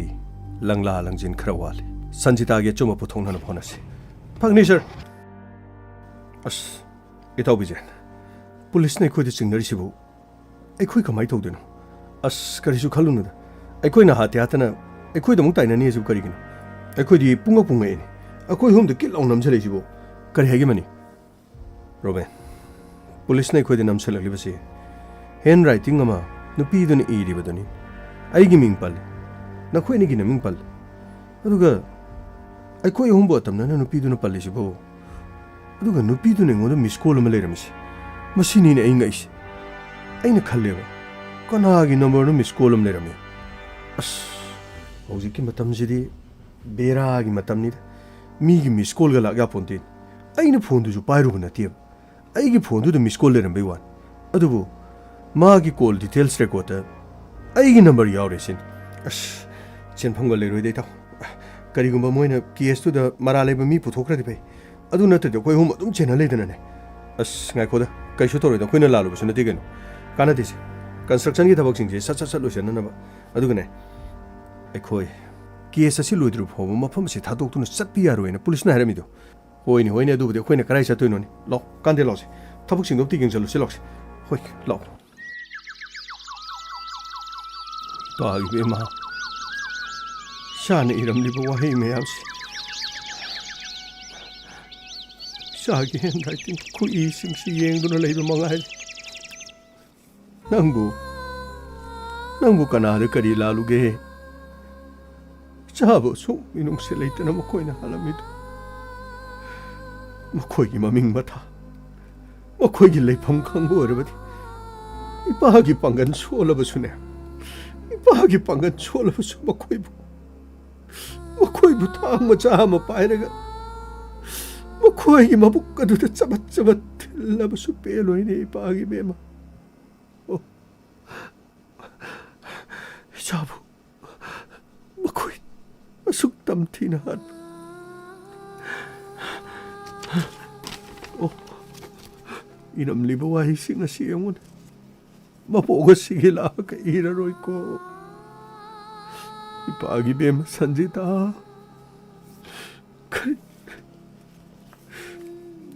ꯂꯪꯂꯥ ꯂꯪꯖꯤꯟ ꯈꯔ ꯋꯥꯠꯂꯤ꯫ ꯁꯟꯖꯤꯇꯥꯒꯤ ꯑꯆꯨꯝꯕ ꯄꯨꯊꯣꯛꯅꯅꯕ ꯍꯣꯠꯅꯁꯤ꯫ ꯐꯪꯅꯤ, sir꯫ ꯑꯁ, ꯏꯇꯥꯎ ꯕꯤꯖꯦꯟ, policeꯅ ꯑꯩꯈꯣꯏꯗ ꯆꯤꯡꯅꯔꯤꯁꯤꯕꯨ ꯑꯩꯈꯣꯏ ꯀꯃꯥꯏ ꯇꯧꯗꯣꯏꯅꯣ? ꯑꯁ, ꯀꯔꯤꯁꯨ ꯈꯜꯂꯨꯅꯨꯗ꯫ ꯑꯩꯈꯣꯏꯅ ꯍꯥꯠꯇꯦ ꯍꯥꯠꯇꯅ ꯑꯩꯈꯣꯏꯗ ꯑꯃꯨꯛ ꯇꯥꯏꯅꯅꯤ ꯍꯥꯏꯁꯤꯕꯨ ꯀꯔꯤꯒꯤꯅꯣ? ꯑꯩꯈꯣꯏꯗꯤ ꯄꯨꯡꯉꯛ ꯄꯨꯡꯉꯛꯏꯅꯦ꯫ ꯑꯩꯈꯣꯏ ꯑꯍꯨꯝꯗ ꯀꯤꯠ ꯂꯥꯎ ꯅꯝꯁꯤꯜꯂꯛꯏꯁꯤꯕꯨ ꯀꯔꯤ ꯍꯥꯏꯒꯦ ꯃꯅꯤ? ꯔꯣꯕꯦꯟ, policeꯅ ꯑꯩꯈꯣꯏꯗ ꯅꯝꯁꯤꯜꯂꯛꯂꯤꯕꯁꯤ handwriting ꯑꯃ ꯅꯨꯄꯤꯗꯨꯅ ꯏꯔꯤꯕꯗꯨꯅꯤ꯫ ꯑꯩꯒꯤ ꯃꯤꯡ ꯄꯜꯂꯤ, ꯅꯈꯣꯏ ꯑꯅꯤꯒꯤ ꯅꯃꯤꯡ ꯄꯜꯂꯤ꯫ ꯑꯗꯨꯒ ꯑꯩꯈꯣꯏ ꯑꯍꯨꯝꯕꯨ ꯑꯇꯝꯅꯅ ꯅꯨꯄꯤꯗꯨꯅ ꯄꯜꯂꯤꯁꯤꯕꯨ? ꯑꯗꯨꯒ ꯅꯨꯄꯤꯗꯨꯅ ꯑꯩꯉꯣꯟꯗ miss call ꯑꯃ ꯂꯩꯔꯝꯃꯤꯁꯦ, ꯃꯁꯤꯅꯤꯅꯦ ꯑꯩ ꯉꯛꯏꯁꯦ꯫ ꯑꯩꯅ ꯈꯜꯂꯦꯕ, ꯀꯅꯥꯒꯤ numberꯅꯣ miss call ꯑꯃ ꯂꯩꯔꯝꯃꯤ? ꯑꯁ, ꯍꯧꯖꯤꯛꯀꯤ ꯃꯇꯝꯁꯤꯗꯤ ꯕꯦꯔꯥꯒꯤ ꯃꯇꯝꯅꯤꯗ꯫ ꯃꯤꯒꯤ miss callꯒ ꯂꯥꯛ ꯌꯥꯄꯣꯟꯇꯦ꯫ ꯑꯩꯅ phoneꯗꯨꯁꯨ ꯄꯥꯏꯔꯨꯕ ꯅꯠꯇꯦꯕ꯫ ꯑꯩꯒꯤ phoneꯗꯨꯗ miss call ꯂꯩꯔꯝꯕꯩ ꯋꯥꯅꯤ꯫ ꯑꯗꯨꯕꯨ ꯃꯥꯒꯤ call details recordꯇ ꯑꯩꯒꯤ number ꯌꯥꯎꯔꯦ ꯁꯤꯅꯤ꯫ ꯑꯁ, ꯁꯦꯟꯐꯝꯒ ꯂꯩꯔꯣꯏꯗ ꯏꯇꯥꯎ꯫ ꯀꯔꯤꯒꯨꯝꯕ ꯃꯣꯏꯅ caseꯇꯨꯗ ꯃꯔꯥꯜ ꯂꯩꯕ ꯃꯤ ꯄꯨꯊꯣꯛꯈ꯭ꯔꯗꯤ ꯐꯩ꯫ ꯑꯗꯨ ꯅꯠꯇ꯭ꯔꯗꯤ ꯑꯩꯈꯣꯏ ꯑꯍꯨꯝ ꯑꯗꯨꯝ ꯆꯦꯟꯅ ꯂꯩꯗꯅꯅꯦ꯫ ꯑꯁ, ꯉꯥꯏꯈꯣꯗ, ꯀꯩꯁꯨ ꯇꯧꯔꯣꯏꯗ, ꯑꯩꯈꯣꯏꯅ ꯂꯥꯜꯂꯨꯕꯁꯨ ꯅꯠꯇꯦ ꯀꯩꯅꯣ꯫ ꯀꯥꯟꯅꯗꯦꯁꯦ꯫ ꯀꯟꯁꯇ꯭ꯔꯛꯁꯟꯒꯤ ꯊꯕꯛꯁꯤꯡꯁꯦ ꯁꯠ ꯁꯠ ꯁꯠ ꯂꯣꯏꯁꯤꯟꯅꯅꯕ꯫ ꯑꯗꯨꯒꯅꯦ, ꯑꯩꯈꯣꯏ ꯀꯦꯁ ꯑꯁꯤ ꯂꯣꯏꯗ꯭ꯔꯤꯕ ꯐꯥꯎꯕ ꯃꯐꯝ ꯑꯁꯤ ꯊꯥꯗꯣꯛꯇꯨꯅ ꯆꯠꯄ ꯌꯥꯔꯣꯏꯅ ꯄꯨꯂꯤꯁꯅ ꯍꯥꯏꯔꯝꯃꯤꯗꯣ꯫ ꯍꯣꯏꯅꯦ, ꯍꯣꯏꯅꯦ, ꯑꯗꯨꯕꯨꯗꯤ ꯑꯩꯈꯣꯏꯅ ꯀꯗꯥꯏ ꯆꯠꯇꯣꯏꯅꯣꯅꯦ? ꯂꯥꯛꯑꯣ, ꯀꯥꯟꯗꯦ, ꯂꯥꯛꯑꯣꯁꯦ꯫ ꯊꯕꯛꯁꯤꯡꯗꯣ ꯑꯝꯇ ꯌꯦꯡꯁꯜꯂꯨꯁꯤ, ꯂꯥꯛꯑꯣꯁꯦ꯫ ꯍꯣꯏ, ꯂꯥꯛꯑꯣ꯫ ꯏꯄꯥꯒꯤ ꯕꯦꯝꯃ, ꯏꯆꯥꯅ ꯏꯔꯝꯂꯤꯕ ꯋꯥꯍꯩ ꯃꯌꯥꯝꯁꯤ, ꯏꯆꯥꯒꯤ ꯍꯦꯟꯔꯥꯏꯇꯤꯡ ꯈꯨꯏꯁꯤꯡꯁꯤ ꯌꯦꯡꯗꯨꯅ ꯂꯩꯕ ꯃꯉꯥꯏꯔꯦ꯫ ꯅꯪꯕꯨ, ꯅꯪꯕꯨ ꯀꯅꯥꯗ ꯀꯔꯤ ꯂꯥꯜꯂꯨꯒꯦ? ꯏꯆꯥꯕꯨ ꯑꯁꯨꯛ ꯃꯤꯅꯨꯡꯁꯤ ꯂꯩꯇꯅ ꯃꯈꯣꯏꯅ ꯍꯥꯠꯂꯝꯃꯤꯗꯨ, ꯃꯈꯣꯏꯒꯤ ꯃꯃꯤꯡ ꯃꯊꯥ, ꯃꯈꯣꯏꯒꯤ ꯂꯩꯐꯝ ꯈꯪꯕ ꯑꯣꯏꯔꯕꯗꯤ, ꯏꯄꯥꯒꯤ ꯄꯥꯡꯒꯜ ꯁꯣꯜꯂꯕꯁꯨꯅꯦ, ꯏꯄꯥꯒꯤ ꯄꯥꯡꯒꯜ ꯁꯣꯜꯂꯕꯁꯨ ꯃꯈꯣꯏꯕꯨ, ꯃꯈꯣꯏꯕꯨ ꯊꯥꯡ ꯃꯆꯥ ꯑꯃ ꯄꯥꯏꯔꯒ ꯃꯈꯣꯏꯒꯤ ꯃꯕꯨꯛ ꯑꯗꯨꯗ ꯆꯕꯠ ꯆꯕꯠ ꯊꯤꯜꯂꯕꯁꯨ ꯄꯦꯜꯂꯣꯏꯅꯦ, ꯏꯄꯥꯒꯤ ꯕꯦꯝꯃ꯫ ꯑꯣ, ꯏꯆꯥꯕꯨ ꯃꯈꯣꯏ ꯑꯁꯨꯛ ꯇꯝꯊꯤꯅ ꯍꯥꯠꯄ꯫ ꯑꯣ, ꯏꯔꯝꯂꯤꯕ ꯋꯥꯍꯩꯁꯤꯡ ꯑꯁꯤ ꯌꯦꯡꯉꯨꯅꯦ꯫ ꯃꯄꯣꯛ ꯑꯁꯤꯒꯤ ꯂꯥꯛꯀ ꯏꯔꯔꯣꯏꯀꯣ꯫ ꯏꯄꯥꯒꯤ ꯕꯦꯝꯃ ꯁꯟꯖꯤꯇꯥ꯫ ꯀꯔꯤ?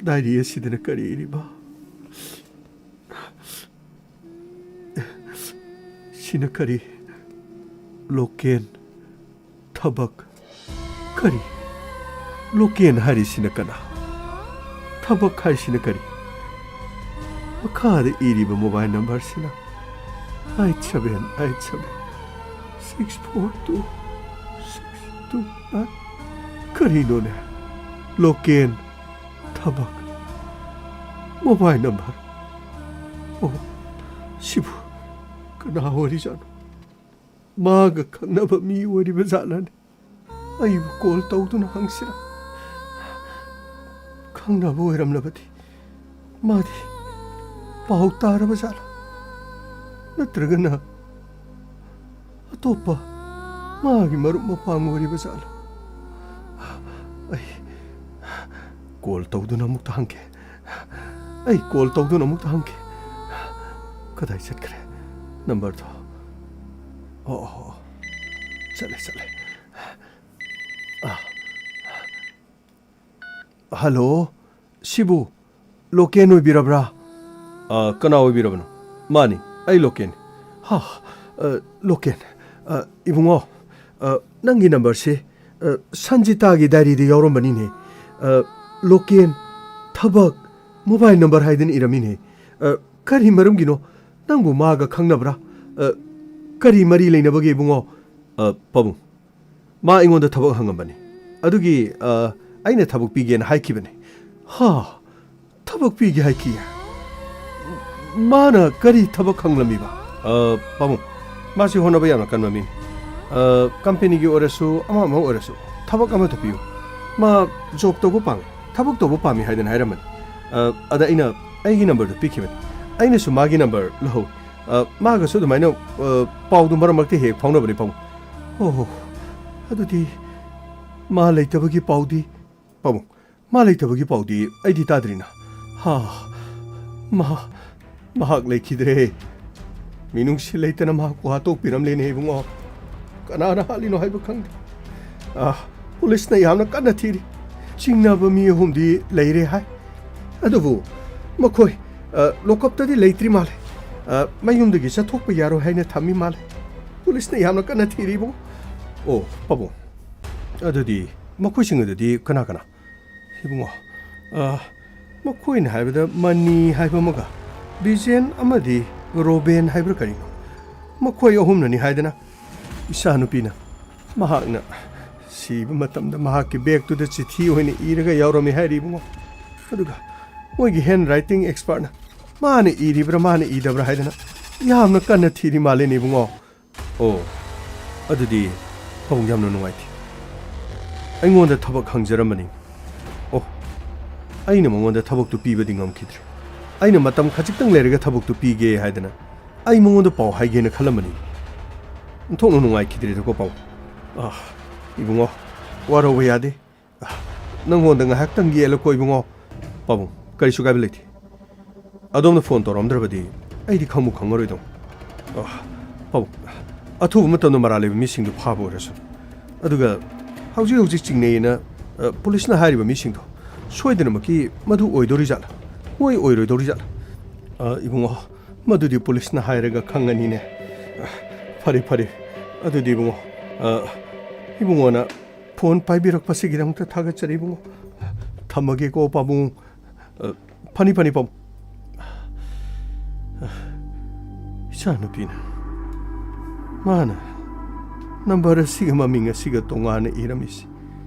ꯗꯥꯏꯔꯤ ꯑꯁꯤꯗꯅ ꯀꯔꯤ ꯏꯔꯤꯕ? ꯁꯤꯅ ꯀꯔꯤ? ꯂꯣꯀꯦꯟ, ꯊꯕꯛ꯫ ꯀꯔꯤ? ꯂꯣꯀꯦꯟ ꯍꯥꯏꯔꯤꯁꯤꯅ ꯀꯅꯥ? ꯊꯕꯛ ꯍꯥꯏꯁꯤꯅ ꯀꯔꯤ? ꯃꯈꯥꯗ ꯏꯔꯤꯕ mobile ꯅꯝꯕꯔꯁꯤꯅ eight seven eight seven six four two six two nine꯫ ꯀꯔꯤꯅꯣꯅꯦ? ꯂꯣꯀꯦꯟ, ꯊꯕꯛ, ꯃꯣꯕꯥꯏꯜ ꯅꯝꯕꯔ꯫ ꯑꯣ, ꯁꯤꯕꯨ ꯀꯅꯥ ꯑꯣꯏꯔꯤꯖꯥꯠꯅꯣ? ꯃꯥꯒ ꯈꯪꯅꯕ ꯃꯤ ꯑꯣꯏꯔꯤꯕ ꯖꯥꯠꯂꯅꯦ? ꯑꯩꯕꯨ ꯀꯣꯜ ꯇꯧꯗꯨꯅ ꯍꯪꯁꯤꯔꯥ? ꯈꯪꯅꯕ ꯑꯣꯏꯔꯝꯂꯕꯗꯤ ꯃꯥꯗꯤ ꯄꯥꯎ ꯇꯥꯔꯕ ꯖꯥꯠꯂꯥ? ꯅꯠꯇ꯭ꯔꯒꯅ ꯑꯇꯣꯞꯄ ꯃꯥꯒꯤ ꯃꯔꯨꯞ ꯃꯄꯥꯡ ꯑꯣꯏꯔꯤꯕ ꯖꯥꯠꯂꯥ? ꯑꯩ ꯀꯣꯜ ꯇꯧꯗꯨꯅ ꯑꯃꯨꯛꯇ ꯍꯪꯒꯦ꯫ ꯑꯩ ꯀꯣꯜ ꯇꯧꯗꯨꯅ ꯑꯃꯨꯛꯇ ꯍꯪꯒꯦ꯫ ꯀꯗꯥꯏ ꯆꯠꯈ꯭ꯔꯦ? ꯅꯝꯕꯔꯗꯣ꯫ ꯑꯣ, ꯑꯣ, ꯑꯣ꯫ ꯆꯠꯂꯦ, ꯆꯠꯂꯦ꯫ ꯑꯥ꯫ ꯍꯜꯂꯣ, ꯁꯤꯕꯨ ꯂꯣꯀꯦꯟ ꯑꯣꯏꯕꯤꯔꯕ꯭ꯔꯥ? ꯑ, ꯀꯅꯥ ꯑꯣꯏꯕꯤꯔꯕꯅꯣ? ꯃꯥꯅꯤ, ꯑꯩ ꯂꯣꯀꯦꯟ꯫ ꯍꯥ, ꯑ, ꯂꯣꯀꯦꯟ꯫ ꯑ, ꯏꯕꯨꯡꯉꯣ, ꯑ, ꯅꯪꯒꯤ ꯅꯝꯕꯔꯁꯦ, ꯑ, ꯁꯟꯖꯤꯇꯥꯒꯤ ꯗꯥꯏꯔꯤꯗ ꯌꯥꯎꯔꯝꯕꯅꯤꯅꯦ꯫ ꯑ, ꯂꯣꯀꯦꯟ, ꯊꯕꯛ, ꯃꯣꯕꯥꯏꯜ ꯅꯝꯕꯔ ꯍꯥꯏꯗꯅ ꯏꯔꯝꯃꯤꯅꯦ꯫ ꯑ, ꯀꯔꯤ ꯃꯔꯝꯒꯤꯅꯣ? ꯅꯪꯕꯨ ꯃꯥꯒ ꯈꯪꯅꯕ꯭ꯔꯥ? ꯑ, ꯀꯔꯤ ꯃꯔꯤ ꯂꯩꯅꯕꯒꯦ, ꯏꯕꯨꯡꯉꯣ? ꯑ, ꯄꯥꯕꯨꯡ, ꯃꯥ ꯑꯩꯉꯣꯟꯗ ꯊꯕꯛ ꯍꯪꯉꯝꯕꯅꯤ꯫ ꯑꯗꯨꯒꯤ, ꯑ, ꯑꯩꯅ ꯊꯕꯛ ꯄꯤꯒꯦꯅ ꯍꯥꯏꯈꯤꯕꯅꯤ꯫ ꯍꯥ, ꯊꯕꯛ ꯄꯤꯒꯦ ꯍꯥꯏꯈꯤ? ꯃꯥꯅ ꯀꯔꯤ ꯊꯕꯛ ꯍꯪꯂꯝꯃꯤꯕ? ꯑ, ꯄꯥꯕꯨꯡ, ꯃꯥꯁꯤ ꯍꯣꯠꯅꯕ ꯌꯥꯝꯅ ꯀꯟꯕ ꯃꯤꯅꯤ꯫ ꯑ, ꯀꯝꯄꯦꯅꯤꯒꯤ ꯑꯣꯏꯔꯁꯨ, ꯑꯃ ꯑꯃ ꯑꯣꯏꯔꯁꯨ, ꯊꯕꯛ ꯑꯃꯗ ꯄꯤꯌꯨ꯫ ꯃꯥ ꯖꯣꯕ ꯇꯧꯕ ꯄꯥꯝꯃꯤ, ꯊꯕꯛ ꯇꯧꯕ ꯄꯥꯝꯃꯤ ꯍꯥꯏꯗꯅ ꯍꯥꯏꯔꯝꯕꯅꯤ꯫ ꯑ, ꯑꯗ ꯑꯩꯅ ꯑꯩꯒꯤ ꯅꯝꯕꯔꯗꯨ ꯄꯤꯈꯤꯕꯅꯤ꯫ ꯑꯩꯅꯁꯨ ꯃꯥꯒꯤ ꯅꯝꯕꯔ ꯂꯧꯍꯧꯏ꯫ ꯑ, ꯃꯥꯒꯁꯨ ꯑꯗꯨꯃꯥꯏꯅ, ꯑ, ꯄꯥꯎꯗꯨ ꯃꯔꯛ ꯃꯔꯛꯇ ꯍꯦꯛ ꯐꯥꯎꯅꯕꯅꯤ, ꯄꯥꯕꯨꯡ꯫ ꯑꯣ, ꯑꯗꯨꯗꯤ ꯃꯥ ꯂꯩꯇꯕꯒꯤ ꯄꯥꯎꯗꯤ? ꯄꯥꯕꯨꯡ, ꯃꯥ ꯂꯩꯇꯕꯒꯤ ꯄꯥꯎꯗꯤ ꯑꯩꯗꯤ ꯇꯥꯗ꯭ꯔꯤꯅ꯫ ꯍꯥ, ꯃꯥ, ꯃꯍꯥꯛ ꯂꯩꯈꯤꯗ꯭ꯔꯦ꯫ ꯃꯤꯅꯨꯡꯁꯤ ꯂꯩꯇꯅ ꯃꯍꯥꯛꯄꯨ ꯍꯥꯠꯇꯣꯛꯄꯤꯔꯝꯂꯦꯅꯦ, ꯏꯕꯨꯡꯉꯣ꯫ ꯀꯅꯥꯅ ꯍꯥꯠꯂꯤꯅꯣ ꯍꯥꯏꯕ ꯈꯪꯗꯦ꯫ ꯑ, ꯄꯨꯂꯤꯁꯅ ꯌꯥꯝꯅ ꯀꯟꯅ ꯊꯤꯔꯤ꯫ ꯆꯤꯡꯅꯕ ꯃꯤ ꯑꯍꯨꯝꯗꯤ ꯂꯩꯔꯦ ꯍꯥꯏ꯫ ꯑꯗꯨꯕꯨ ꯃꯈꯣꯏ, ꯑ, ꯂꯣꯀꯞꯇꯗꯤ ꯂꯩꯇ꯭ꯔꯤ ꯃꯥꯜꯂꯦ꯫ ꯑ, ꯃꯌꯨꯝꯗꯒꯤ ꯆꯠꯊꯣꯛꯄ ꯌꯥꯔꯣꯏ ꯍꯥꯏꯅ ꯊꯝꯃꯤ ꯃꯥꯜꯂꯦ꯫ ꯄꯨꯂꯤꯁꯅ ꯌꯥꯝꯅ ꯀꯟꯅ ꯊꯤꯔꯤ, ꯏꯕꯨꯡꯉꯣ꯫ ꯑꯣ, ꯄꯥꯕꯨꯡ꯫ ꯑꯗꯨꯗꯤ ꯃꯈꯣꯏꯁꯤꯡ ꯑꯗꯨꯗꯤ ꯀꯅꯥ ꯀꯅꯥ? ꯏꯕꯨꯡꯉꯣ, ꯑ, ꯃꯈꯣꯏꯅ ꯍꯥꯏꯕꯗ ꯃꯅꯤ ꯍꯥꯏꯕ ꯑꯃꯒ ꯕꯤꯖꯦꯟ ꯑꯃꯗꯤ ꯔꯣꯕꯦꯟ ꯍꯥꯏꯕ꯭ꯔꯥ ꯀꯔꯤꯅꯣ? ꯃꯈꯣꯏ ꯑꯍꯨꯝꯅꯅꯤ ꯍꯥꯏꯗꯅ꯫ ꯏꯆꯥꯅꯨꯄꯤꯅ ꯃꯍꯥꯛꯅ ꯁꯤꯕ ꯃꯇꯝꯗ ꯃꯍꯥꯛꯀꯤ ꯕꯦꯒꯇꯨꯗ ꯆꯤꯊꯤ ꯑꯣꯏꯅ ꯏꯔꯒ ꯌꯥꯎꯔꯝꯃꯤ ꯍꯥꯏꯔꯤ, ꯏꯕꯨꯡꯉꯣ꯫ ꯑꯗꯨꯒ ꯃꯣꯏꯒꯤ ꯍꯦꯟ ꯔꯥꯏꯇꯤꯡ ꯑꯦꯛꯁꯄꯥꯔꯠꯅ ꯃꯥꯅ ꯏꯔꯤꯕ꯭ꯔꯥ ꯃꯥꯅ ꯏꯗꯕ꯭ꯔꯥ ꯍꯥꯏꯗꯅ ꯌꯥꯝꯅ ꯀꯟꯅ ꯊꯤꯔꯤ ꯃꯥꯜꯂꯦꯅꯦ, ꯏꯕꯨꯡꯉꯣ꯫ ꯑꯣ, ꯑꯗꯨꯗꯤ ꯄꯥꯕꯨꯡ ꯌꯥꯝꯅ ꯅꯨꯡꯉꯥꯏꯇꯦ꯫ ꯑꯩꯉꯣꯟꯗ ꯊꯕꯛ ꯍꯪꯖꯔꯝꯕꯅꯤ꯫ ꯑꯣ, ꯑꯩꯅ ꯃꯉꯣꯟꯗ ꯊꯕꯛꯇꯨ ꯄꯤꯕꯗꯤ ꯉꯝꯈꯤꯗ꯭ꯔꯦ꯫ ꯑꯩꯅ ꯃꯇꯝ ꯈꯖꯤꯛꯇꯪ ꯂꯩꯔꯒ ꯊꯕꯛꯇꯨ ꯄꯤꯒꯦ ꯍꯥꯏꯗꯅ ꯑꯩ ꯃꯉꯣꯟꯗ ꯄꯥꯎ ꯍꯥꯏꯒꯦꯅ ꯈꯜꯂꯝꯕꯅꯤ꯫ ꯑꯣꯟꯊꯣꯛꯅ ꯅꯨꯡꯉꯥꯏꯈꯤꯗ꯭ꯔꯦꯗꯀꯣ, ꯄꯥꯕꯨꯡ꯫ ꯑꯥ, ꯏꯕꯨꯡꯉꯣ, ꯋꯥꯔꯧꯕ ꯌꯥꯗꯦ꯫ ꯑꯥ, ꯅꯪꯉꯣꯟꯗ ꯉꯥꯏꯍꯥꯛꯇꯪ ꯌꯦꯠꯂꯀꯣ, ꯏꯕꯨꯡꯉꯣ꯫ ꯄꯥꯕꯨꯡ, ꯀꯔꯤꯁꯨ ꯀꯥꯏꯕ ꯂꯩꯇꯦ꯫ ꯑꯗꯣꯝꯅ ꯐꯣꯟ ꯇꯧꯔꯛꯑꯝꯗ꯭ꯔꯕꯗꯤ ꯑꯩꯗꯤ ꯈꯪꯕꯨ ꯈꯪꯉꯔꯣꯏꯗꯧꯅꯤ꯫ ꯑ, ꯄꯥꯕꯨꯡ, ꯑꯊꯨꯕ ꯃꯇꯝꯗ ꯃꯔꯥꯜ ꯂꯩꯕ ꯃꯤꯁꯤꯡꯗꯨ ꯐꯥꯕ ꯑꯣꯏꯔꯁꯅꯨ꯫ ꯑꯗꯨꯒ ꯍꯧꯖꯤꯛ ꯍꯧꯖꯤꯛ ꯆꯤꯡꯅꯩꯅ, ꯑ, ꯄꯨꯂꯤꯁꯅ ꯍꯥꯏꯔꯤꯕ ꯃꯤꯁꯤꯡꯗꯣ ꯁꯣꯏꯗꯅꯃꯛꯀꯤ ꯃꯗꯨ ꯑꯣꯏꯗꯣꯔꯤꯖꯥꯠꯂ? ꯃꯣꯏ ꯑꯣꯏꯔꯣꯏꯗꯧꯔꯤꯖꯥꯠꯂ? ꯑ, ꯏꯕꯨꯡꯉꯣ, ꯃꯗꯨꯗꯤ ꯄꯨꯂꯤꯁꯅ ꯍꯥꯏꯔꯒ ꯈꯪꯉꯅꯤꯅꯦ꯫ ꯑ, ꯐꯔꯦ, ꯐꯔꯦ꯫ ꯑꯗꯨꯗꯤ ꯏꯕꯨꯡꯉꯣ, ꯑ, ꯏꯕꯨꯡꯉꯣꯅ ꯐꯣꯟ ꯄꯥꯏꯕꯤꯔꯛꯄꯁꯤꯒꯤꯗꯃꯛꯇ ꯊꯥꯒꯠꯆꯔꯤ, ꯏꯕꯨꯡꯉꯣ꯫ ꯊꯝꯃꯒꯦꯀꯣ, ꯄꯥꯕꯨꯡ꯫ ꯑ, ꯐꯅꯤ, ꯐꯅꯤ, ꯄꯥꯕꯨꯡ꯫ ꯏꯆꯥꯅꯨꯄꯤꯅ, ꯃꯥꯅ ꯅꯝꯕꯔ ꯑꯁꯤꯒ ꯃꯃꯤꯡ ꯑꯁꯤꯒ ꯇꯣꯉꯥꯟꯅ ꯏꯔꯝꯃꯤꯁꯤ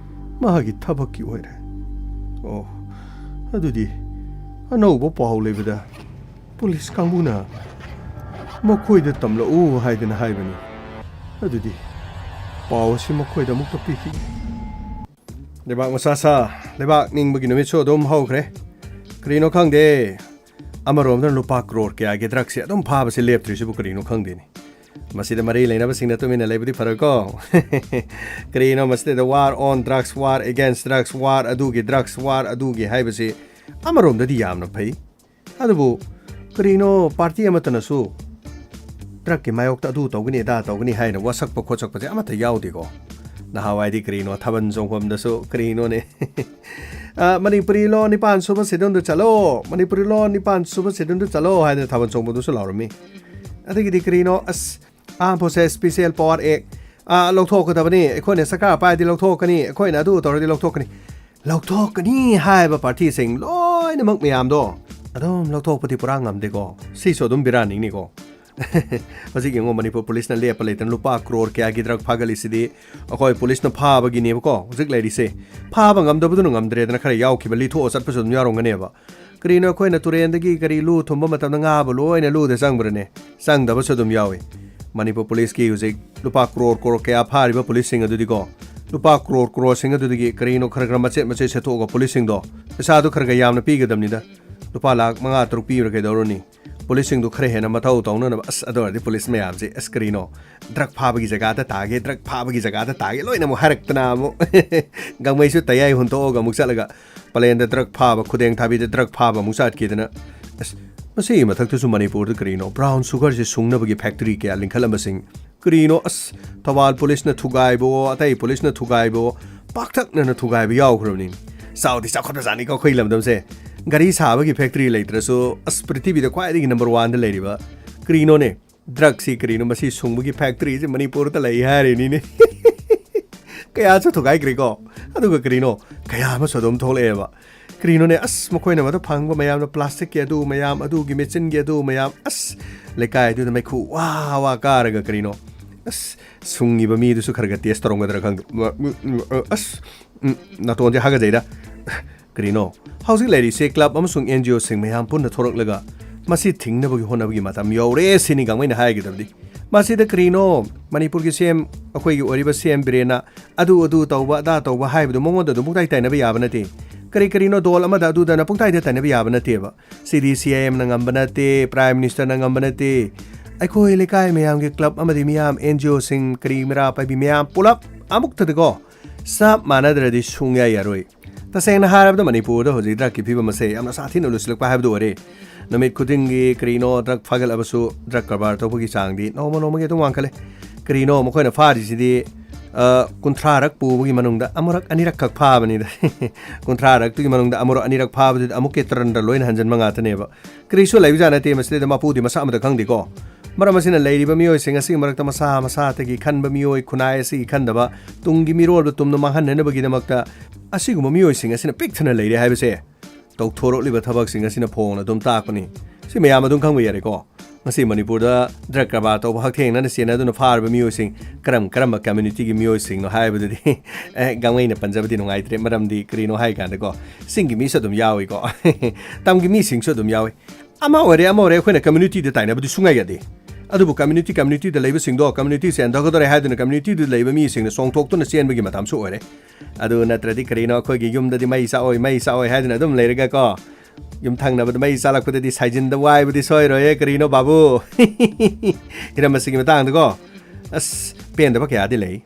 ꯃꯥꯒꯤ ꯊꯕꯛꯀꯤ ꯑꯣꯏꯔꯦ꯫ ꯑꯣ, ꯑꯗꯨꯗꯤ ꯑꯅꯧꯕ ꯄꯥꯎ ꯂꯩꯕꯗ ꯄꯨꯂꯤꯁ ꯀꯥꯡꯕꯨꯅ ꯃꯈꯣꯏꯗ ꯇꯝꯂꯛꯎ ꯍꯥꯏꯗꯅ ꯍꯥꯏꯕꯅꯤ꯫ ꯑꯗꯨꯗꯤ ꯄꯥꯎ ꯑꯁꯤ ꯃꯈꯣꯏꯗ ꯑꯃꯨꯛꯇ ꯄꯤꯈꯤꯒꯦ꯫ ꯂꯩꯕꯥꯛ ꯃꯆꯥ ꯁꯥ, ꯂꯩꯕꯥꯛ ꯅꯤꯡꯕꯒꯤ ꯅꯨꯃꯤꯠꯁꯨ ꯑꯗꯨꯝ ꯍꯧꯈ꯭ꯔꯦ꯫ ꯀꯔꯤꯅꯣ ꯈꯪꯗꯦ, ꯑꯃꯔꯣꯝꯗꯅ ꯂꯨꯄꯥ ꯀ꯭ꯔꯣꯔ ꯀꯌꯥꯒꯤ ꯗ꯭ꯔꯒꯁꯦ ꯑꯗꯨꯝ ꯐꯥꯕꯁꯦ ꯂꯦꯞꯇ꯭ꯔꯤꯁꯤꯕꯨ ꯀꯔꯤꯅꯣ ꯈꯪꯗꯦꯅꯦ꯫ ꯃꯁꯤꯗ ꯃꯔꯤ ꯂꯩꯅꯕꯁꯤꯡꯅ ꯇꯨꯃꯤꯟꯅ ꯂꯩꯕꯗꯤ ꯐꯔꯣꯏꯀꯣ꯫ ꯀꯔꯤꯅꯣ ꯃꯁꯤꯗꯩꯗ war on drugs, war against drugs, war ꯑꯗꯨꯒꯤ drugs, war ꯑꯗꯨꯒꯤ ꯍꯥꯏꯕꯁꯤ ꯑꯃꯔꯣꯝꯗꯗꯤ ꯌꯥꯝꯅ ꯐꯩ꯫ ꯑꯗꯨꯕꯨ ꯀꯔꯤꯅꯣ ꯄꯥꯔꯇꯤ ꯑꯃꯠꯇꯅꯁꯨ ꯗ꯭ꯔꯒꯀꯤ ꯃꯥꯌꯣꯛꯇ ꯑꯗꯨ ꯇꯧꯒꯅꯤ, ꯑꯗꯥ ꯇꯧꯒꯅꯤ ꯍꯥꯏꯅ ꯋꯥꯁꯛꯄ ꯈꯣꯠꯁꯛꯄꯁꯦ ꯑꯃꯠꯇ ꯌꯥꯎꯗꯦꯀꯣ꯫ ꯅꯍꯥꯟꯋꯥꯏꯗꯤ ꯀꯔꯤꯅꯣ ꯊꯥꯕꯜ ꯆꯣꯡꯐꯝꯗꯁꯨ ꯀꯔꯤꯅꯣꯅꯦ꯫ ꯑ, ꯃꯅꯤꯄꯨꯔꯤ ꯂꯣꯟ ꯅꯤꯄꯥꯟ ꯁꯨꯕ ꯁꯦꯗꯨꯜꯗ ꯆꯠꯂꯣ, ꯃꯅꯤꯄꯨꯔꯤ ꯂꯣꯟ ꯅꯤꯄꯥꯟ ꯁꯨꯕ ꯁꯦꯗꯨꯜꯗ ꯆꯠꯂꯣ ꯍꯥꯏꯗꯅ ꯊꯥꯕꯜ ꯆꯣꯡꯐꯝꯗꯁꯨ ꯂꯥꯎꯔꯝꯃꯤ꯫ ꯑꯗꯒꯤꯗꯤ ꯀꯔꯤꯅꯣ, ꯑꯁ, ꯑꯥ, ꯄꯣꯠꯁꯦ special power act, ꯑꯥ, ꯂꯧꯊꯣꯛꯀꯗꯕꯅꯤ, ꯑꯩꯈꯣꯏꯅ ꯁꯔꯀꯥꯔ ꯄꯥꯏꯔꯗꯤ ꯂꯧꯊꯣꯛꯀꯅꯤ, ꯑꯩꯈꯣꯏꯅ ꯑꯗꯨ ꯇꯧꯔꯗꯤ ꯂꯧꯊꯣꯛꯀꯅꯤ꯫ ꯂꯧꯊꯣꯛꯀꯅꯤ ꯍꯥꯏꯕ ꯄꯥꯔꯇꯤꯁꯤꯡ ꯂꯣꯏꯅꯃꯛ ꯃꯌꯥꯝꯗꯣ ꯑꯗꯨꯝ ꯂꯧꯊꯣꯛꯄꯗꯤ ꯄꯨꯔꯥ ꯉꯝꯗꯦꯀꯣ꯫ ꯁꯤꯁꯨ ꯑꯗꯨꯝ ꯕꯤꯔꯥꯅꯤꯅꯤꯀꯣ꯫ ꯍꯧꯖꯤꯛ ꯌꯦꯡꯉꯣ, ꯃꯅꯤꯄꯨꯔ ꯄꯨꯂꯤꯁꯅ ꯂꯦꯞꯄ ꯂꯩꯇꯅ ꯂꯨꯄꯥ ꯀ꯭ꯔꯣꯔ ꯀꯌꯥꯒꯤ ꯗ꯭ꯔꯒ ꯐꯥꯒꯠꯂꯤꯁꯤꯗꯤ ꯑꯩꯈꯣꯏ ꯄꯨꯂꯤꯁꯅ ꯐꯥꯕꯒꯤꯅꯦꯕꯀꯣ ꯍꯧꯖꯤꯛ ꯂꯩꯔꯤꯁꯦ꯫ ꯐꯥꯕ ꯉꯝꯗꯕꯗꯨꯅ ꯉꯝꯗ꯭ꯔꯦꯗꯅ ꯈꯔ ꯌꯥꯎꯈꯤꯕ ꯂꯤꯊꯣꯛꯑ ꯆꯠꯄꯁꯨ ꯑꯗꯨꯝ ꯌꯥꯎꯔꯝꯒꯅꯦꯕ꯫ ꯀꯔꯤꯅꯣ, ꯑꯩꯈꯣꯏꯅ ꯇꯨꯔꯦꯟꯗꯒꯤ ꯀꯔꯤ ꯂꯨ ꯊꯨꯝꯕ ꯃꯇꯝꯗ ꯉꯥꯕꯨ ꯂꯣꯏꯅ ꯂꯨꯗ ꯆꯪꯕ꯭ꯔꯅꯦ? ꯆꯪꯗꯕꯁꯨ ꯑꯗꯨꯝ ꯌꯥꯎꯏ꯫ ꯃꯅꯤꯄꯨꯔ ꯄꯨꯂꯤꯁꯀꯤ ꯍꯧꯖꯤꯛ ꯂꯨꯄꯥ ꯀ꯭ꯔꯣꯔ ꯀ꯭ꯔꯣꯔ ꯀꯌꯥ ꯐꯥꯔꯤꯕ ꯄꯨꯂꯤꯁꯁꯤꯡ ꯑꯗꯨꯗꯤꯀꯣ, ꯂꯨꯄꯥ ꯀ꯭ꯔꯣꯔ ꯀ꯭ꯔꯣꯔꯁꯤꯡ ꯑꯗꯨꯗꯒꯤ ꯀꯔꯤꯅꯣ ꯈꯔ ꯈꯔ ꯃꯆꯦꯠ ꯃꯆꯦꯠ ꯁꯦꯠꯇꯣꯛꯑꯒ ꯄꯨꯂꯤꯁꯁꯤꯡꯗꯣ ꯄꯩꯁꯥꯗꯨ ꯈꯔ ꯈꯔ ꯌꯥꯝꯅ ꯄꯤꯒꯗꯕꯅꯤꯗ꯫ ꯂꯨꯄꯥ ꯂꯥꯈ ꯃꯉꯥ ꯇꯔꯨꯛ ꯄꯤꯕ꯭ꯔꯥ ꯀꯩꯗꯧꯔꯨꯅꯤ? ꯄꯨꯂꯤꯁꯁꯤꯡꯗꯨ ꯈꯔ ꯍꯦꯟꯅ ꯃꯊꯧ ꯇꯧꯅꯅꯕ꯫ ꯑꯁ, ꯑꯗꯨ ꯑꯣꯏꯔꯗꯤ ꯄꯨꯂꯤꯁ ꯃꯌꯥꯝꯁꯦ, ꯑꯁ, ꯀꯔꯤꯅꯣ, ꯗ꯭ꯔꯒ ꯐꯥꯕꯒꯤ ꯖꯒꯥꯗ ꯇꯥꯒꯦ, ꯗ꯭ꯔꯒ ꯐꯥꯕꯒꯤ ꯖꯒꯥꯗ ꯇꯥꯒꯦ ꯂꯣꯏꯅ ꯑꯃꯨꯛ ꯍꯥꯏꯔꯛꯇꯅ ꯑꯃꯨꯛ ꯒꯥꯡꯃꯩꯁꯨ ꯇꯌꯥꯏ ꯍꯨꯟꯇꯣꯛꯑꯒ ꯑꯃꯨꯛ ꯆꯠꯂꯒ ꯄꯂꯦꯟꯗ ꯗ꯭ꯔꯒ ꯐꯥꯕ, ꯈꯨꯗꯦꯡ ꯊꯥꯕꯤꯗ ꯗ꯭ꯔꯒ ꯐꯥꯕ ꯑꯃꯨꯛ ꯆꯠꯈꯤꯗꯅ, ꯑꯁ, ꯃꯁꯤꯒꯤ ꯃꯊꯛꯇꯁꯨ ꯃꯅꯤꯄꯨꯔꯗ ꯀꯔꯤꯅꯣ brown sugarꯁꯦ ꯁꯨꯡꯅꯕꯒꯤ factory ꯀꯌꯥ ꯂꯤꯡꯈꯠꯂꯝꯕꯁꯤꯡ, ꯀꯔꯤꯅꯣ ꯑꯁ, ꯊꯧꯕꯥꯜ policeꯅ ꯊꯨꯒꯥꯏꯕꯑꯣ, ꯑꯇꯩ policeꯅ ꯊꯨꯒꯥꯏꯕꯑꯣ, ꯄꯥꯛꯇꯛꯅꯅ ꯊꯨꯒꯥꯏꯕ ꯌꯥꯎꯈ꯭ꯔꯕꯅꯤ꯫ ꯆꯥꯎꯗꯤ ꯆꯥꯎꯈꯠꯄꯖꯥꯠꯅꯤꯀꯣ ꯑꯩꯈꯣꯏ ꯂꯝꯗꯝꯁꯦ꯫ ꯒꯥꯔꯤ ꯁꯥꯕꯒꯤ factory ꯂꯩꯇ꯭ꯔꯁꯨ, ꯑꯁ, ꯄ꯭ꯔꯤꯊꯤꯕꯤꯗ ꯈ꯭ꯋꯥꯏꯗꯒꯤ number oneꯗ ꯂꯩꯔꯤꯕ ꯀꯔꯤꯅꯣꯅꯦ? Drugꯁꯤ ꯀꯔꯤꯅꯣ? ꯃꯁꯤ ꯁꯨꯡꯕꯒꯤ factoryꯁꯦ ꯃꯅꯤꯄꯨꯔꯗ ꯂꯩ ꯍꯥꯏꯔꯤꯅꯤꯅꯦ꯫ ꯀꯌꯥꯁꯨ ꯊꯨꯒꯥꯏꯈ꯭ꯔꯦꯀꯣ꯫ ꯑꯗꯨꯒ ꯀꯔꯤꯅꯣ? ꯀꯌꯥ ꯑꯃꯁꯨ ꯑꯗꯨꯝ ꯊꯣꯛꯂꯛꯑꯦꯕ꯫ ꯀꯔꯤꯅꯣꯅꯦ? ꯑꯁ, ꯃꯈꯣꯏꯅ ꯃꯗꯨ ꯐꯪꯕ ꯃꯌꯥꯝꯅ plasticꯀꯤ ꯑꯗꯨ ꯃꯌꯥꯝ, ꯑꯗꯨꯒꯤ machineꯒꯤ ꯑꯗꯨ ꯃꯌꯥꯝ, ꯑꯁ, ꯂꯩꯀꯥꯏꯗꯨꯗ ꯃꯩꯈꯨ ꯋꯥ ꯋꯥ ꯀꯥꯔꯒ ꯀꯔꯤꯅꯣ? ꯑꯁ, ꯁꯨꯡꯉꯤꯕ ꯃꯤꯗꯨꯁꯨ ꯈꯔ ꯈꯔ taste ꯇꯧꯔꯝꯒꯗ꯭ꯔꯥ ꯈꯪꯗꯦ꯫ ꯃ-, ꯃ-, ꯃ-, ꯑꯁ, ꯎꯝ, ꯅꯥꯇꯣꯟꯁꯦ ꯍꯥꯒꯠꯖꯩꯗ꯫ ꯀꯔꯤꯅꯣ? ꯍꯧꯖꯤꯛ ꯂꯩꯔꯤꯁꯦ club ꯑꯃꯁꯨꯡ NGOꯁꯤꯡ ꯃꯌꯥꯝ ꯄꯨꯟꯅ ꯊꯣꯔꯛꯂꯒ ꯃꯁꯤ ꯊꯤꯡꯅꯕꯒꯤ ꯍꯣꯠꯅꯕꯒꯤ ꯃꯇꯝ ꯌꯧꯔꯦ ꯁꯤꯅꯤ ꯒꯥꯡꯃꯩꯅ ꯍꯥꯏꯒꯗꯕꯗꯤ꯫ ꯃꯁꯤꯗ ꯀꯔꯤꯅꯣ? ꯃꯅꯤꯄꯨꯔꯒꯤ CM, ꯑꯩꯈꯣꯏꯒꯤ ꯑꯣꯏꯔꯤꯕ CM ꯕꯤꯔꯦꯟꯅ ꯑꯗꯨ ꯑꯗꯨ ꯇꯧꯕ, ꯑꯗꯥ ꯇꯧꯕ ꯍꯥꯏꯕꯗꯨ ꯃꯉꯣꯟꯗ ꯑꯗꯨꯝ ꯄꯨꯡꯇꯥꯏ ꯇꯥꯏꯅꯕ ꯌꯥꯕ ꯅꯠꯇꯦ꯫ ꯀꯔꯤ ꯀꯔꯤꯅꯣ ꯗꯣꯜ ꯑꯃꯗ ꯑꯗꯨꯗꯅ ꯄꯨꯡꯇꯥꯏꯗ ꯇꯥꯏꯅꯕ ꯌꯥꯕ ꯅꯠꯇꯦꯕ꯫ ꯁꯤꯗꯤ CIMꯅ ꯉꯝꯕ ꯅꯠꯇꯦ, Prime Ministerꯅ ꯉꯝꯕ ꯅꯠꯇꯦ꯫ ꯑꯩꯈꯣꯏ ꯂꯩꯀꯥꯏ ꯃꯌꯥꯝꯒꯤ club ꯑꯃꯗꯤ ꯃꯤꯌꯥꯝ, NGOꯁꯤꯡ, ꯀꯔꯤ ꯃꯔꯥ ꯄꯥꯏꯕꯤ ꯃꯌꯥꯝ ꯄꯨꯂꯞ ꯑꯃꯨꯛꯇꯗꯀꯣ ꯆꯞ ꯃꯥꯟꯅꯗ꯭ꯔꯗꯤ ꯁꯨꯡꯌꯥ ꯌꯥꯔꯣꯏ꯫ ꯇꯁꯦꯡꯅ ꯍꯥꯏꯔꯕꯗ ꯃꯅꯤꯄꯨꯔꯗ ꯍꯧꯖꯤꯛ drugꯀꯤ ꯐꯤꯕꯝ ꯑꯁꯦ ꯌꯥꯝꯅ ꯁꯥꯊꯤꯅ ꯂꯨꯁꯤꯜꯂꯛꯄ ꯍꯥꯏꯕꯗꯨ ꯑꯣꯏꯔꯦ꯫ ꯅꯨꯃꯤꯠ ꯈꯨꯗꯤꯡꯒꯤ ꯀꯔꯤꯅꯣ drug ꯐꯥꯒꯠꯂꯕꯁꯨ drug ꯀꯔꯕꯥꯔ ꯇꯧꯕꯒꯤ ꯆꯥꯡꯗꯤ ꯅꯣꯡꯃ ꯅꯣꯡꯃꯒꯤ ꯑꯗꯨꯝ ꯋꯥꯡꯈꯠꯂꯦ꯫ ꯀꯔꯤꯅꯣ ꯃꯈꯣꯏꯅ ꯐꯥꯔꯤꯁꯤꯗꯤ, ꯑ, ꯀꯨꯟꯊ꯭ꯔꯥꯔꯛ ꯄꯨꯕꯒꯤ ꯃꯅꯨꯡꯗ ꯑꯃꯨꯔꯛ ꯑꯅꯤꯔꯛꯈꯛ ꯐꯥꯕꯅꯤꯗ꯫ ꯀꯨꯟꯊ꯭ꯔꯥꯔꯛꯇꯨꯒꯤ ꯃꯅꯨꯡꯗ ꯑꯃꯨꯔꯛ ꯑꯅꯤꯔꯛ ꯐꯥꯕꯗꯨꯗꯤ ꯑꯃꯨꯛꯀꯤ ꯇꯔꯟꯗ ꯂꯣꯏꯅ ꯍꯟꯖꯤꯟꯕ ꯉꯥꯛꯇꯅꯦꯕ꯫ ꯀꯔꯤꯁꯨ ꯂꯩꯕꯖꯥꯠ ꯅꯠꯇꯦ ꯃꯁꯤꯗꯩꯗ ꯃꯄꯨꯗꯤ ꯃꯁꯥ ꯑꯃꯗ ꯈꯪꯗꯦꯀꯣ꯫ ꯃꯔꯝ ꯑꯁꯤꯅ ꯂꯩꯔꯤꯕ ꯃꯤꯑꯣꯏꯁꯤꯡ ꯑꯁꯤꯒꯤ ꯃꯔꯛꯇ ꯃꯁꯥ ꯃꯁꯥꯗꯒꯤ ꯈꯟꯕ ꯃꯤꯑꯣꯏ ꯈꯨꯟꯅꯥꯏ ꯑꯁꯤꯒꯤ ꯈꯟꯗꯕ ꯇꯨꯡꯒꯤ ꯃꯤꯔꯣꯜꯕ ꯇꯨꯝꯅ ꯃꯥꯡꯍꯟꯅꯅꯕꯒꯤꯗꯃꯛꯇ ꯑꯁꯤꯒꯨꯝꯕ ꯃꯤꯑꯣꯏꯁꯤꯡ ꯑꯁꯤꯅ ꯄꯤꯛ ꯊꯟꯅ ꯂꯩꯔꯦ ꯍꯥꯏꯕꯁꯦ ꯇꯧꯊꯣꯔꯛꯂꯤꯕ ꯊꯕꯛꯁꯤꯡ ꯑꯁꯤꯅ ꯐꯣꯡꯅ ꯑꯗꯨꯝ ꯇꯥꯛꯄꯅꯤ꯫ ꯁꯤ ꯃꯌꯥꯝ ꯑꯗꯨꯝ ꯈꯪꯕ ꯌꯥꯔꯦꯀꯣ꯫ ꯉꯁꯤ ꯃꯅꯤꯄꯨꯔꯗ drug ꯀꯔꯕꯥꯔ ꯇꯧꯕ ꯍꯛꯊꯦꯡꯅꯅ ꯆꯦꯟꯅꯗꯨꯅ ꯐꯥꯔꯕ ꯃꯤꯑꯣꯏꯁꯤꯡ ꯀꯔꯝ ꯀꯔꯝꯕ communityꯒꯤ ꯃꯤꯑꯣꯏꯁꯤꯡꯅꯣ ꯍꯥꯏꯕꯗꯨꯗꯤ, ꯑꯦ, ꯒꯥꯡꯃꯩꯅ ꯄꯟꯖꯕꯗꯤ ꯅꯨꯡꯉꯥꯏꯇ꯭ꯔꯦ꯫ ꯃꯔꯝꯗꯤ ꯀꯔꯤꯅꯣ ꯍꯥꯏ ꯀꯥꯟꯗꯀꯣ, ꯆꯤꯡꯒꯤ ꯃꯤꯁꯨ ꯑꯗꯨꯝ ꯌꯥꯎꯏꯀꯣ, ꯇꯝꯒꯤ ꯃꯤꯁꯤꯡꯁꯨ ꯑꯗꯨꯝ ꯌꯥꯎꯏ꯫ ꯑꯃ ꯑꯣꯏꯔꯦ, ꯑꯃ ꯑꯣꯏꯔꯦ, ꯑꯩꯈꯣꯏꯅ communityꯗ ꯇꯥꯏꯅꯕꯗꯤ ꯁꯨꯡꯌꯥ ꯌꯥꯗꯦ꯫ ꯑꯗꯨꯕꯨ community, communityꯗ ꯂꯩꯕꯁꯤꯡꯗꯣ communityꯁꯦ ꯍꯟꯊꯒꯗꯧꯔꯦ ꯍꯥꯏꯗꯨꯅ communityꯗ ꯂꯩꯕ ꯃꯤꯁꯤꯡꯅ ꯆꯣꯡꯊꯣꯛꯇꯨꯅ ꯆꯦꯟꯕꯒꯤ ꯃꯇꯝꯁꯨ ꯑꯣꯏꯔꯦ꯫ ꯑꯗꯨ ꯅꯠꯇ꯭ꯔꯗꯤ ꯀꯔꯤꯅꯣ, ꯑꯩꯈꯣꯏꯒꯤ ꯌꯨꯝꯗꯗꯤ ꯃꯩ ꯆꯥꯛꯑꯣꯏ, ꯃꯩ ꯆꯥꯛꯑꯣꯏ ꯍꯥꯏꯗꯨꯅ ꯑꯗꯨꯝ ꯂꯩꯔꯒꯀꯣ, ꯌꯨꯝꯊꯪꯅꯕꯗ ꯃꯩ ꯆꯥꯛꯂꯛꯄꯗꯗꯤ ꯁꯥꯏꯖꯤꯟꯗ ꯋꯥꯏꯕꯗꯤ ꯁꯣꯏꯔꯣꯏꯌꯦ꯫ ꯀꯔꯤꯅꯣ ꯕꯥꯕꯨ? ꯏꯔꯝꯕꯁꯤꯒꯤ ꯃꯇꯥꯡꯗꯀꯣ, ꯑꯁ, ꯄꯦꯟꯗꯕ ꯀꯌꯥꯗꯤ ꯂꯩ꯫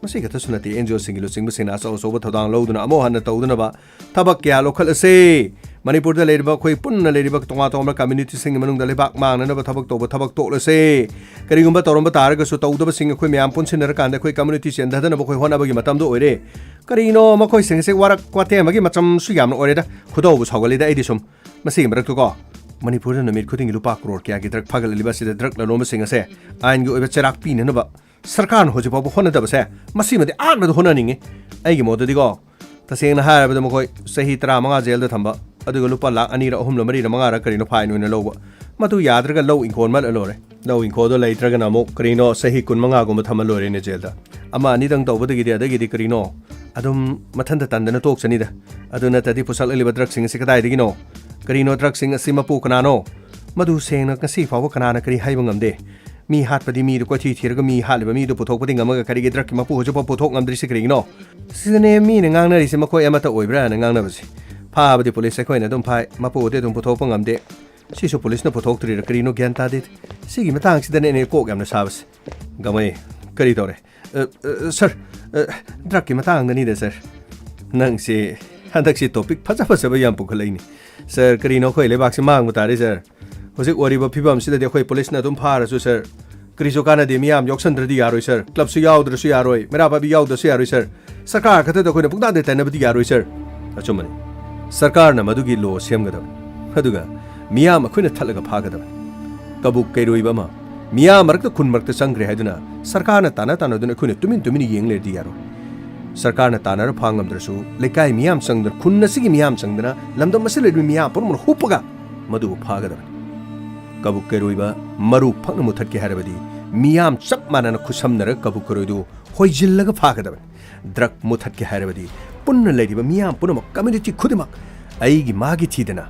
ꯃꯁꯤ ꯈꯛꯇꯁꯨ ꯅꯠꯇꯦ, NGOꯁꯤꯡꯒꯤ ꯂꯨꯆꯤꯡꯕꯁꯤꯡꯅ ꯑꯆꯧ ꯑꯆꯧꯕ ꯊꯧꯗꯥꯡ ꯂꯧꯗꯨꯅ ꯑꯃꯨꯛ ꯍꯟꯅ ꯇꯧꯗꯅꯕ ꯊꯕꯛ ꯀꯌꯥ ꯂꯧꯈꯠꯂꯁꯦ꯫ ꯃꯅꯤꯄꯨꯔꯗ ꯂꯩꯔꯤꯕ ꯑꯩꯈꯣꯏ ꯄꯨꯟꯅ ꯂꯩꯔꯤꯕ ꯇꯣꯉꯥꯟ ꯇꯣꯉꯥꯟꯕ ꯀꯝꯃ꯭ꯌꯨꯅꯤꯇꯤꯁꯤꯡꯒꯤ ꯃꯅꯨꯡꯗ ꯂꯩꯕꯥꯛ ꯃꯥꯡꯅꯅꯕ ꯊꯕꯛ ꯇꯧꯕ ꯊꯕꯛ ꯇꯣꯛꯂꯁꯦ꯫ ꯀꯔꯤꯒꯨꯝꯕ ꯇꯧꯔꯝꯕ ꯇꯥꯔꯒꯁꯨ, ꯇꯧꯗꯕꯁꯤꯡ ꯑꯩꯈꯣꯏ ꯃꯌꯥꯝ ꯄꯨꯟꯁꯤꯟꯅꯔꯀꯥꯟꯗ ꯑꯩꯈꯣꯏ ꯀꯝꯃ꯭ꯌꯨꯅꯤꯇꯤ ꯆꯦꯟꯊꯗꯅꯕ ꯑꯩꯈꯣꯏ ꯍꯣꯠꯅꯕꯒꯤ ꯃꯇꯝꯗꯣ ꯑꯣꯏꯔꯦ꯫ ꯀꯔꯤꯅꯣ ꯃꯈꯣꯏꯁꯤꯡꯁꯦ ꯋꯥꯔꯛ ꯋꯥꯇꯦꯝꯕꯒꯤ ꯃꯆꯝꯁꯨ ꯌꯥꯝꯅ ꯑꯣꯏꯔꯦꯗ꯫ ꯈꯣꯏꯗꯧꯕꯨ ꯁꯥꯎꯒꯠꯂꯤꯗ ꯑꯩꯗꯤ ꯁꯨꯝ꯫ ꯃꯁꯤꯒꯤ ꯃꯔꯛꯇꯀꯣ, ꯃꯅꯤꯄꯨꯔꯗ ꯅꯨꯃꯤꯠ ꯈꯨꯗꯤꯡꯒꯤ ꯂꯨꯄꯥ ꯀ꯭ꯔꯣꯔ ꯀꯌꯥꯒꯤ ꯗ꯭ꯔꯒ ꯐꯥꯒꯠꯂꯛꯂꯤꯕ ꯑꯁꯤꯗ ꯗ꯭ꯔꯒ ꯂꯂꯣꯟꯕꯁꯤꯡ ꯑꯁꯦ ꯑꯥꯏꯟꯒꯤ ꯑꯣꯏꯕ ꯆꯩꯔꯥꯛ ꯄꯤꯅꯅꯕ ꯁꯔꯀꯥꯔꯅ ꯍꯧꯖꯤꯛ ꯐꯥꯎꯕ ꯍꯣꯠꯅꯗꯕꯁꯦ, ꯃꯁꯤꯃꯗꯤ ꯑꯥꯛꯅꯗ ꯍꯣꯠꯅꯅꯤꯡꯉꯤ꯫ ꯑꯩꯒꯤ ꯃꯣꯠꯇꯗꯤꯀꯣ, ꯇꯁꯦꯡꯅ ꯍꯥꯏꯔꯕꯗ ꯃꯈꯣꯏ ꯆꯍꯤ ꯇꯔꯥꯃꯉꯥ ꯖꯦꯜꯗ ꯊꯝꯕ, ꯑꯗꯨꯒ ꯂꯨꯄꯥ ꯂꯥꯈ ꯑꯅꯤꯔ ꯑꯍꯨꯝꯂ ꯃꯔꯤꯔ ꯃꯉꯥꯔ ꯀꯔꯤꯅꯣ ꯐꯥꯏꯟ ꯑꯣꯏꯅ ꯂꯧꯕ, ꯃꯗꯨ ꯌꯥꯗ꯭ꯔꯒ ꯂꯧ ꯏꯪꯈꯣꯜ ꯃꯠꯂ ꯂꯣꯏꯔꯦ꯫ ꯂꯧ ꯏꯪꯈꯣꯜꯗꯣ ꯂꯩꯇ꯭ꯔꯒꯅ ꯑꯃꯨꯛ ꯀꯔꯤꯅꯣ ꯆꯍꯤ ꯀꯨꯟꯃꯉꯥꯒꯨꯝꯕ ꯊꯝꯃ ꯂꯣꯏꯔꯦꯅꯦ ꯖꯦꯜꯗ꯫ ꯑꯃ ꯑꯅꯤꯗꯪ ꯇꯧꯕꯗꯒꯤꯗꯤ ꯑꯗꯒꯤꯗꯤ ꯀꯔꯤꯅꯣ ꯑꯗꯨꯝ ꯃꯊꯟꯇ ꯇꯟꯗꯅ ꯇꯣꯛꯆꯅꯤꯗ꯫ ꯑꯗꯨ ꯅꯠꯇ꯭ꯔꯗꯤ ꯄꯨꯁꯜꯂꯛꯂꯤꯕ ꯗ꯭ꯔꯒꯁꯤꯡ ꯑꯁꯤ ꯀꯗꯥꯏꯗꯒꯤꯅꯣ? ꯀꯔꯤꯅꯣ ꯗ꯭ꯔꯒꯁꯤꯡ ꯑꯁꯤ ꯃꯄꯨ ꯀꯅꯥꯅꯣ? ꯃꯗꯨ ꯁꯦꯡꯅ ꯉꯁꯤ ꯐꯥꯎꯕ ꯀꯅꯥꯅ ꯀꯔꯤ ꯍꯥꯏꯕ ꯉꯝꯗꯦ꯫ ꯃꯤ ꯍꯥꯠꯄꯗꯤ ꯃꯤꯗꯨ ꯀꯣꯏꯊꯤ ꯊꯤꯔꯒ ꯃꯤ ꯍꯥꯠꯂꯤꯕ ꯃꯤꯗꯨ ꯄꯨꯊꯣꯛꯄꯗꯤ ꯉꯝꯃꯒ ꯀꯔꯤꯒꯤ ꯗ꯭ꯔꯒꯀꯤ ꯃꯄꯨ ꯍꯧꯖꯤꯛꯐꯥꯎ ꯄꯨꯊꯣꯛ ꯉꯝꯗ꯭ꯔꯤꯁꯤ ꯀꯔꯤꯒꯤꯅꯣ? ꯁꯤꯗꯅꯦ ꯃꯤꯅ ꯉꯥꯡꯅꯔꯤꯁꯦ ꯃꯈꯣꯏ ꯑꯃꯠꯇ ꯑꯣꯏꯕ꯭ꯔꯥꯅ ꯉꯥꯡꯅꯕꯁꯦ꯫ ꯐꯥꯕꯗꯤ ꯄꯨꯂꯤꯁ ꯑꯩꯈꯣꯏꯅ ꯑꯗꯨꯝ ꯐꯥꯏ, ꯃꯄꯨꯗꯤ ꯑꯗꯨꯝ ꯄꯨꯊꯣꯛꯄ ꯉꯝꯗꯦ꯫ ꯁꯤꯁꯨ ꯄꯨꯂꯤꯁꯅ ꯄꯨꯊꯣꯛꯇ꯭ꯔꯤꯔꯥ ꯀꯔꯤꯅꯣ ꯒ꯭ꯌꯥꯟ ꯇꯥꯗꯦ꯫ ꯁꯤꯒꯤ ꯃꯇꯥꯡꯁꯤꯗꯅꯦ ꯑꯩꯅ ꯀꯣꯛ ꯌꯥꯝꯅ ꯁꯥꯕꯁꯦ꯫ ꯒꯃꯩ, ꯀꯔꯤ ꯇꯧꯔꯦ? ꯑ, ꯑ, ꯁꯔ, ꯑ, ꯗ꯭ꯔꯒꯀꯤ ꯃꯇꯥꯡꯗꯅꯤꯗ ꯁꯔ꯫ ꯅꯪꯁꯦ ꯍꯟꯗꯛꯁꯤ ꯇꯣꯄꯤꯛ ꯐꯖ ꯐꯖꯕ ꯌꯥꯝ ꯄꯨꯈꯠꯂꯛꯏꯅꯦ꯫ ꯁꯔ, ꯀꯔꯤꯅꯣ ꯑꯩꯈꯣꯏ ꯂꯩꯕꯥꯛꯁꯤ ꯃꯥꯡꯕ ꯇꯥꯔꯦ ꯁꯔ꯫ ꯍꯧꯖꯤꯛ ꯑꯣꯏꯔꯤꯕ ꯐꯤꯕꯝꯁꯤꯗꯗꯤ ꯑꯩꯈꯣꯏ ꯄꯨꯂꯤꯁꯅ ꯑꯗꯨꯝ ꯐꯥꯔꯁꯨ ꯁꯔ, ꯀꯔꯤꯁꯨ ꯀꯥꯟꯅꯗꯦ꯫ ꯃꯤꯌꯥꯝ ꯌꯥꯎꯁꯟꯗ꯭ꯔꯗꯤ ꯌꯥꯔꯣꯏ ꯁꯔ꯫ ꯀ꯭ꯂꯕꯁꯨ ꯌꯥꯎꯗ꯭ꯔꯁꯨ ꯌꯥꯔꯣꯏ, ꯃꯩꯔꯥ ꯄꯥꯏꯕꯤ ꯌꯥꯎꯗ꯭ꯔꯁꯨ ꯌꯥꯔꯣꯏ ꯁꯔ꯫ ꯁꯔꯀꯥꯔ ꯈꯛꯇꯗ ꯑꯩꯈꯣꯏꯅ ꯄꯨꯡꯇꯥꯟꯗ ꯇꯥꯏꯅꯕꯗꯤ ꯌꯥꯔꯣꯏ ꯁꯔ꯫ ꯑꯆꯨꯝꯕꯅꯤ꯫ ꯁꯔꯀꯥꯔꯅ ꯃꯗꯨꯒꯤ ꯂꯣ ꯁꯦꯝꯒꯗꯕꯅꯤ꯫ ꯑꯗꯨꯒ ꯃꯤꯌꯥꯝ ꯑꯩꯈꯣꯏꯅ ꯊꯠꯂꯒ ꯐꯥꯒꯗꯕꯅꯤ꯫ ꯀꯕꯨꯛ ꯀꯩꯔꯣꯏꯕ ꯑꯃ ꯃꯤꯌꯥꯝ ꯃꯔꯛꯇ, ꯈꯨꯟ ꯃꯔꯛꯇ ꯆꯪꯈ꯭ꯔꯦ ꯍꯥꯏꯗꯨꯅ ꯁꯔꯀꯥꯔꯅ ꯇꯥꯟꯅ ꯇꯥꯟꯅꯗꯨꯅ ꯑꯩꯈꯣꯏꯅ ꯇꯨꯃꯤꯟ ꯇꯨꯃꯤꯟ ꯌꯦꯡ ꯂꯩꯔꯗꯤ ꯌꯥꯔꯣꯏ꯫ ꯁꯔꯀꯥꯔꯅ ꯇꯥꯟꯅꯔ ꯐꯥ ꯉꯝꯗ꯭ꯔꯁꯨ ꯂꯩꯀꯥꯏ ꯃꯤꯌꯥꯝ ꯆꯪꯗꯅ, ꯈꯨꯟ ꯑꯁꯤꯒꯤ ꯃꯤꯌꯥꯝ ꯆꯪꯗꯅ, ꯂꯝꯗꯝ ꯑꯁꯤꯗ ꯂꯩꯔꯤꯕ ꯃꯤꯌꯥꯝ ꯄꯨꯝꯅꯃꯛ ꯍꯨꯞꯄꯒ ꯃꯗꯨꯕꯨ ꯐꯥꯒꯗꯕꯅꯤ꯫ ꯀꯕꯨꯛ ꯀꯩꯔꯣꯏꯕ ꯃꯔꯨ ꯐꯛꯅ ꯃꯨꯊꯠꯀꯦ ꯍꯥꯏꯔꯕꯗꯤ ꯃꯤꯌꯥꯝ ꯆꯞ ꯃꯥꯟꯅꯅ ꯈꯨꯠꯁꯝꯅꯔꯒ ꯀꯕꯨꯛ ꯀꯩꯔꯣꯏꯗꯨ ꯍꯣꯏꯖꯤꯜꯂꯒ ꯐꯥꯒꯗꯕꯅꯤ꯫ ꯗ꯭ꯔꯒ ꯃꯨꯊꯠꯀꯦ ꯍꯥꯏꯔꯕꯗꯤ ꯄꯨꯟꯅ ꯂꯩꯔꯤꯕ ꯃꯤꯌꯥꯝ ꯄꯨꯝꯅꯃꯛ, ꯀꯝꯃ꯭ꯌꯨꯅꯤꯇꯤ ꯈꯨꯗꯤꯡꯃꯛ ꯑꯩꯒꯤ ꯃꯥꯒꯤ ꯊꯤꯗꯅ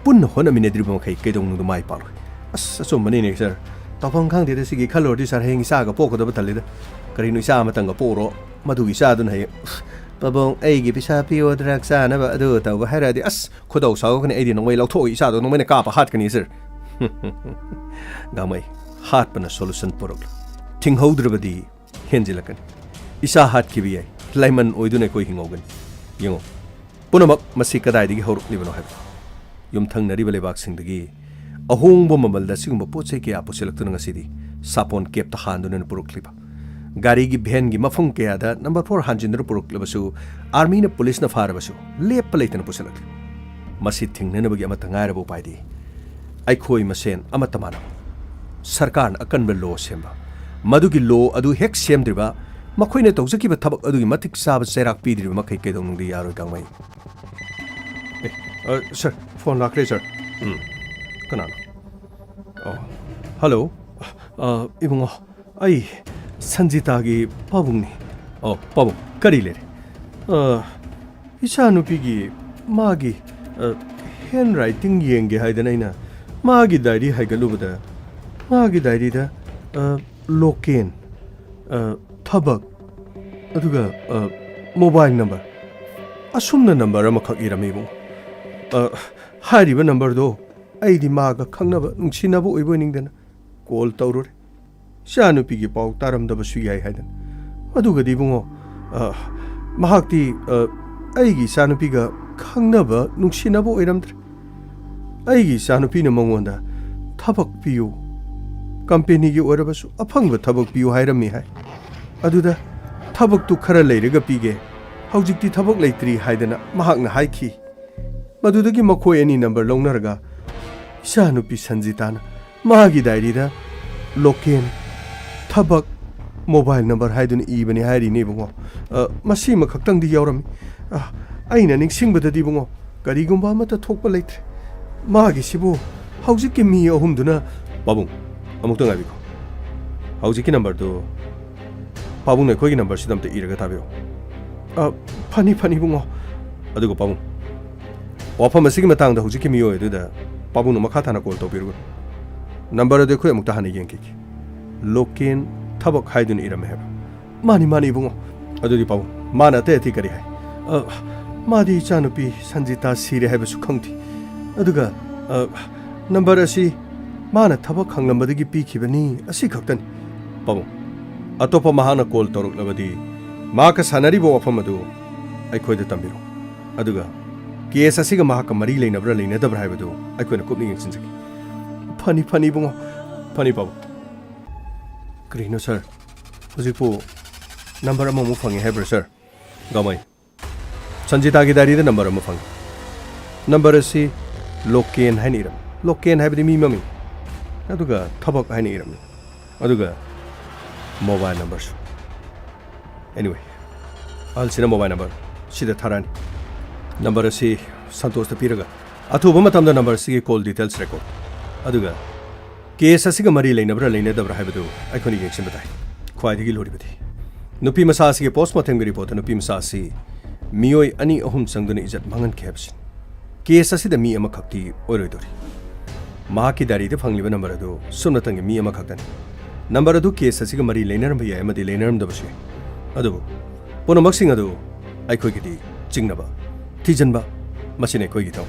ꯄꯨꯟꯅ ꯍꯣꯠꯅꯃꯤꯟꯅꯗ꯭ꯔꯤꯕ ꯃꯈꯩ ꯀꯩꯗꯧꯅꯨꯡꯗ ꯃꯥꯏ ꯄꯥꯛꯂꯣꯏ꯫ ꯑꯁ, ꯑꯆꯨꯝꯕꯅꯤꯅꯦ ꯁꯔ꯫ ꯇꯧꯐꯝ ꯈꯪꯗꯦꯗ ꯁꯤꯒꯤ ꯈꯜꯂꯨꯔꯗꯤ ꯁꯔ, ꯍꯌꯦꯡ ꯏꯆꯥꯒ ꯄꯣꯛꯀꯗꯕ ꯇꯜꯂꯤꯗ꯫ ꯀꯔꯤꯅꯣ ꯏꯆꯥ ꯑꯃꯇꯪꯒ ꯄꯣꯛꯎꯔꯣ, ꯃꯗꯨꯒꯤ ꯏꯆꯥꯗꯨꯅ ꯍꯌꯦꯡ, "ꯄꯥꯕꯨꯡ, ꯑꯩꯒꯤ ꯄꯩꯁꯥ ꯄꯤꯌꯣ ꯗ꯭ꯔꯒ ꯆꯥꯅꯕ" ꯑꯗꯨ ꯇꯧꯕ ꯍꯥꯏꯔꯛꯑꯗꯤ, ꯑꯁ, ꯈꯨꯗꯧ ꯁꯥꯎꯒꯅꯤ꯫ ꯑꯩꯗꯤ ꯅꯣꯡꯃꯩ ꯂꯧꯊꯣꯛꯑꯒ ꯏꯆꯥꯗꯣ ꯅꯣꯡꯃꯩꯅ ꯀꯥꯞꯄ ꯍꯥꯠꯀꯅꯤ ꯁꯔ꯫ ꯒꯥꯡꯃꯩ, ꯍꯥꯠꯄꯅ ꯁꯣꯂꯨꯁꯟ ꯄꯨꯔꯛꯂꯣꯏ꯫ ꯊꯤꯡꯍꯧꯗ꯭ꯔꯕꯗꯤ ꯍꯦꯟꯖꯤꯜꯂꯛꯀꯅꯤ꯫ ꯏꯁꯥ ꯍꯥꯠꯈꯤꯕ ꯌꯥꯏ, ꯂꯥꯏꯃꯟ ꯑꯣꯏꯗꯨꯅ ꯑꯩꯈꯣꯏ ꯍꯤꯡꯍꯧꯒꯅꯤ꯫ ꯌꯦꯡꯉꯣ, ꯄꯨꯝꯅꯃꯛ ꯃꯁꯤ ꯀꯗꯥꯏꯗꯒꯤ ꯍꯧꯔꯛꯂꯤꯕꯅꯣ ꯍꯥꯏꯕꯗꯣ꯫ ꯌꯨꯝꯊꯪꯅꯔꯤꯕ ꯂꯩꯕꯥꯛꯁꯤꯡꯗꯒꯤ ꯑꯍꯣꯡꯕ ꯃꯃꯜꯗ ꯑꯁꯤꯒꯨꯝꯕ ꯄꯣꯠ ꯆꯩ ꯀꯌꯥ ꯄꯨꯁꯤꯜꯂꯛꯇꯨꯅ ꯉꯁꯤꯗꯤ ꯁꯥꯄꯣꯟ ꯀꯦꯞꯇ ꯍꯥꯟꯗꯨꯅ ꯄꯨꯔꯛꯂꯤꯕ꯫ ꯒꯥꯔꯤꯒꯤ ꯚꯦꯟꯒꯤ ꯃꯐꯝ ꯀꯌꯥꯗ ꯅꯝꯕꯔ ꯐꯣꯔ ꯍꯥꯟꯖꯤꯟꯗꯨꯅ ꯄꯨꯔꯛꯂꯕꯁꯨ, ꯑꯥꯔꯃꯤꯅ ꯄꯨꯂꯤꯁꯅ ꯐꯥꯔꯕꯁꯨ ꯂꯦꯞꯄ ꯂꯩꯇꯅ ꯄꯨꯁꯤꯜꯂꯛꯂꯤ꯫ ꯃꯁꯤ ꯊꯤꯡꯅꯅꯕꯒꯤ ꯑꯃꯠꯇ ꯉꯥꯏꯔꯕ ꯎꯄꯥꯏꯗꯤ ꯑꯩꯈꯣꯏ ꯃꯁꯦꯟ ꯑꯃꯠꯇ ꯃꯥꯟꯅꯕ, ꯁꯔꯀꯥꯔꯅ ꯑꯀꯟꯕ ꯂꯣ ꯁꯦꯝꯕ꯫ ꯃꯗꯨꯒꯤ ꯂꯣ ꯑꯗꯨ ꯍꯦꯛ ꯁꯦꯝꯗ꯭ꯔꯤꯕ, ꯃꯈꯣꯏꯅ ꯇꯧꯖꯈꯤꯕ ꯊꯕꯛ ꯑꯗꯨꯒꯤ ꯃꯇꯤꯛ ꯆꯥꯕ ꯆꯩꯔꯥꯛ ꯄꯤꯗ꯭ꯔꯤꯕ ꯃꯈꯩ ꯀꯩꯗꯧꯅꯨꯡꯗ ꯌꯥꯔꯣꯏ ꯒꯥꯡꯃꯩ꯫ ꯑꯦ, ꯑ, ꯁꯥꯔ, ꯐꯣꯟ ꯂꯥꯛꯈ꯭ꯔꯦ, ꯁꯥꯔ꯫ ꯎꯝ, ꯀꯅꯥꯅꯣ? ꯑꯣ, ꯍꯜꯂꯣ꯫ ꯑ, ꯏꯕꯨꯡꯉꯣ, ꯑꯩ ꯁꯟꯖꯤꯇꯥꯒꯤ ꯄꯥꯕꯨꯡꯅꯤ꯫ ꯑꯣ, ꯄꯥꯕꯨꯡ, ꯀꯔꯤ ꯂꯩꯔꯦ? ꯑ, ꯏꯆꯥꯅꯨꯄꯤꯒꯤ ꯃꯥꯒꯤ, ꯑ, ꯍꯦꯟ ꯔꯥꯏꯇꯤꯡ ꯌꯦꯡꯒꯦ ꯍꯥꯏꯗꯅ ꯑꯩꯅ ꯃꯥꯒꯤ ꯗꯥꯏꯔꯤ ꯍꯥꯏꯒꯠꯂꯨꯕꯗ, ꯃꯥꯒꯤ ꯗꯥꯏꯔꯤꯗ, ꯑ, ꯂꯣꯀꯦꯟ, ꯑ, ꯊꯕꯛ, ꯑꯗꯨꯒ, ꯑ, ꯃꯣꯕꯥꯏꯜ ꯅꯝꯕꯔ, ꯑꯁꯨꯝꯅ ꯅꯝꯕꯔ ꯑꯃꯈꯛ ꯏꯔꯝꯃꯤ, ꯏꯕꯨꯡꯉꯣ꯫ ꯑ, ꯍꯥꯏꯔꯤꯕ ꯅꯝꯕꯔꯗꯣ ꯑꯩꯗꯤ ꯃꯥꯒ ꯈꯪꯅꯕ, ꯅꯨꯡꯁꯤꯅꯕ ꯑꯣꯏꯕꯣꯏ ꯅꯤꯡꯗꯅ ꯀꯣꯜ ꯇꯧꯔꯨꯔꯦ꯫ ꯏꯆꯥꯅꯨꯄꯤꯒꯤ ꯄꯥꯎ ꯇꯥꯔꯝꯗꯕꯁꯨ ꯌꯥꯏ ꯍꯥꯏꯗꯅ꯫ ꯑꯗꯨꯒꯗꯤ ꯏꯕꯨꯡꯉꯣ, ꯑ, ꯃꯍꯥꯛꯇꯤ, ꯑ, ꯑꯩꯒꯤ ꯏꯆꯥꯅꯨꯄꯤꯒ ꯈꯪꯅꯕ, ꯅꯨꯡꯁꯤꯅꯕ ꯑꯣꯏꯔꯝꯗ꯭ꯔꯦ꯫ ꯑꯩꯒꯤ ꯏꯆꯥꯅꯨꯄꯤꯅ ꯃꯉꯣꯟꯗ ꯊꯕꯛ ꯄꯤꯌꯨ, ꯀꯝꯄꯦꯅꯤꯒꯤ ꯑꯣꯏꯔꯕꯁꯨ ꯑꯐꯪꯕ ꯊꯕꯛ ꯄꯤꯌꯨ ꯍꯥꯏꯔꯝꯃꯤ ꯍꯥꯏ꯫ ꯑꯗꯨꯗ ꯊꯕꯛꯇꯨ ꯈꯔ ꯂꯩꯔꯒ ꯄꯤꯒꯦ, ꯍꯧꯖꯤꯛꯇꯤ ꯊꯕꯛ ꯂꯩꯇ꯭ꯔꯤ ꯍꯥꯏꯗꯅ ꯃꯍꯥꯛꯅ ꯍꯥꯏꯈꯤ꯫ ꯃꯗꯨꯗꯒꯤ ꯃꯈꯣꯏ ꯑꯅꯤ ꯅꯝꯕꯔ ꯂꯧꯅꯔꯒ ꯏꯆꯥꯅꯨꯄꯤ ꯁꯟꯖꯤꯇꯥꯅ ꯃꯥꯒꯤ ꯗꯥꯏꯔꯤꯗ ꯂꯣꯀꯦꯟ, ꯊꯕꯛ, ꯃꯣꯕꯥꯏꯜ ꯅꯝꯕꯔ ꯍꯥꯏꯗꯨꯅ ꯏꯕꯅꯤ ꯍꯥꯏꯔꯤꯅꯦ ꯏꯕꯨꯡꯉꯣ꯫ ꯑ, ꯃꯁꯤꯃ ꯈꯛꯇꯪꯗꯤ ꯌꯥꯎꯔꯝꯃꯤ꯫ ꯑ, ꯑꯩꯅ ꯅꯤꯡꯁꯤꯡꯕꯗꯗꯤ ꯏꯕꯨꯡꯉꯣ, ꯀꯔꯤꯒꯨꯝꯕ ꯑꯃꯠꯇ ꯊꯣꯛꯄ ꯂꯩꯇ꯭ꯔꯦ꯫ ꯃꯥꯒꯤꯁꯤꯕꯨ ꯍꯧꯖꯤꯛꯀꯤ ꯃꯤ ꯑꯍꯨꯝꯗꯨꯅ ꯄꯥꯕꯨꯡ, ꯑꯃꯨꯛꯇ ꯉꯥꯏꯕꯤꯈꯣ꯫ ꯍꯧꯖꯤꯛꯀꯤ ꯅꯝꯕꯔꯗꯨ ꯄꯥꯕꯨꯡꯅ ꯑꯩꯈꯣꯏꯒꯤ ꯅꯝꯕꯔꯁꯤꯗ ꯑꯝꯇ ꯏꯔꯒ ꯊꯥꯕꯤꯔꯛꯑꯣ꯫ ꯑ, ꯐꯅꯤ, ꯐꯅꯤ, ꯏꯕꯨꯡꯉꯣ꯫ ꯑꯗꯨꯒ ꯄꯥꯕꯨꯡ, ꯋꯥꯐꯝ ꯑꯁꯤꯒꯤ ꯃꯇꯥꯡꯗ ꯍꯧꯖꯤꯛꯀꯤ ꯃꯤꯑꯣꯏ ꯑꯗꯨꯗ ꯄꯥꯕꯨꯡꯅ ꯃꯈꯥ ꯇꯥꯅ ꯀꯣꯜ ꯇꯧꯕꯤꯔꯨꯒꯅꯨ꯫ ꯅꯝꯕꯔ ꯑꯗꯨ ꯑꯩꯈꯣꯏ ꯑꯃꯨꯛꯇ ꯍꯥꯟꯅ ꯌꯦꯡꯈꯤꯒꯦ꯫ ꯂꯣꯀꯦꯟ ꯊꯕꯛ ꯍꯥꯏꯗꯨꯅ ꯏꯔꯝꯃꯦ ꯍꯥꯏꯕ꯫ ꯃꯥꯅꯤ, ꯃꯥꯅꯤ, ꯏꯕꯨꯡꯉꯣ꯫ ꯑꯗꯨꯗꯤ ꯄꯥꯕꯨꯡ, ꯃꯥꯅ ꯑꯇꯩ ꯑꯇꯩ ꯀꯔꯤ ꯍꯥꯏ? ꯑ, ꯃꯥꯗꯤ ꯏꯆꯥꯅꯨꯄꯤ ꯁꯟꯖꯤꯇꯥ ꯁꯤꯔꯦ ꯍꯥꯏꯕꯁꯨ ꯈꯪꯗꯦ꯫ ꯑꯗꯨꯒ, ꯑ, ꯅꯝꯕꯔ ꯑꯁꯤ ꯃꯥꯅ ꯊꯕꯛ ꯍꯪꯂꯝꯕꯗꯒꯤ ꯄꯤꯈꯤꯕꯅꯤ, ꯑꯁꯤ ꯈꯛꯇꯅꯤ꯫ ꯄꯥꯕꯨꯡ, ꯑꯇꯣꯞꯄ ꯃꯍꯥꯛꯅ ꯀꯣꯜ ꯇꯧꯔꯛꯂꯕꯗꯤ ꯃꯍꯥꯛꯀ ꯁꯥꯟꯅꯔꯤꯕ ꯋꯥꯐꯝ ꯑꯗꯨ ꯑꯩꯈꯣꯏꯗ ꯇꯝꯕꯤꯔꯛꯎ꯫ ꯑꯗꯨꯒ ꯀꯦꯁ ꯑꯁꯤꯒ ꯃꯍꯥꯛꯀ ꯃꯔꯤ ꯂꯩꯅꯕ꯭ꯔꯥ ꯂꯩꯅꯗꯕ꯭ꯔꯥ ꯍꯥꯏꯕꯗꯨ ꯑꯩꯈꯣꯏꯅ ꯀꯨꯞꯅ ꯌꯦꯡꯁꯤꯟꯖꯒꯦ꯫ ꯐꯅꯤ, ꯐꯅꯤ ꯏꯕꯨꯡꯉꯣ, ꯐꯅꯤ ꯄꯥꯕꯨꯡ꯫ ꯀꯔꯤꯅꯣ ꯁꯥꯔ? ꯍꯧꯖꯤꯛꯄꯨ ꯅꯝꯕꯔ ꯑꯃꯃꯨꯛ ꯐꯪꯉꯦ ꯍꯥꯏꯕ꯭ꯔꯥ ꯁꯥꯔ? ꯒꯥꯃꯩ, ꯁꯟꯖꯤꯇꯥꯒꯤ ꯗꯥꯏꯔꯤꯗ ꯅꯝꯕꯔ ꯑꯃ ꯐꯪꯉꯤ꯫ ꯅꯝꯕꯔ ꯑꯁꯤ ꯂꯣꯀꯦꯟ ꯍꯥꯏꯅ ꯏꯔꯝꯃꯤ꯫ ꯂꯣꯀꯦꯟ ꯍꯥꯏꯕꯗꯤ ꯃꯤ ꯃꯃꯤꯡ꯫ ꯑꯗꯨꯒ ꯊꯕꯛ ꯍꯥꯏꯅ ꯏꯔꯝꯃꯤ꯫ ꯑꯗꯨꯒ ꯃꯣꯕꯥꯏꯜ ꯅꯝꯕꯔꯁꯨ꯫ Anyway, ꯑꯍꯜꯁꯤꯅ ꯃꯣꯕꯥꯏꯜ ꯅꯝꯕꯔ ꯁꯤꯗ ꯊꯥꯔꯛꯑꯅꯤ꯫ ꯅꯝꯕꯔ ꯑꯁꯤ ꯁꯟꯇꯣꯁꯇ ꯄꯤꯔꯒ ꯑꯊꯨꯕ ꯃꯇꯝꯗ ꯅꯝꯕꯔ ꯑꯁꯤꯒꯤ ꯀꯣꯜ ꯗꯤꯇꯦꯜꯁ ꯔꯦꯀꯣꯔꯗ, ꯑꯗꯨꯒ ꯀꯦꯁ ꯑꯁꯤꯒ ꯃꯔꯤ ꯂꯩꯅꯕ꯭ꯔꯥ ꯂꯩꯅꯗꯕ꯭ꯔꯥ ꯍꯥꯏꯕꯗꯨ ꯑꯩꯈꯣꯏꯅ ꯌꯦꯡꯁꯤꯟꯕ ꯇꯥꯏ꯫ ꯈ꯭ꯋꯥꯏꯗꯒꯤ ꯂꯨꯔꯤꯕꯗꯤ ꯅꯨꯄꯤ ꯃꯆꯥ ꯑꯁꯤꯒꯤ ꯄꯣꯁꯃꯣꯔꯇꯦꯝꯒꯤ ꯔꯤꯄꯣꯔꯠꯇ ꯅꯨꯄꯤ ꯃꯆꯥ ꯑꯁꯤ ꯃꯤꯑꯣꯏ ꯑꯅꯤ ꯑꯍꯨꯝ ꯆꯪꯗꯨꯅ ꯏꯖꯠ ꯃꯥꯡꯍꯟꯈꯤ ꯍꯥꯏꯕꯁꯤꯅꯤ꯫ ꯀꯦꯁ ꯑꯁꯤꯗ ꯃꯤ ꯑꯃꯈꯛꯇꯤ ꯑꯣꯏꯔꯣꯏꯗꯧꯔꯤ꯫ ꯃꯍꯥꯛꯀꯤ ꯗꯥꯏꯔꯤꯗ ꯐꯪꯂꯤꯕ ꯅꯝꯕꯔ ꯑꯗꯨ ꯁꯨꯞꯅꯇꯪꯒꯤ ꯃꯤ ꯑꯃꯈꯛꯇꯅꯤ꯫ ꯅꯝꯕꯔ ꯑꯗꯨ ꯀꯦꯁ ꯑꯁꯤꯒ ꯃꯔꯤ ꯂꯩꯅꯔꯝꯕ ꯌꯥꯏ ꯑꯃꯗꯤ ꯂꯩꯅꯔꯝꯗꯕꯁꯨ ꯌꯥꯏ꯫ ꯑꯗꯨꯕꯨ ꯄꯨꯝꯅꯃꯛꯁꯤꯡ ꯑꯗꯨ ꯑꯩꯈꯣꯏꯒꯤꯗꯤ ꯆꯤꯡꯅꯕ, ꯊꯤꯖꯤꯟꯕ ꯃꯁꯤꯅ ꯑꯩꯈꯣꯏꯒꯤ ꯊꯧ꯫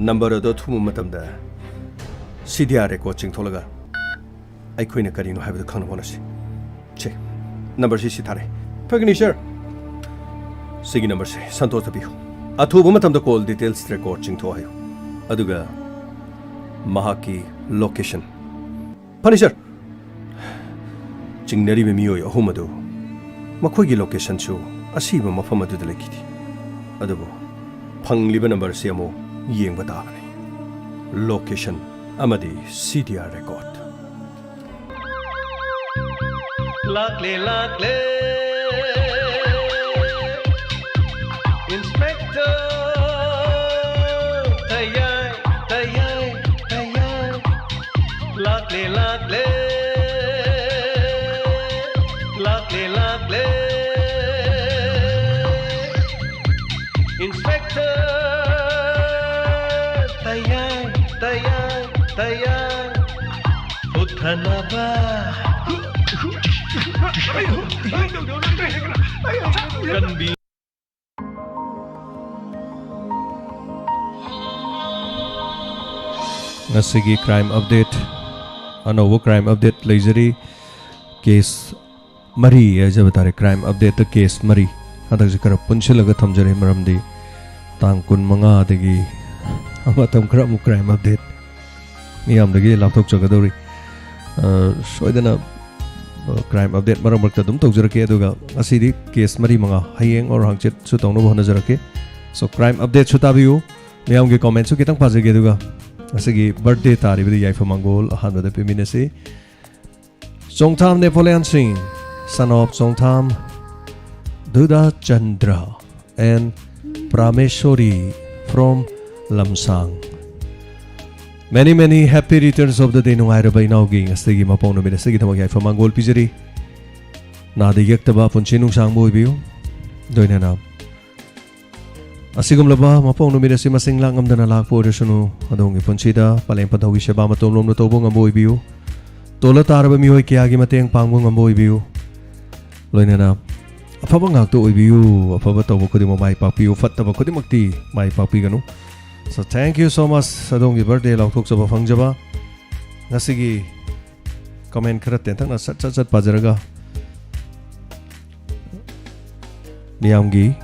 ꯅꯝꯕꯔ ꯑꯗꯨ ꯑꯊꯨꯕ ꯃꯇꯝꯗ ꯁꯤ ꯗꯤ ꯑꯥꯔ ꯔꯦꯀꯣꯔꯗ ꯆꯤꯡꯊꯣꯛꯂꯒ ꯑꯩꯈꯣꯏꯅ ꯀꯔꯤꯅꯣ ꯍꯥꯏꯕꯗꯨ ꯈꯪꯅꯕ ꯍꯣꯠꯅꯁꯤ꯫ ꯁꯦ, ꯅꯝꯕꯔꯁꯤ ꯁꯤ ꯊꯥꯔꯦ꯫ ꯐꯒꯅꯤ, ꯁꯥꯔ꯫ ꯁꯤꯒꯤ ꯅꯝꯕꯔꯁꯦ ꯁꯟꯇꯣꯁꯇ ꯄꯤꯌꯨ꯫ ꯑꯊꯨꯕ ꯃꯇꯝꯗ ꯀꯣꯜ ꯗꯤꯇꯦꯜꯁ ꯔꯦꯀꯣꯔꯗ ꯆꯤꯡꯊꯣꯛ ꯍꯥꯏꯌꯨ꯫ ꯑꯗꯨꯒ ꯃꯍꯥꯛꯀꯤ ꯂꯣꯀꯦꯁꯟ꯫ ꯐꯅꯤ, ꯁꯥꯔ꯫ ꯆꯤꯡꯅꯔꯤꯕ ꯃꯤꯑꯣꯏ ꯑꯍꯨꯝ ꯑꯗꯨ ꯃꯈꯣꯏꯒꯤ ꯂꯣꯀꯦꯁꯟꯁꯨ ꯑꯁꯤꯕ ꯃꯐꯝ ꯑꯗꯨꯗ ꯂꯩꯈꯤꯗꯦ꯫ ꯑꯗꯨꯕꯨ ꯐꯪꯂꯤꯕ ꯅꯝꯕꯔꯁꯤ ꯑꯃꯨꯛ ꯌꯦꯡꯕ ꯇꯥꯕꯅꯤ꯫ ꯂꯣꯀꯦꯁꯟ ꯑꯃꯗꯤ ꯁꯤ ꯗꯤ ꯑꯥꯔ ꯔꯦꯀꯣꯔꯗ꯫ ꯂꯥꯛꯂꯦ, ꯂꯥꯛꯂꯦ, ꯏꯟꯁꯄꯦꯛꯇꯔ ꯇꯌꯥꯏ, ꯇꯌꯥꯏ, ꯇꯌꯥꯏ꯫ ꯂꯥꯛꯂꯦ, ꯂꯥꯛꯂꯦ, ꯂꯥꯛꯂꯦ, ꯂꯥꯛꯂꯦ, ꯏꯟꯁꯄꯦꯛꯇꯔ ꯇꯌꯥꯏ, ꯇꯌꯥꯏ, ꯇꯌꯥꯏ꯫ ꯎꯠꯊꯅꯕ꯫ ꯀꯟꯕꯤ꯫ ꯉꯁꯤꯒꯤ ꯀ꯭ꯔꯥꯏꯝ ꯑꯞꯗꯦꯠ, ꯑꯅꯧꯕ ꯀ꯭ꯔꯥꯏꯝ ꯑꯞꯗꯦꯠ ꯂꯩꯖꯔꯤ꯫ ꯀꯦꯁ ꯃꯔꯤ ꯍꯥꯏꯖꯕ ꯇꯥꯔꯦ, ꯀ꯭ꯔꯥꯏꯝ ꯑꯞꯗꯦꯠꯇ ꯀꯦꯁ ꯃꯔꯤ꯫ ꯍꯟꯗꯛꯁꯦ ꯈꯔ ꯄꯨꯟꯁꯤꯜꯂꯒ ꯊꯝꯖꯔꯦ, ꯃꯔꯝꯗꯤ ꯇꯥꯡ ꯀꯨꯟꯃꯉꯥꯗꯒꯤ ꯃꯇꯝ ꯈꯔ ꯑꯃꯨꯛ crime update ꯃꯤꯌꯥꯝꯗꯒꯤ ꯂꯥꯞꯊꯣꯛꯆꯒꯗꯧꯔꯤ꯫ ꯑ, ꯁꯣꯏꯗꯅ, ꯑ, crime update ꯃꯔꯛ ꯃꯔꯛꯇ ꯑꯗꯨꯝ ꯇꯧꯖꯔꯛꯀꯦ, ꯑꯗꯨꯒ ꯉꯁꯤꯗꯤ case ꯃꯔꯤ ꯃꯉꯥ ꯍꯌꯦꯡ or ꯍꯪꯆꯤꯠꯁꯨ ꯇꯧꯅꯕ ꯍꯣꯠꯅꯖꯔꯛꯀꯦ꯫ So, crime updateꯁꯨ ꯇꯥꯕꯤꯌꯨ, ꯃꯤꯌꯥꯝꯒꯤ commentꯁꯨ ꯈꯤꯇꯪ ꯄꯥꯖꯒꯦ, ꯑꯗꯨꯒ ꯉꯁꯤꯒꯤ birthday ꯇꯥꯔꯤꯕꯗꯤ ꯌꯥꯏꯐ ꯃꯪꯒꯣꯜ ꯑꯍꯥꯟꯕꯗ ꯄꯤꯃꯤꯟꯅꯁꯤ꯫ Chongtham Napoleon Singh, son of Chongtham Duda Chandra and Prameshwari from Lamsang. Many, many happy returns of the day, ꯅꯨꯡꯉꯥꯏꯔꯕ ꯏꯅꯥꯎꯒꯤ ꯉꯁꯤꯒꯤ ꯃꯄꯣꯛ ꯅꯨꯃꯤꯠ ꯑꯁꯤꯒꯤꯗꯃꯛ ꯌꯥꯏꯐ ꯃꯪꯒꯣꯜ ꯄꯤꯖꯔꯤ꯫ ꯅꯥꯗ ꯌꯦꯛꯇꯕ ꯄꯨꯟꯁꯤ ꯅꯨꯡꯁꯥꯡꯕ ꯑꯣꯏꯕꯤꯌꯨ꯫ ꯂꯣꯏꯅꯅ ꯑꯁꯤꯒꯨꯝꯂꯕ ꯃꯄꯣꯛ ꯅꯨꯃꯤꯠ ꯑꯁꯤ ꯃꯁꯤꯡ ꯂꯥꯛ ꯉꯝꯗꯅ ꯂꯥꯛꯄ ꯑꯣꯏꯔꯁꯅꯨ, ꯑꯗꯣꯝꯒꯤ ꯄꯨꯟꯁꯤꯗ ꯄꯂꯦꯝ ꯄꯟꯊꯧꯒꯤ ꯁꯦꯕꯥ ꯃꯇꯣꯝꯂꯣꯝꯅ ꯇꯧꯕ ꯉꯝꯕ ꯑꯣꯏꯕꯤꯌꯨ꯫ ꯇꯣꯜꯂ ꯇꯥꯔꯕ ꯃꯤꯑꯣꯏ ꯀꯌꯥꯒꯤ ꯃꯇꯦꯡ ꯄꯥꯡꯕ ꯉꯝꯕ ꯑꯣꯏꯕꯤꯌꯨ꯫ ꯂꯣꯏꯅꯅ ꯑꯐꯕ ꯉꯥꯛꯇ ꯑꯣꯏꯕꯤꯌꯨ, ꯑꯐꯕ ꯇꯧꯕ ꯈꯨꯗꯤꯡꯃꯛ ꯃꯥꯏ ꯄꯥꯛꯄꯤꯌꯨ, ꯐꯠꯇꯕ ꯈꯨꯗꯤꯡꯃꯛꯇꯤ ꯃꯥꯏ ꯄꯥꯛꯄꯤꯒꯅꯨ꯫ So, thank you so much, ꯑꯗꯣꯝꯒꯤ birthday ꯂꯥꯎꯊꯣꯛꯆꯕ ꯐꯪꯖꯕ꯫ ꯉꯁꯤꯒꯤ comment ꯈꯔ ꯇꯦꯟꯇꯛꯅ ꯁꯠ ꯁꯠ ꯁꯠ ꯄꯥꯖꯔꯒ ꯃꯤꯌꯥꯝꯒꯤ,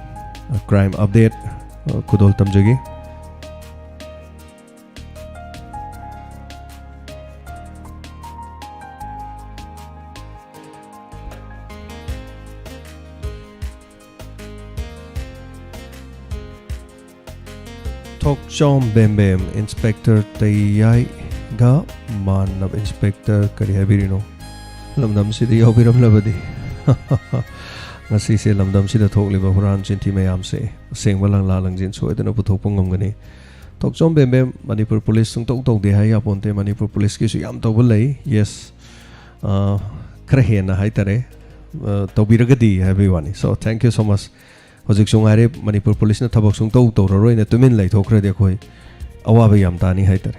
ꯑ, crime update, ꯑ, ꯈꯨꯗꯣꯜ ꯇꯝꯖꯒꯦ꯫ ꯊꯣꯛꯆꯣꯝ ꯕꯦꯝꯕꯦꯝ, Inspector ꯇꯩꯌꯥꯏꯒ ꯃꯥꯟꯅꯕ꯫ Inspector ꯀꯔꯤ ꯍꯥꯏꯕꯤꯔꯤꯅꯣ? ꯂꯝꯗꯝꯁꯤꯗ ꯌꯥꯎꯕꯤꯔꯝꯂꯕꯗꯤ꯫ ꯉꯁꯤꯁꯦ ꯂꯝꯗꯝꯁꯤꯗ ꯊꯣꯛꯂꯤꯕ ꯍꯨꯔꯥꯟ ꯆꯤꯟꯊꯤ ꯃꯌꯥꯝꯁꯦ ꯑꯁꯦꯡꯕ ꯂꯪꯂꯥ ꯂꯪꯖꯤꯟ ꯁꯣꯏꯗꯅ ꯄꯨꯊꯣꯛꯄ ꯉꯝꯒꯅꯤ꯫ ꯊꯣꯛꯆꯣꯝ ꯕꯦꯝꯕꯦꯝ, ꯃꯅꯤꯄꯨꯔ ꯄꯨꯂꯤꯁ ꯁꯨꯡꯇꯧ ꯇꯧꯗꯦ ꯍꯥꯏ ꯌꯥꯄꯣꯟꯇꯦ꯫ ꯃꯅꯤꯄꯨꯔ ꯄꯨꯂꯤꯁꯀꯤꯁꯨ ꯌꯥꯝ ꯇꯧꯕ ꯂꯩ꯫ Yes, ꯑ, ꯈꯔ ꯍꯦꯟꯅ ꯍꯥꯏꯇꯥꯔꯦ, ꯑ, ꯇꯧꯕꯤꯔꯒꯗꯤ ꯍꯥꯏꯕꯒꯤ ꯋꯥꯅꯤ꯫ So, thank you so much꯫ ꯍꯧꯖꯤꯛꯁꯨ ꯉꯥꯏꯔꯦ, ꯃꯅꯤꯄꯨꯔ ꯄꯨꯂꯤꯁꯅ ꯊꯕꯛ ꯁꯨꯡꯇꯧ ꯇꯧꯔꯔꯣꯏꯅ ꯇꯨꯃꯤꯟ ꯂꯩꯊꯣꯛꯈ꯭ꯔꯗꯤ ꯑꯩꯈꯣꯏ ꯑꯋꯥꯕ ꯌꯥꯝ ꯇꯥꯅꯤ ꯍꯥꯏꯇꯥꯔꯦ꯫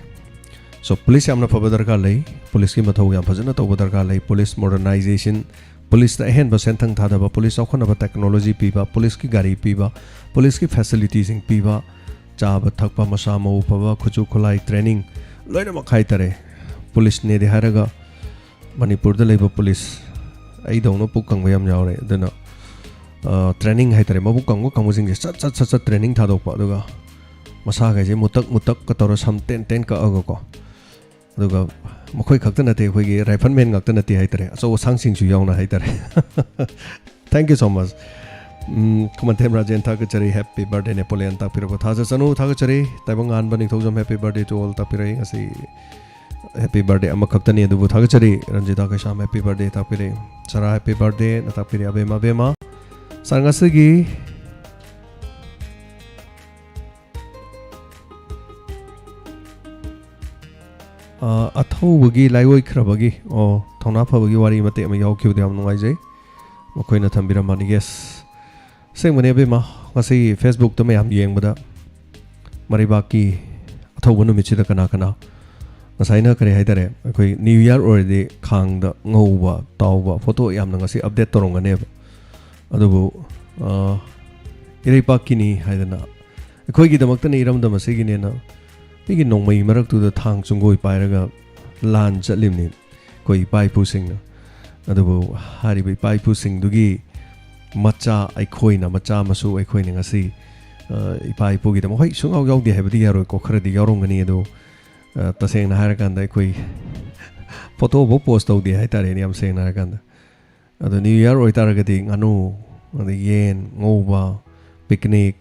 So, ꯄꯨꯂꯤꯁ ꯌꯥꯝꯅ ꯐꯕ ꯗꯔꯀꯥꯔ ꯂꯩ, ꯄꯨꯂꯤꯁꯀꯤ ꯃꯊꯧ ꯌꯥꯝ ꯐꯖꯅ ꯇꯧꯕ ꯗꯔꯀꯥꯔ ꯂꯩ, ꯄꯨꯂꯤꯁ modernization, ꯄꯨꯂꯤꯁꯇ ꯑꯍꯦꯟꯕ ꯁꯦꯟꯊꯪ ꯊꯥꯗꯕ, ꯄꯨꯂꯤꯁ ꯆꯥꯎꯈꯠꯅꯕ technology ꯄꯤꯕ, ꯄꯨꯂꯤꯁꯀꯤ ꯒꯥꯔꯤ ꯄꯤꯕ, ꯄꯨꯂꯤꯁꯀꯤ facilityꯁꯤꯡ ꯄꯤꯕ, ꯆꯥꯕ ꯊꯛꯄ, ꯃꯁꯥ ꯃꯎ ꯐꯕ, ꯈꯨꯠꯁꯨ ꯈꯨꯠꯂꯥꯏ training ꯂꯣꯏꯅꯃꯛ ꯍꯥꯏꯇꯥꯔꯦ꯫ ꯄꯨꯂꯤꯁꯅꯦꯗꯤ ꯍꯥꯏꯔꯒ ꯃꯅꯤꯄꯨꯔꯗ ꯂꯩꯕ ꯄꯨꯂꯤꯁ ꯑꯩꯗꯧꯅ ꯄꯨꯛ ꯀꯪꯕ ꯌꯥꯝ ꯌꯥꯎꯔꯦ꯫ ꯑꯗꯨꯅ ꯇ꯭ꯔꯦꯅꯤꯡ ꯍꯥꯏꯇꯥꯔꯦ, ꯃꯕꯨꯛ ꯀꯪꯕ ꯀꯪꯕꯁꯤꯡꯁꯦ ꯁꯠ ꯁꯠ ꯁꯠ ꯁꯠ ꯇ꯭ꯔꯦꯅꯤꯡ ꯊꯥꯗꯣꯛꯄ, ꯑꯗꯨꯒ ꯃꯁꯥꯈꯩꯁꯦ ꯃꯨꯇꯛ ꯃꯨꯇꯛꯀ ꯇꯧꯔ ꯁꯝ ꯇꯦꯟ ꯇꯦꯟ ꯀꯛꯑꯒꯀꯣ꯫ ꯑꯗꯨꯒ ꯃꯈꯣꯏ ꯈꯛꯇ ꯅꯠꯇꯦ, ꯑꯩꯈꯣꯏꯒꯤ ꯔꯥꯏꯐꯜꯃꯦꯟ ꯉꯥꯛꯇ ꯅꯠꯇꯦ ꯍꯥꯏꯇꯥꯔꯦ, ꯑꯆꯧ ꯑꯁꯥꯡꯁꯤꯡꯁꯨ ꯌꯥꯎꯅ ꯍꯥꯏꯇꯥꯔꯦ꯫ Thank you so much. ꯎꯝ, ꯈꯨꯃꯟꯊꯦꯝ ꯔꯥꯖꯦꯟ ꯊꯥꯒꯠꯆꯔꯤ, happy birthday Napoleon ꯇꯥꯛꯄꯤꯔꯛꯄ ꯊꯥꯖꯁꯅꯨ, ꯊꯥꯒꯠꯆꯔꯤ꯫ ꯇꯥꯏꯕꯪ ꯉꯥꯟꯕ ꯅꯤꯡꯊꯧꯖꯝ, happy birthday to all ꯇꯥꯛꯄꯤꯔꯛꯏ ꯉꯁꯤ꯫ Happy birthday ꯑꯃꯈꯛꯇꯅꯤ, ꯑꯗꯨꯕꯨ ꯊꯥꯒꯠꯆꯔꯤ꯫ ꯔꯟꯖꯤꯇꯥ ꯀꯩꯁꯥꯝ, happy birthday ꯇꯥꯛꯄꯤꯔꯛꯏ꯫ ꯁꯔꯥ, happy birthday ꯅ ꯇꯥꯛꯄꯤꯔꯛꯏ꯫ ꯑꯕꯦꯝꯃ, ꯑꯕꯦꯝꯃ꯫ ꯁꯥꯔ, ꯉꯁꯤꯒꯤ ꯑ, ꯑꯊꯧꯕꯒꯤ, ꯂꯥꯏꯑꯣꯏꯈ꯭ꯔꯕꯒꯤ, ꯑꯣ, ꯊꯧꯅꯥ ꯐꯕꯒꯤ ꯋꯥꯔꯤ ꯃꯇꯦꯛ ꯑꯃ ꯌꯥꯎꯈꯤꯕꯗꯣ ꯌꯥꯝ ꯅꯨꯡꯉꯥꯏꯖꯩ꯫ ꯃꯈꯣꯏꯅ ꯊꯝꯕꯤꯔꯝꯕꯅꯤ꯫ Yes, ꯑꯁꯦꯡꯕꯅꯦ ꯑꯕꯦꯝꯃ, ꯉꯁꯤ Facebook-ꯇ ꯃꯌꯥꯝ ꯌꯦꯡꯕꯗ ꯃꯔꯩꯕꯥꯛꯀꯤ ꯑꯊꯧꯕ ꯅꯨꯃꯤꯠꯁꯤꯗ ꯀꯅꯥ ꯀꯅꯥ, ꯉꯁꯥꯏꯅ ꯀꯔꯤ ꯍꯥꯏꯇꯥꯔꯦ, ꯑꯩꯈꯣꯏ New Year ꯑꯣꯏꯔꯗꯤ ꯈꯥꯡꯗ ꯉꯧꯕ ꯇꯥꯎꯕ ꯐꯣꯇꯣ ꯌꯥꯝꯅ ꯉꯁꯤ ꯑꯞꯗꯦꯠ ꯇꯧꯔꯝꯒꯅꯦꯕ꯫ ꯑꯗꯨꯕꯨ, ꯑ, ꯏꯔꯩꯄꯥꯛꯀꯤꯅꯤ ꯍꯥꯏꯗꯅ, ꯑꯩꯈꯣꯏꯒꯤꯗꯃꯛꯇꯅ ꯏꯔꯝꯗꯝ ꯑꯁꯤꯒꯤꯅꯦꯅ ꯃꯤꯒꯤ ꯅꯣꯡꯃꯩ ꯃꯔꯛꯇꯨꯗ ꯊꯥꯡ ꯆꯨꯡꯒꯣꯏ ꯄꯥꯏꯔꯒ ꯂꯥꯟ ꯆꯠꯂꯤꯕꯅꯤ ꯑꯩꯈꯣꯏ ꯏꯄꯥ ꯏꯄꯨꯁꯤꯡꯅ꯫ ꯑꯗꯨꯕꯨ ꯍꯥꯏꯔꯤꯕ ꯏꯄꯥ ꯏꯄꯨꯁꯤꯡꯗꯨꯒꯤ ꯃꯆꯥ ꯑꯩꯈꯣꯏꯅ, ꯃꯆꯥ ꯃꯁꯨ ꯑꯩꯈꯣꯏꯅ ꯉꯁꯤ, ꯑ, ꯏꯄꯥ ꯏꯄꯨꯒꯤꯗꯃꯛ, ꯍꯣꯏ, ꯁꯨꯡꯌꯥꯎ ꯌꯥꯎꯗꯦ ꯍꯥꯏꯕꯗꯤ ꯌꯥꯔꯣꯏꯀꯣ, ꯈꯔꯗꯤ ꯌꯥꯎꯔꯝꯒꯅꯤ꯫ ꯑꯗꯣ, ꯑ, ꯇꯁꯦꯡꯅ ꯍꯥꯏꯔꯀꯥꯟꯗ ꯑꯩꯈꯣꯏ ꯐꯣꯇꯣꯐꯥꯎ ꯄꯣꯁ ꯇꯧꯗꯦ ꯍꯥꯏꯇꯥꯔꯦꯅꯦ, ꯌꯥꯝ ꯁꯦꯡꯅ ꯍꯥꯏꯔꯀꯥꯟꯗ꯫ ꯑꯗꯣ New Year ꯑꯣꯏꯇꯥꯔꯒꯗꯤ ꯉꯥꯅꯨ, ꯑꯗꯩ ꯌꯦꯟ ꯉꯧꯕ, ꯄꯤꯛꯅꯤꯛ,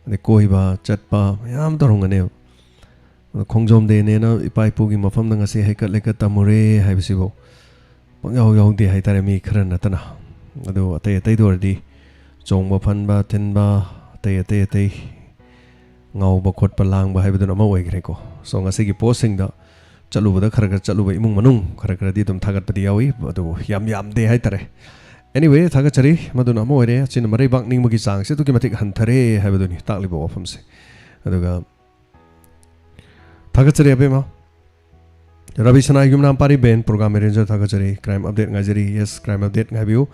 ꯑꯗꯩ ꯀꯣꯏꯕ ꯆꯠꯄ ꯃꯌꯥꯝ ꯇꯧꯔꯝꯒꯅꯦꯕ꯫ ꯑꯗꯣ ꯈꯣꯡꯖꯣꯝ ꯗꯦꯅꯦꯅ ꯏꯄꯥ ꯏꯄꯨꯒꯤ ꯃꯐꯝꯗ ꯉꯁꯤ ꯍꯩꯀꯠ ꯂꯩꯀꯠ ꯇꯝꯃꯨꯔꯦ ꯍꯥꯏꯕꯁꯤꯐꯧ ꯄꯪꯌꯥꯎ ꯌꯥꯎꯗꯦ ꯍꯥꯏꯇꯥꯔꯦ, ꯃꯤ ꯈꯔ ꯅꯠꯇꯅ꯫ ꯑꯗꯨ ꯑꯇꯩ ꯑꯇꯩꯗ ꯑꯣꯏꯔꯗꯤ ꯆꯣꯡꯕ ꯐꯟꯕ ꯊꯤꯟꯕ, ꯑꯇꯩ ꯑꯇꯩ ꯑꯇꯩ ꯉꯥꯎꯕ ꯈꯣꯠꯄ ꯂꯥꯡꯕ ꯍꯥꯏꯕꯗꯨꯅ ꯑꯃ ꯑꯣꯏꯈ꯭ꯔꯦꯀꯣ꯫ So, ꯉꯁꯤꯒꯤ ꯄꯣꯁꯁꯤꯡꯗ ꯆꯠꯂꯨꯕꯗ ꯈꯔ ꯈꯔ ꯆꯠꯂꯨꯕ ꯏꯃꯨꯡ ꯃꯅꯨꯡ ꯈꯔ ꯈꯔꯗꯤ ꯑꯗꯨꯝ ꯊꯥꯒꯠꯄꯗꯤ ꯌꯥꯎꯏ, ꯑꯗꯨꯕꯨ ꯌꯥꯝ ꯌꯥꯝꯗꯦ ꯍꯥꯏꯇꯥꯔꯦ꯫ Anyway, ꯊꯥꯒꯠꯆꯔꯤ, ꯃꯗꯨꯅ ꯑꯃ ꯑꯣꯏꯔꯦ꯫ ꯑꯁꯤꯅ ꯃꯔꯩꯕꯥꯛ ꯅꯤꯡꯕꯒꯤ ꯆꯥꯡꯁꯦ ꯑꯗꯨꯛꯀꯤ ꯃꯇꯤꯛ ꯍꯟꯊꯔꯦ ꯍꯥꯏꯕꯗꯨꯅꯤ ꯇꯥꯛꯂꯤꯕ ꯋꯥꯐꯝꯁꯦ꯫ ꯑꯗꯨꯒ ꯊꯥꯒꯠꯆꯔꯤ ꯑꯕꯦꯝꯃ꯫ ꯔꯕꯤ ꯁꯅꯥ ꯌꯨꯝꯅꯥꯝ ꯄꯥꯔꯤ ꯕꯦꯟ, program arranger, ꯊꯥꯒꯠꯆꯔꯤ꯫ Crime update ꯉꯥꯏꯖꯔꯤ꯫ Yes, crime update ꯉꯥꯏꯕꯤꯌꯨ꯫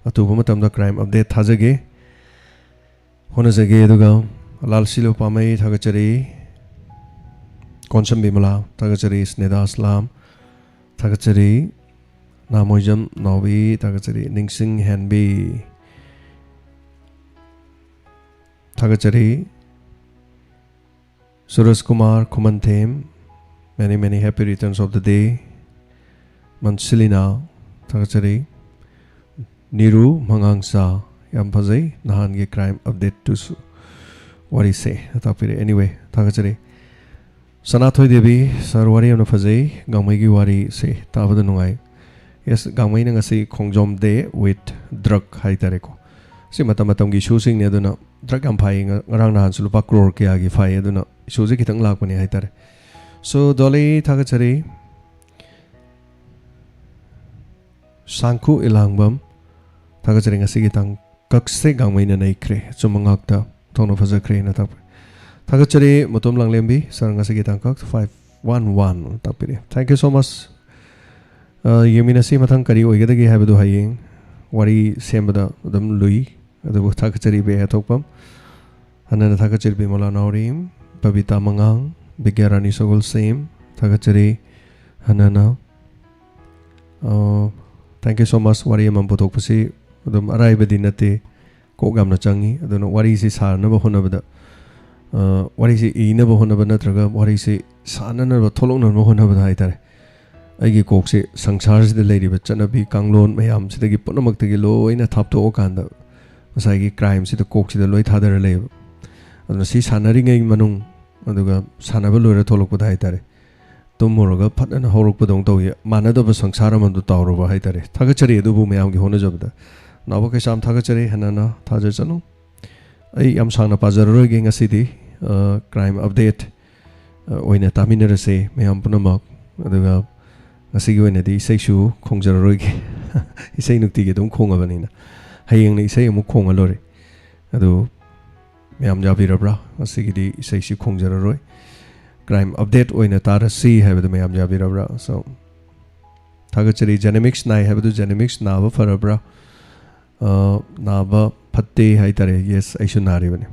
ꯑꯊꯨꯕ ꯃꯇꯝꯗ crime update ꯊꯥꯖꯒꯦ, ꯍꯣꯠꯅꯖꯒꯦ꯫ ꯑꯗꯨꯒ ꯂꯥꯜꯁꯤꯂꯨ ꯄꯥꯝꯃꯩ, ꯊꯥꯒꯠꯆꯔꯤ꯫ ꯀꯣꯟꯁꯝ ꯕꯤꯃꯂꯥ, ꯊꯥꯒꯠꯆꯔꯤ꯫ ꯁ꯭ꯅꯦꯗꯥ ꯁꯂꯥꯝ, ꯊꯥꯒꯠꯆꯔꯤ꯫ ꯅꯥꯃꯣꯏꯖꯝ ꯅꯥꯎꯕꯤ, ꯊꯥꯒꯠꯆꯔꯤ꯫ ꯅꯤꯡꯁꯤꯡ ꯍꯦꯟꯕꯤ, ꯊꯥꯒꯠꯆꯔꯤ꯫ ꯁꯨꯔꯖ ꯀꯨꯃꯥꯔ ꯈꯨꯃꯟꯊꯦꯝ, many many happy returns of the day꯫ ꯃꯟꯁꯤꯂꯤꯅꯥ, ꯊꯥꯒꯠꯆꯔꯤ꯫ ꯅꯤꯔꯨ ꯃꯉꯥꯡꯆꯥ, ꯌꯥꯝ ꯐꯖꯩ ꯅꯍꯥꯟꯒꯤ crime update ꯇꯨꯁꯨ, ꯋꯥꯔꯤꯁꯦ ꯇꯥꯛꯄꯤꯔꯦ꯫ Anyway, ꯊꯥꯒꯠꯆꯔꯤ꯫ ꯁꯅꯥꯊꯣꯏ ꯗꯦꯕꯤ, sir, ꯋꯥꯔꯤ ꯌꯥꯝꯅ ꯐꯖꯩ, ꯒꯥꯡꯃꯩꯒꯤ ꯋꯥꯔꯤꯁꯦ ꯇꯥꯕꯗ ꯅꯨꯡꯉꯥꯏ꯫ Yes, ꯒꯥꯡꯃꯩꯅ ꯉꯁꯤ ꯈꯣꯡꯖꯣꯝ day with drug ꯍꯥꯏꯇꯥꯔꯦꯀꯣ꯫ ꯁꯤ ꯃꯇꯝ ꯃꯇꯝꯒꯤ issue ꯁꯤꯡꯅꯤ, ꯑꯗꯨꯅ drug ꯌꯥꯝ ꯐꯥꯏ, ꯉ-, ꯉꯔꯥꯡ ꯅꯍꯥꯟꯁꯨ ꯂꯨꯄꯥ crore ꯀꯌꯥꯒꯤ ꯐꯥꯏ, ꯑꯗꯨꯅ issue ꯁꯦ ꯈꯤꯇꯪ ꯂꯥꯛꯄꯅꯦ ꯍꯥꯏꯇꯥꯔꯦ꯫ So, ꯗꯣꯂꯤ, ꯊꯥꯒꯠꯆꯔꯤ꯫ ꯁꯥꯡꯈꯨ ꯏꯂꯥꯡꯕꯝ, ꯊꯥꯒꯠꯆꯔꯤ꯫ ꯉꯁꯤꯒꯤ ꯇꯥꯡꯀꯛꯁꯦ ꯒꯥꯡꯃꯩꯅ ꯅꯩꯈ꯭ꯔꯦ, ꯑꯆꯨꯝꯕ ꯉꯥꯛꯇ ꯊꯣꯛꯅ ꯐꯖꯈ꯭ꯔꯦꯅ ꯇꯥꯛꯄꯤ꯫ ꯊꯥꯒꯠꯆꯔꯤ ꯃꯨꯇꯣꯝ ꯂꯥꯡꯂꯦꯝꯕꯤ, sir, ꯉꯁꯤꯒꯤ ꯇꯥꯡꯀꯛ five one one ꯇꯥꯛꯄꯤꯔꯦ꯫ Thank you so much꯫ ꯑ, ꯌꯦꯡꯃꯤꯟꯅꯁꯤ, ꯃꯊꯪ ꯀꯔꯤ ꯑꯣꯏꯒꯗꯒꯦ ꯍꯥꯏꯕꯗꯨ ꯍꯌꯦꯡ ꯋꯥꯔꯤ ꯁꯦꯝꯕꯗ ꯑꯗꯨꯝ ꯂꯨꯏ, ꯑꯗꯨꯕꯨ ꯊꯥꯒꯠꯆꯔꯤ ꯕꯦ ꯑꯊꯣꯛꯄꯝ꯫ ꯍꯟꯅꯅ ꯊꯥꯒꯠꯆꯔꯤ ꯕꯤꯃꯣꯂꯥ ꯅꯥꯎꯔꯦꯝ, ꯕꯕꯤꯇꯥ ꯃꯉꯥꯡ, ꯕꯤꯒ꯭ꯌꯥꯔꯥꯅꯤ ꯁꯒꯣꯜꯁꯦꯝ, ꯊꯥꯒꯠꯆꯔꯤ ꯍꯟꯅꯅ꯫ ꯑ, thank you so much꯫ ꯋꯥꯔꯤ ꯑꯃ ꯄꯨꯊꯣꯛꯄꯁꯤ ꯑꯗꯨꯝ ꯑꯔꯥꯏꯕꯗꯤ ꯅꯠꯇꯦ, ꯀꯣꯛ ꯌꯥꯝꯅ ꯆꯪꯉꯤ꯫ ꯑꯗꯨꯅ ꯋꯥꯔꯤꯁꯤ ꯁꯥꯅꯕ ꯍꯣꯠꯅꯕꯗ, ꯑ, ꯋꯥꯔꯤꯁꯤ ꯏꯅꯕ ꯍꯣꯠꯅꯕ ꯅꯠꯇ꯭ꯔꯒ ꯋꯥꯔꯤꯁꯤ ꯁꯥꯟꯅꯅꯕ, ꯊꯣꯛꯂꯛꯅꯕ ꯍꯣꯠꯅꯕꯗ ꯍꯥꯏꯇꯥꯔꯦ, ꯑꯩꯒꯤ ꯀꯣꯛꯁꯦ ꯁꯪꯁꯥꯔꯁꯤꯗ ꯂꯩꯔꯤꯕ ꯆꯠꯅꯕꯤ ꯀꯥꯡꯂꯣꯟ ꯃꯌꯥꯝꯁꯤꯗꯒꯤ ꯄꯨꯝꯅꯃꯛꯇꯒꯤ ꯂꯣꯏꯅ ꯊꯥꯞꯇꯣꯛꯑꯀꯥꯟꯗ ꯉꯁꯥꯏꯒꯤ crimeꯁꯤꯗ ꯀꯣꯛꯁꯤꯗ ꯂꯣꯏ ꯊꯥꯗꯔ ꯂꯩꯌꯦꯕ꯫ ꯑꯗꯨꯅ ꯁꯤ ꯁꯥꯟꯅꯔꯤꯉꯩ ꯃꯅꯨꯡ, ꯑꯗꯨꯒ ꯁꯥꯟꯅꯕ ꯂꯣꯏꯔ ꯊꯣꯛꯂꯛꯄꯗ ꯍꯥꯏꯇꯥꯔꯦ, ꯇꯨꯝꯃꯨꯔꯒ ꯐꯠꯅꯅ ꯍꯧꯔꯛꯄꯗꯧꯅ ꯇꯧꯏ, ꯃꯥꯟꯅꯗꯕ ꯁꯪꯁꯥꯔ ꯑꯃꯗ ꯇꯥꯎꯔꯕ ꯍꯥꯏꯇꯥꯔꯦ꯫ ꯊꯥꯒꯠꯆꯔꯤ ꯑꯗꯨꯕꯨ ꯃꯌꯥꯝꯒꯤ ꯍꯣꯠꯅꯖꯕꯗ꯫ ꯅꯥꯎꯕ ꯀꯩꯁꯥꯝ, ꯊꯥꯒꯠꯆꯔꯤ ꯍꯟꯅꯅ, ꯊꯥꯖꯠꯆꯅꯨ꯫ ꯑꯩ ꯌꯥꯝ ꯁꯥꯡꯅ ꯄꯥꯖꯔꯔꯣꯏꯒꯦ ꯉꯁꯤꯗꯤ, ꯑ, crime update, ꯑ, ꯑꯣꯏꯅ ꯇꯥꯃꯤꯟꯅꯔꯁꯦ ꯃꯌꯥꯝ ꯄꯨꯝꯅꯃꯛ꯫ ꯑꯗꯨꯒ ꯉꯁꯤꯒꯤ ꯑꯣꯏꯅꯗꯤ ꯏꯁꯩꯁꯨ ꯈꯣꯡꯖꯔꯔꯣꯏꯒꯦ꯫ ꯏꯁꯩ ꯅꯨꯡꯇꯤꯒꯤ ꯑꯗꯨꯝ ꯈꯣꯡꯉꯕꯅꯤꯅ꯫ ꯍꯌꯦꯡꯅ ꯏꯁꯩ ꯑꯃꯨꯛ ꯈꯣꯡꯉ ꯂꯣꯏꯔꯦ꯫ ꯑꯗꯨ ꯃꯌꯥꯝ ꯌꯥꯕꯤꯔꯕ꯭ꯔꯥ? ꯉꯁꯤꯒꯤꯗꯤ ꯏꯁꯩꯁꯤ ꯈꯣꯡꯖꯔꯔꯣꯏ꯫ Crime update ꯑꯣꯏꯅ ꯇꯥꯔꯁꯤ ꯍꯥꯏꯕꯗꯨ ꯃꯌꯥꯝ ꯌꯥꯕꯤꯔꯕ꯭ꯔꯥ? So, ꯊꯥꯒꯠꯆꯔꯤ꯫ Genomics ꯅꯥꯏ ꯍꯥꯏꯕꯗꯨ Genomics ꯅꯥꯕ ꯐꯔꯕ꯭ꯔꯥ? ꯑ, ꯅꯥꯕ ꯐꯠꯇꯦ ꯍꯥꯏꯇꯥꯔꯦ꯫ Yes, ꯑꯩꯁꯨ ꯅꯥꯔꯤꯕꯅꯤ꯫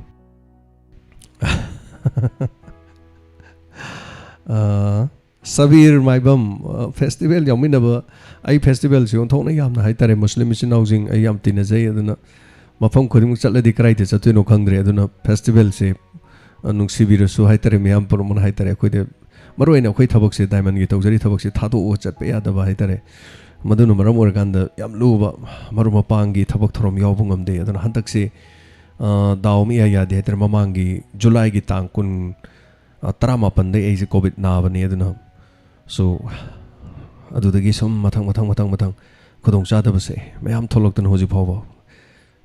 ꯑ, ꯁꯕꯤꯔ ꯃꯥꯏꯕꯝ, ꯑ, festival ꯌꯥꯎꯃꯤꯟꯅꯕ, ꯑꯩ festivalꯁꯤ ꯑꯣꯟꯊꯣꯛꯅ ꯌꯥꯝꯅ ꯍꯥꯏꯇꯥꯔꯦ, ꯃꯨꯁꯂꯤꯝ ꯏꯆꯤꯟ ꯏꯅꯥꯎꯁꯤꯡ ꯑꯩ ꯌꯥꯝ ꯇꯤꯟꯅꯖꯩ, ꯑꯗꯨꯅ ꯃꯐꯝ ꯈꯨꯗꯤꯡꯃꯛ ꯆꯠꯂꯗꯤ ꯀꯗꯥꯏꯗ ꯆꯠꯇꯣꯏꯅꯣ ꯈꯪꯗ꯭ꯔꯦ꯫ ꯑꯗꯨꯅ ꯐꯦꯁꯇꯤꯚꯦꯜꯁꯦ, ꯑ, ꯅꯨꯡꯁꯤꯕꯤꯔꯁꯨ ꯍꯥꯏꯇꯥꯔꯦ, ꯃꯌꯥꯝ ꯄꯨꯝꯅꯃꯛꯅ ꯍꯥꯏꯇꯥꯔꯦ, ꯑꯩꯈꯣꯏꯗ ꯃꯔꯨ ꯑꯣꯏꯅ ꯑꯩꯈꯣꯏ ꯊꯕꯛꯁꯦ, ꯗꯥꯏꯃꯟꯒꯤ ꯇꯧꯖꯔꯤ ꯊꯕꯛꯁꯦ ꯊꯥꯗꯣꯛꯑꯒ ꯆꯠꯄ ꯌꯥꯗꯕ ꯍꯥꯏꯇꯥꯔꯦ꯫ ꯃꯗꯨꯅ ꯃꯔꯝ ꯑꯣꯏꯔꯀꯥꯟꯗ ꯌꯥꯝ ꯂꯨꯕ, ꯃꯔꯨꯞ ꯃꯄꯥꯡꯒꯤ ꯊꯕꯛ ꯊꯧꯔꯝ ꯌꯥꯎꯕ ꯉꯝꯗꯦ꯫ ꯑꯗꯨꯅ ꯍꯟꯗꯛꯁꯦ, ꯑ, ꯗꯥꯎ ꯑꯃ ꯏꯌꯥ ꯌꯥꯗꯦ ꯍꯥꯏꯇꯥꯔꯦ꯫ ꯃꯃꯥꯡꯒꯤ ꯖꯨꯂꯥꯏꯒꯤ ꯇꯥꯡ ꯀꯨꯟ, ꯑ, ꯇꯔꯥꯃꯥꯄꯟꯗꯩ ꯑꯩꯁꯦ ꯀꯣꯚꯤꯗ ꯅꯥꯕꯅꯦ꯫ ꯑꯗꯨꯅ, so, ꯑꯗꯨꯗꯒꯤ ꯁꯨꯝ ꯃꯊꯪ, ꯃꯊꯪ, ꯃꯊꯪ, ꯃꯊꯪ ꯈꯨꯗꯣꯡꯆꯥꯗꯕꯁꯦ ꯃꯌꯥꯝ ꯊꯣꯛꯂꯛꯇꯅ ꯍꯧꯖꯤꯛ ꯐꯥꯎꯕ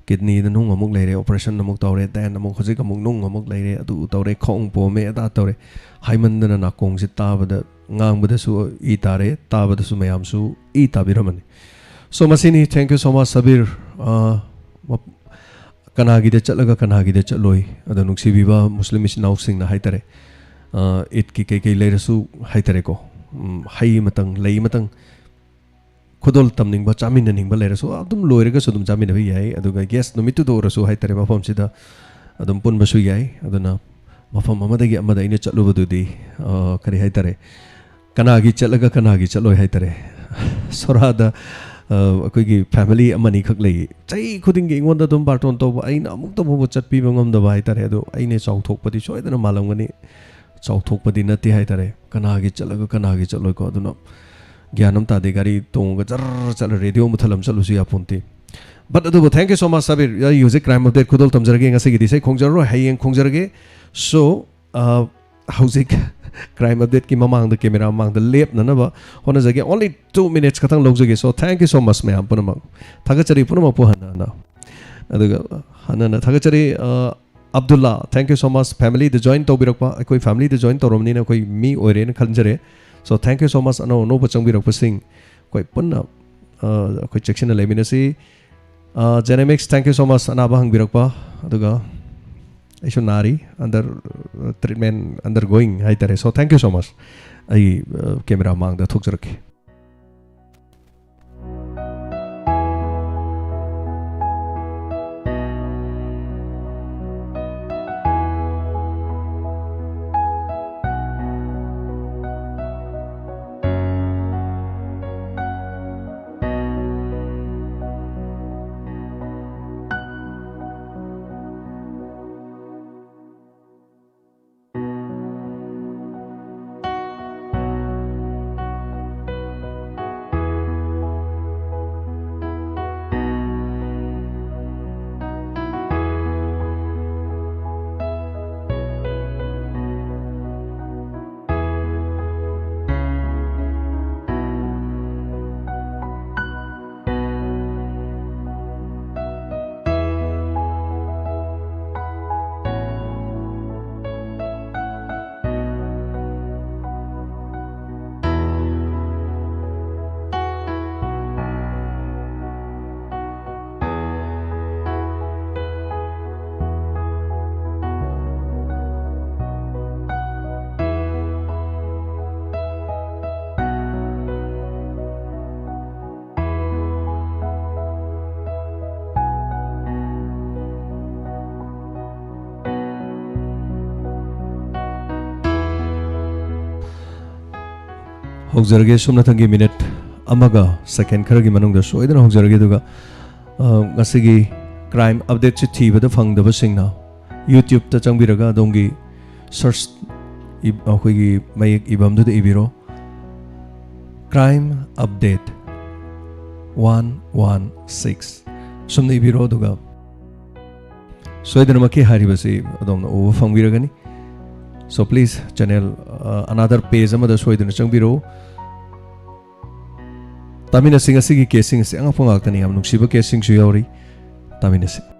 ꯀꯤꯗꯅꯤꯗ ꯅꯨꯡ ꯑꯃꯨꯛ ꯂꯩꯔꯦ, ꯑꯣꯄꯔꯦꯁꯟ ꯑꯃꯨꯛ ꯇꯧꯔꯦ, then ꯑꯃꯨꯛ ꯍꯧꯖꯤꯛ ꯑꯃꯨꯛ ꯅꯨꯡ ꯑꯃꯨꯛ ꯂꯩꯔꯦ, ꯑꯗꯨ ꯇꯧꯔꯦ, ꯈꯣꯡ ꯄꯣꯝꯃꯦ, ꯑꯗꯥ ꯇꯧꯔꯦ ꯍꯥꯏꯃꯟꯗꯅ ꯅꯥꯀꯣꯡꯁꯦ ꯇꯥꯕꯗ, ꯉꯥꯡꯕꯗꯁꯨ ꯏ ꯇꯥꯔꯦ, ꯇꯥꯕꯗꯁꯨ ꯃꯌꯥꯝꯁꯨ ꯏ ꯇꯥꯕꯤꯔꯝꯃꯅꯤ꯫ So, ꯃꯁꯤꯅꯤ꯫ Thank you so much, Sabir. ꯑ, ꯃꯞ-, ꯀꯅꯥꯒꯤꯗ ꯆꯠꯂꯒ ꯀꯅꯥꯒꯤꯗ ꯆꯠꯂꯣꯏ? ꯑꯗꯣ ꯅꯨꯡꯁꯤꯕꯤꯕ ꯃꯨꯁꯂꯤꯝ ꯏꯆꯤꯟ ꯏꯅꯥꯎꯁꯤꯡꯅ ꯍꯥꯏꯇꯥꯔꯦ, ꯑ, ꯏꯗꯀꯤ ꯀꯩꯀꯩ ꯂꯩꯔꯁꯨ ꯍꯥꯏꯇꯥꯔꯦꯀꯣ, ꯎꯝ, ꯍꯩ ꯑꯃꯇꯪ, ꯂꯩ ꯑꯃꯇꯪ ꯈꯨꯗꯣꯜ ꯇꯝꯅꯤꯡꯕ, ꯆꯥꯃꯤꯟꯅꯅꯤꯡꯕ ꯂꯩꯔꯁꯨ ꯑꯗꯨꯝ ꯂꯣꯏꯔꯒꯁꯨ ꯑꯗꯨꯝ ꯆꯥꯃꯤꯟꯅꯕ ꯌꯥꯏ꯫ ꯑꯗꯨꯒ ꯒꯦꯁ ꯅꯨꯃꯤꯠꯇꯨꯗ ꯑꯣꯏꯔꯁꯨ ꯍꯥꯏꯇꯥꯔꯦ, ꯃꯐꯝꯁꯤꯗ ꯑꯗꯨꯝ ꯄꯨꯟꯕꯁꯨ ꯌꯥꯏ꯫ ꯑꯗꯨꯅ ꯃꯐꯝ ꯑꯃꯗꯒꯤ ꯑꯃꯗ ꯑꯩꯅ ꯆꯠꯂꯨꯕꯗꯨꯗꯤ, ꯑ, ꯀꯔꯤ ꯍꯥꯏꯇꯥꯔꯦ, ꯀꯅꯥꯒꯤ ꯆꯠꯂꯒ ꯀꯅꯥꯒꯤ ꯆꯠꯂꯣꯏ ꯍꯥꯏꯇꯥꯔꯦ꯫ ꯁꯣꯔꯥꯗ, ꯑ, ꯑꯩꯈꯣꯏꯒꯤ ꯐꯦꯃꯤꯂꯤ ꯑꯃꯅꯤꯈꯛ ꯂꯩ꯫ ꯆꯍꯤ ꯈꯨꯗꯤꯡꯒꯤ ꯑꯩꯉꯣꯟꯗ ꯑꯗꯨꯝ ꯕꯥꯔꯇꯣꯟ ꯇꯧꯕ, ꯑꯩꯅ ꯑꯃꯨꯛꯇ ꯐꯥꯎꯕ ꯆꯠꯄꯤꯕ ꯉꯝꯗꯕ ꯍꯥꯏꯇꯥꯔꯦ꯫ ꯑꯗꯣ ꯑꯩꯅ ꯆꯥꯎꯊꯣꯛꯄꯗꯤ ꯁꯣꯏꯗꯅ ꯃꯥꯜꯂꯝꯒꯅꯤ꯫ ꯆꯥꯎꯊꯣꯛꯄꯗꯤ ꯅꯠꯇꯦ ꯍꯥꯏꯇꯥꯔꯦ꯫ ꯀꯅꯥꯒꯤ ꯆꯠꯂꯒ ꯀꯅꯥꯒꯤ ꯆꯠꯂꯣꯏꯀꯣ? ꯑꯗꯨꯅ ꯒ꯭ꯌꯥꯟ ꯑꯃ ꯇꯥꯗꯦ꯫ ꯒꯥꯔꯤ ꯇꯣꯡꯉꯒ ꯖꯔ ꯆꯠꯂ ꯔꯦꯗꯤꯑꯣ ꯃꯨꯊꯠꯂꯝ ꯆꯠꯂꯨꯁꯨ ꯌꯥꯄꯣꯟꯇꯦ꯫ But ꯑꯗꯨꯕꯨ thank you so much, Sabir. ꯑꯩ ꯍꯧꯖꯤꯛ crime update ꯈꯨꯗꯣꯜ ꯇꯝꯖꯔꯒꯦ꯫ ꯉꯁꯤꯒꯤꯗꯤ ꯏꯁꯩ ꯈꯣꯡꯖꯔꯔꯣꯏ, ꯍꯌꯦꯡ ꯈꯣꯡꯖꯔꯒꯦ꯫ So, ꯑ, ꯍꯧꯖꯤꯛ crime updateꯀꯤ ꯃꯃꯥꯡꯗ ꯀꯦꯃꯦꯔꯥ ꯃꯃꯥꯡꯗ ꯂꯦꯞꯅꯅꯕ ꯍꯣꯠꯅꯖꯒꯦ꯫ Only two minutes ꯈꯛꯇꯪ ꯂꯧꯖꯒꯦ꯫ So, thank you so much ꯃꯌꯥꯝ ꯄꯨꯝꯅꯃꯛ꯫ ꯊꯥꯒꯠꯆꯔꯤ ꯄꯨꯝꯅꯃꯛꯄꯨ ꯍꯟꯅ ꯍꯟꯅ꯫ ꯑꯗꯨꯒ ꯍꯟꯅ ꯍꯟꯅ ꯊꯥꯒꯠꯆꯔꯤ꯫ ꯑ, Abdulla, thank you so much꯫ Familyꯗ join ꯇꯧꯕꯤꯔꯛꯄ, ꯑꯩꯈꯣꯏ familyꯗ join ꯇꯧꯔꯕꯅꯤꯅ ꯑꯩꯈꯣꯏ ꯃꯤ ꯑꯣꯏꯔꯦꯅ ꯈꯟꯖꯔꯦ꯫ So, thank you so much꯫ ꯑꯅꯧ ꯑꯅꯧꯕ ꯆꯪꯕꯤꯔꯛꯄꯁꯤꯡ ꯑꯩꯈꯣꯏ ꯄꯨꯟꯅ, ꯑ, ꯑꯩꯈꯣꯏ ꯆꯦꯛꯁꯤꯟꯅ ꯂꯩꯃꯤꯟꯅꯁꯤ꯫ ꯑ, Genomics, thank you so much꯫ ꯑꯅꯥꯕ ꯍꯪꯕꯤꯔꯛꯄ, ꯑꯗꯨꯒ ꯑꯩꯁꯨ ꯅꯥꯔꯤ, under, ꯑ, treatment undergoing ꯍꯥꯏꯇꯥꯔꯦ꯫ So, thank you so much꯫ ꯑꯩ, ꯑ, ꯀꯦꯃꯦꯔꯥ ꯃꯥꯡꯗ ꯊꯣꯛꯆꯔꯛꯀꯦ꯫ ꯍꯧꯖꯔꯒꯦ, ꯁꯨꯞꯅꯇꯪꯒꯤ ꯃꯤꯅꯤꯠ ꯑꯃꯒ ꯁꯦꯀꯦꯟ ꯈꯔꯒꯤ ꯃꯅꯨꯡꯗ ꯁꯣꯏꯗꯅ ꯍꯧꯖꯔꯒꯦ꯫ ꯑꯗꯨꯒ ꯑ, ꯉꯁꯤꯒꯤ ꯀ꯭ꯔꯥꯏꯝ ꯑꯞꯗꯦꯠꯁꯤ ꯊꯤꯕꯗ ꯐꯪꯗꯕꯁꯤꯡꯅ ꯌꯨꯇ꯭ꯌꯨꯕꯇ ꯆꯪꯕꯤꯔꯒ ꯑꯗꯣꯝꯒꯤ ꯁꯔꯆ, ꯑꯩꯈꯣꯏꯒꯤ ꯃꯌꯦꯛ ꯏꯕꯝꯗꯨꯗ ꯏꯕꯤꯔꯣ, crime update one one six ꯁꯨꯝꯅ ꯏꯕꯤꯔꯣ꯫ ꯑꯗꯨꯒ ꯁꯣꯏꯗꯅꯃꯛꯀꯤ ꯍꯥꯏꯔꯤꯕꯁꯤ ꯑꯗꯣꯝꯅ ꯎꯕ ꯐꯪꯕꯤꯔꯒꯅꯤ꯫ So please, channel, uh, another page ꯑꯃꯗ ꯁꯣꯏꯗꯅ ꯆꯪꯕꯤꯔꯛꯎ꯫ ꯇꯥꯃꯤꯟꯅꯁꯤ꯫ ꯉꯁꯤꯒꯤ ꯀꯦꯁꯁꯤꯡ ꯑꯁꯤ ꯑꯉꯛꯄ ꯉꯥꯛꯇꯅꯤ, ꯌꯥꯝ ꯅꯨꯡꯁꯤꯕ ꯀꯦꯁꯁꯤꯡꯁꯨ ꯌꯥꯎꯔꯤ꯫ ꯇꯥꯃꯤꯟꯅꯁꯤ꯫